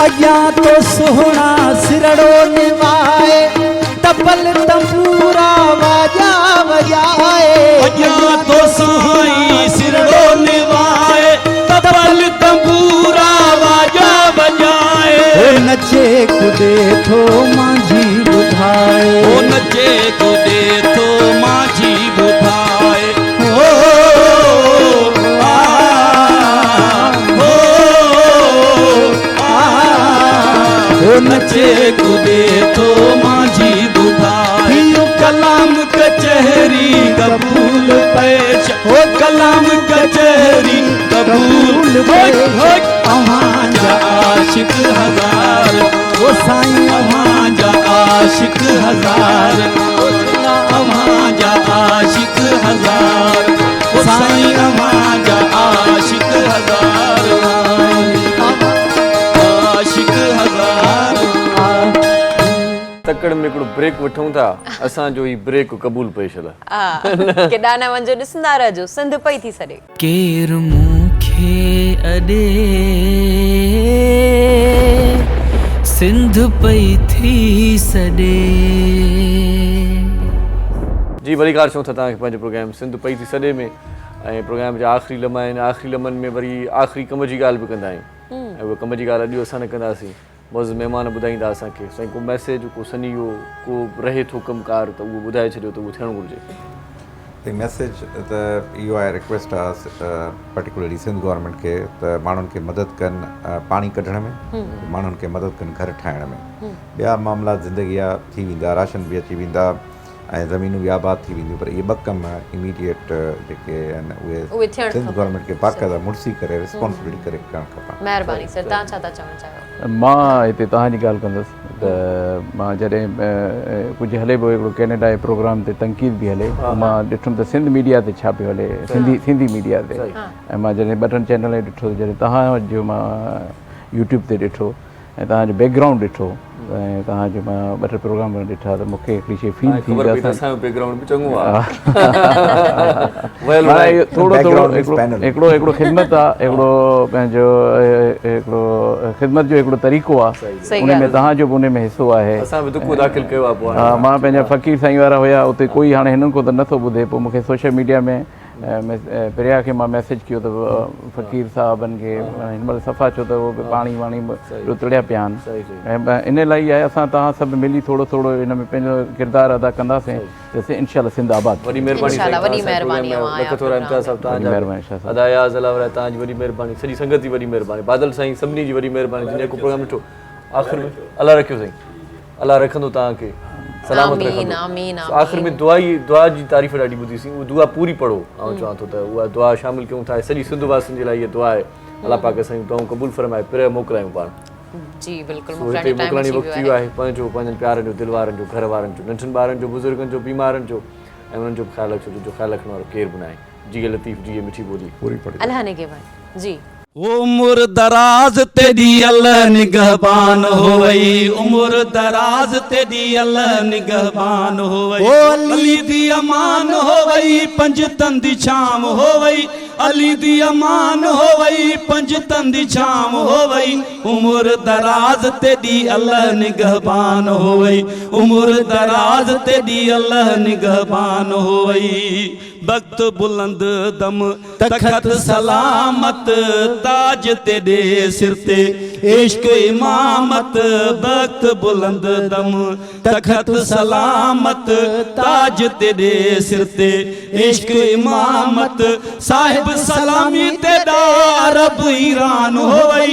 اڳيان تو سهڻا سرڙو نوائي تبل تنبورا واڄا وڄائي. اڳيان تو سائين سرڙو نوائي تبل تنبورا واڄا وڄائي. او نچي ڪڏي ٿو مانجهي ٻڌائي. او نچي ڪڏي ٿو مانجهي ٻڌائي. او آ او آ او نچي ڪڏي ٿو مانجهي ٻڌائي. ڪلام ڪچهري قبول پئي او ڪلام ڪچهري قبول پئي. اوهان جا عاشق هزار او سائين اوهان جا عاشق هزار اوهان جا عاشق هزار او سائين اوهان جا عاشق هزار عاشق هزار. تڪڙ ۾ هڪڙو بريڪ وٺون ٿا اسان جو هي بريڪ قبول پئي شل. ڪيڏا نه وڃجو ڏسندا رهجو سنڌ پئي ٿي سڏي. ڪير مون کي اڏي سنڌ پئي ٿي سڏي. جي ڀليڪار چئون ٿا توهان کي پنهنجي پروگرام سنڌ پئي ٿي سڏي ۾ ۽ پروگرام جا آخري لمحا آهن آخري لمحن ۾ وري آخري ڪم جي ڳالهه به ڪندا آهيون ۽ اها ڪم جي ڳالهه اڄ اسان نه ڪنداسين معزز مهمان ٻڌائيندا اسان کي. سائين ڪو ميسيج ڪو سنيهو ڪو رهي ٿو ڪم ڪار ته اهو ٻڌائي ڇڏيو ته اهو ٿيڻ گهرجي. سائين ميسيج ته اهو آهي رڪويسٽ آهي پرٽيڪولرلي سنڌ گورنمينٽ کي ته ماڻهن کي مدد ڪن پاڻي ڪڍڻ ۾ ماڻهن کي مدد ڪن گهر ٺاهڻ ۾ ٻيا معاملا زندگي جا ٿي ويندا راشن به اچي ويندا ۽ زمينون به آباد ٿي وينديون پر اهي ٻه ڪم اميڊيٽ جيڪي آهن اهي سنڌ گورنمينٽ کي باقاعده مڙسي ڪري ريسپانسبلٽي ڪري ڪرڻ کپن. مهرباني سر توهان ڇا ٿا چوڻ چاهيو؟ مان هتي توهان جي ڳالهه ڪندس ته مان جڏهن ڪجهه هلي پيو هڪڙو ڪينيڊا جي پروگرام تي تنقيد به هلي مان ڏٺم ته سنڌ ميڊيا تي ڇا پيو هلي سنڌي سنڌي ميڊيا تي ۽ مان جڏهن ٻه ٽن چينل تي ڏٺو جڏهن توهان جو مان يوٽيوب تي ڏٺو ۽ توهان جو بيڪ گرائونڊ ڏٺو ۽ توهان جو مان ٻه ٽي پروگرام ڏٺا ته مون کي هڪڙي شي فيل ٿي خبر پئي ته اسان جو بيڪ گرائونڊ به چڱو آهي. معنيٰ اهو ٿورو ٿورو هڪڙو هڪڙو خدمت آ هڪڙو پنهنجو هڪڙو خدمت جو هڪڙو طريقو آ ان ۾ توهان جو به ان ۾ حصو آهي. اسان به دڪو داخل ڪيو آ پوء ها مان پنهنجا فقير سائين وارا هيا اتي ڪوئي هاڻي هنن کان ته نٿو ٻڌي پوء مون کي سوشل ميڊيا ۾ پريا کي مان ميسيج ڪيو ته فقير صاحبن کي هن مهل صفا ڇو ته اهو به پاڻي واڻي رتڙيا پيا آهن ۽ ان لاء ئي آهي اسان توهان سڀ ملي ٿورو ٿورو ان ۾ پنهنجو ڪردار ادا ڪنداسين ته انشاء الله سنڌ آباد وڏي مهرباني سائين توهان سان پروگرام ۾ لک ٿورا امتياز صاحب توهان جا به ادا اياز الله ورائي توهان جي وڏي مهرباني سڄي سنگت جي وڏي مهرباني بادل سائين سڀني جي وڏي مهرباني جن جيڪو پروگرام ڏٺو آخر ۾ الله رکيو سائين الله رکندو توهان کي سلامت رکندو سو آخر ۾ دعا ئي دعا جي تعريف ڏاڍي ٻڌي سين اها دعا پوري پڙهو آئون چوان ٿو ته اها دعا شامل ڪيون ٿا سڄي سنڌ واسين جي لاء اها دعا آهي الله پاڪ اسان جون دعائون قبول فرمائي پرهه موڪلايون پاڻ جي بلڪل سو هتي موڪلاڻي وقت ٿي ويو آهي پنهنجو پنهنجن پيارن جو دل وارن جو گهر وارن جو ننڍن ٻارن جو بزرگن جو بيمارن جو ۽ انهن جو به خيال رکجو جن جو خيال رکڻ وارو ڪير به ناهي جيئي لطيف جيئي مٺي ٻولي. پوري پڙهي. الله نگهبان جي. عمر دراز تيڏي الله نگهبان هوئي عمر دراز تيڏي الله نگهبان هوئي علي the امان هوئي پنجتن the ڇانو هوئي علي the امان هوئي پنجتن the ڇانو هوئي عمر دراز تيڏي الله نگهبان هوئي عمر دراز تيڏي الله نگهبان هوئي بخت بلند دم تخت سلامت تاج تيڏي سر تي عشق امامت بخت بلند دم تخت سلامت تاج تيڏي سر تي عشق امامت صاحب سلامي تيڏا عرب ايران هوئي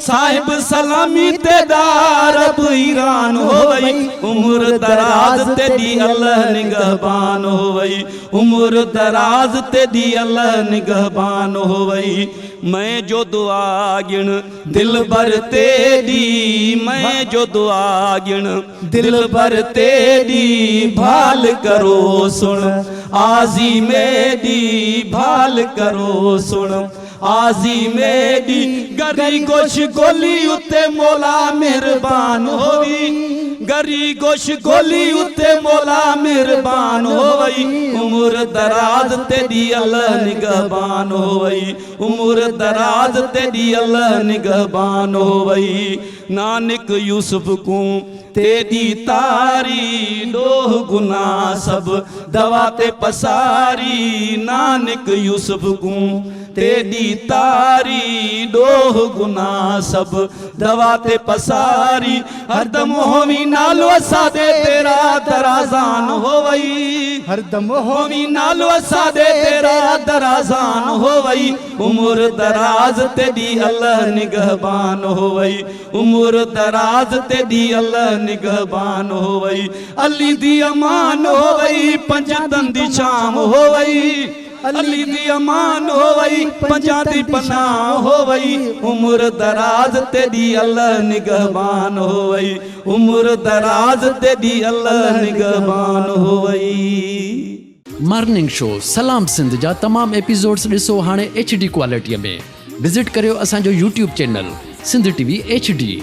صاحب سلامي تيڏا عرب ايران هوئي عمر دراز تيڏي الله نگهبان هوئي عمر دراز تيڏي الله نگهبان هوئي مئين جو دعا ڳڻ دلبر تيڏي مئين جو دعا ڳڻ دلبر تيڏي ڀال ڪرو سڻ آزي ميڏي ڀال ڪرو سڻ آزي ميڏي گري گوش گولي اتي مولا مهربان هووي گري گوش گولي اتي مولا مهربان هووي عمر دراز تيڏي الله نگهبان هووي عمر دراز تيڏي الله نگهبان هووي نانڪ يوسف ڪون تيڏي تاري ڏوهه گناهه سڀ دوا تي پساري نانڪ يوسف ڪون تيڏي تاري ڏوهه گناهه سڀ دوا تي پساري هردم هووين نالو اسادي تيرا درازان هووئي هردم هووين نالو اسادي تيرا درازان هووئي عمر دراز تيڏي الله نگهبان هووئي عمر دراز تيڏي الله نگهبان هووئي علي the امان هووئي پنجتن the ڇانو هووئي علي the امان هووئي پنجان the پناهه هووئي عمر دراز تيڏي الله نگهبان هووئي عمر دراز تيڏي الله نگهبان هووئي. مارننگ شو سلام سنڌ جا تمام ايپيسوڊس ڏسو هاڻي ايڇ ڊي ڪوالٽي ۾ وزٽ ڪريو اسان جو YouTube channel Sindh T V H D.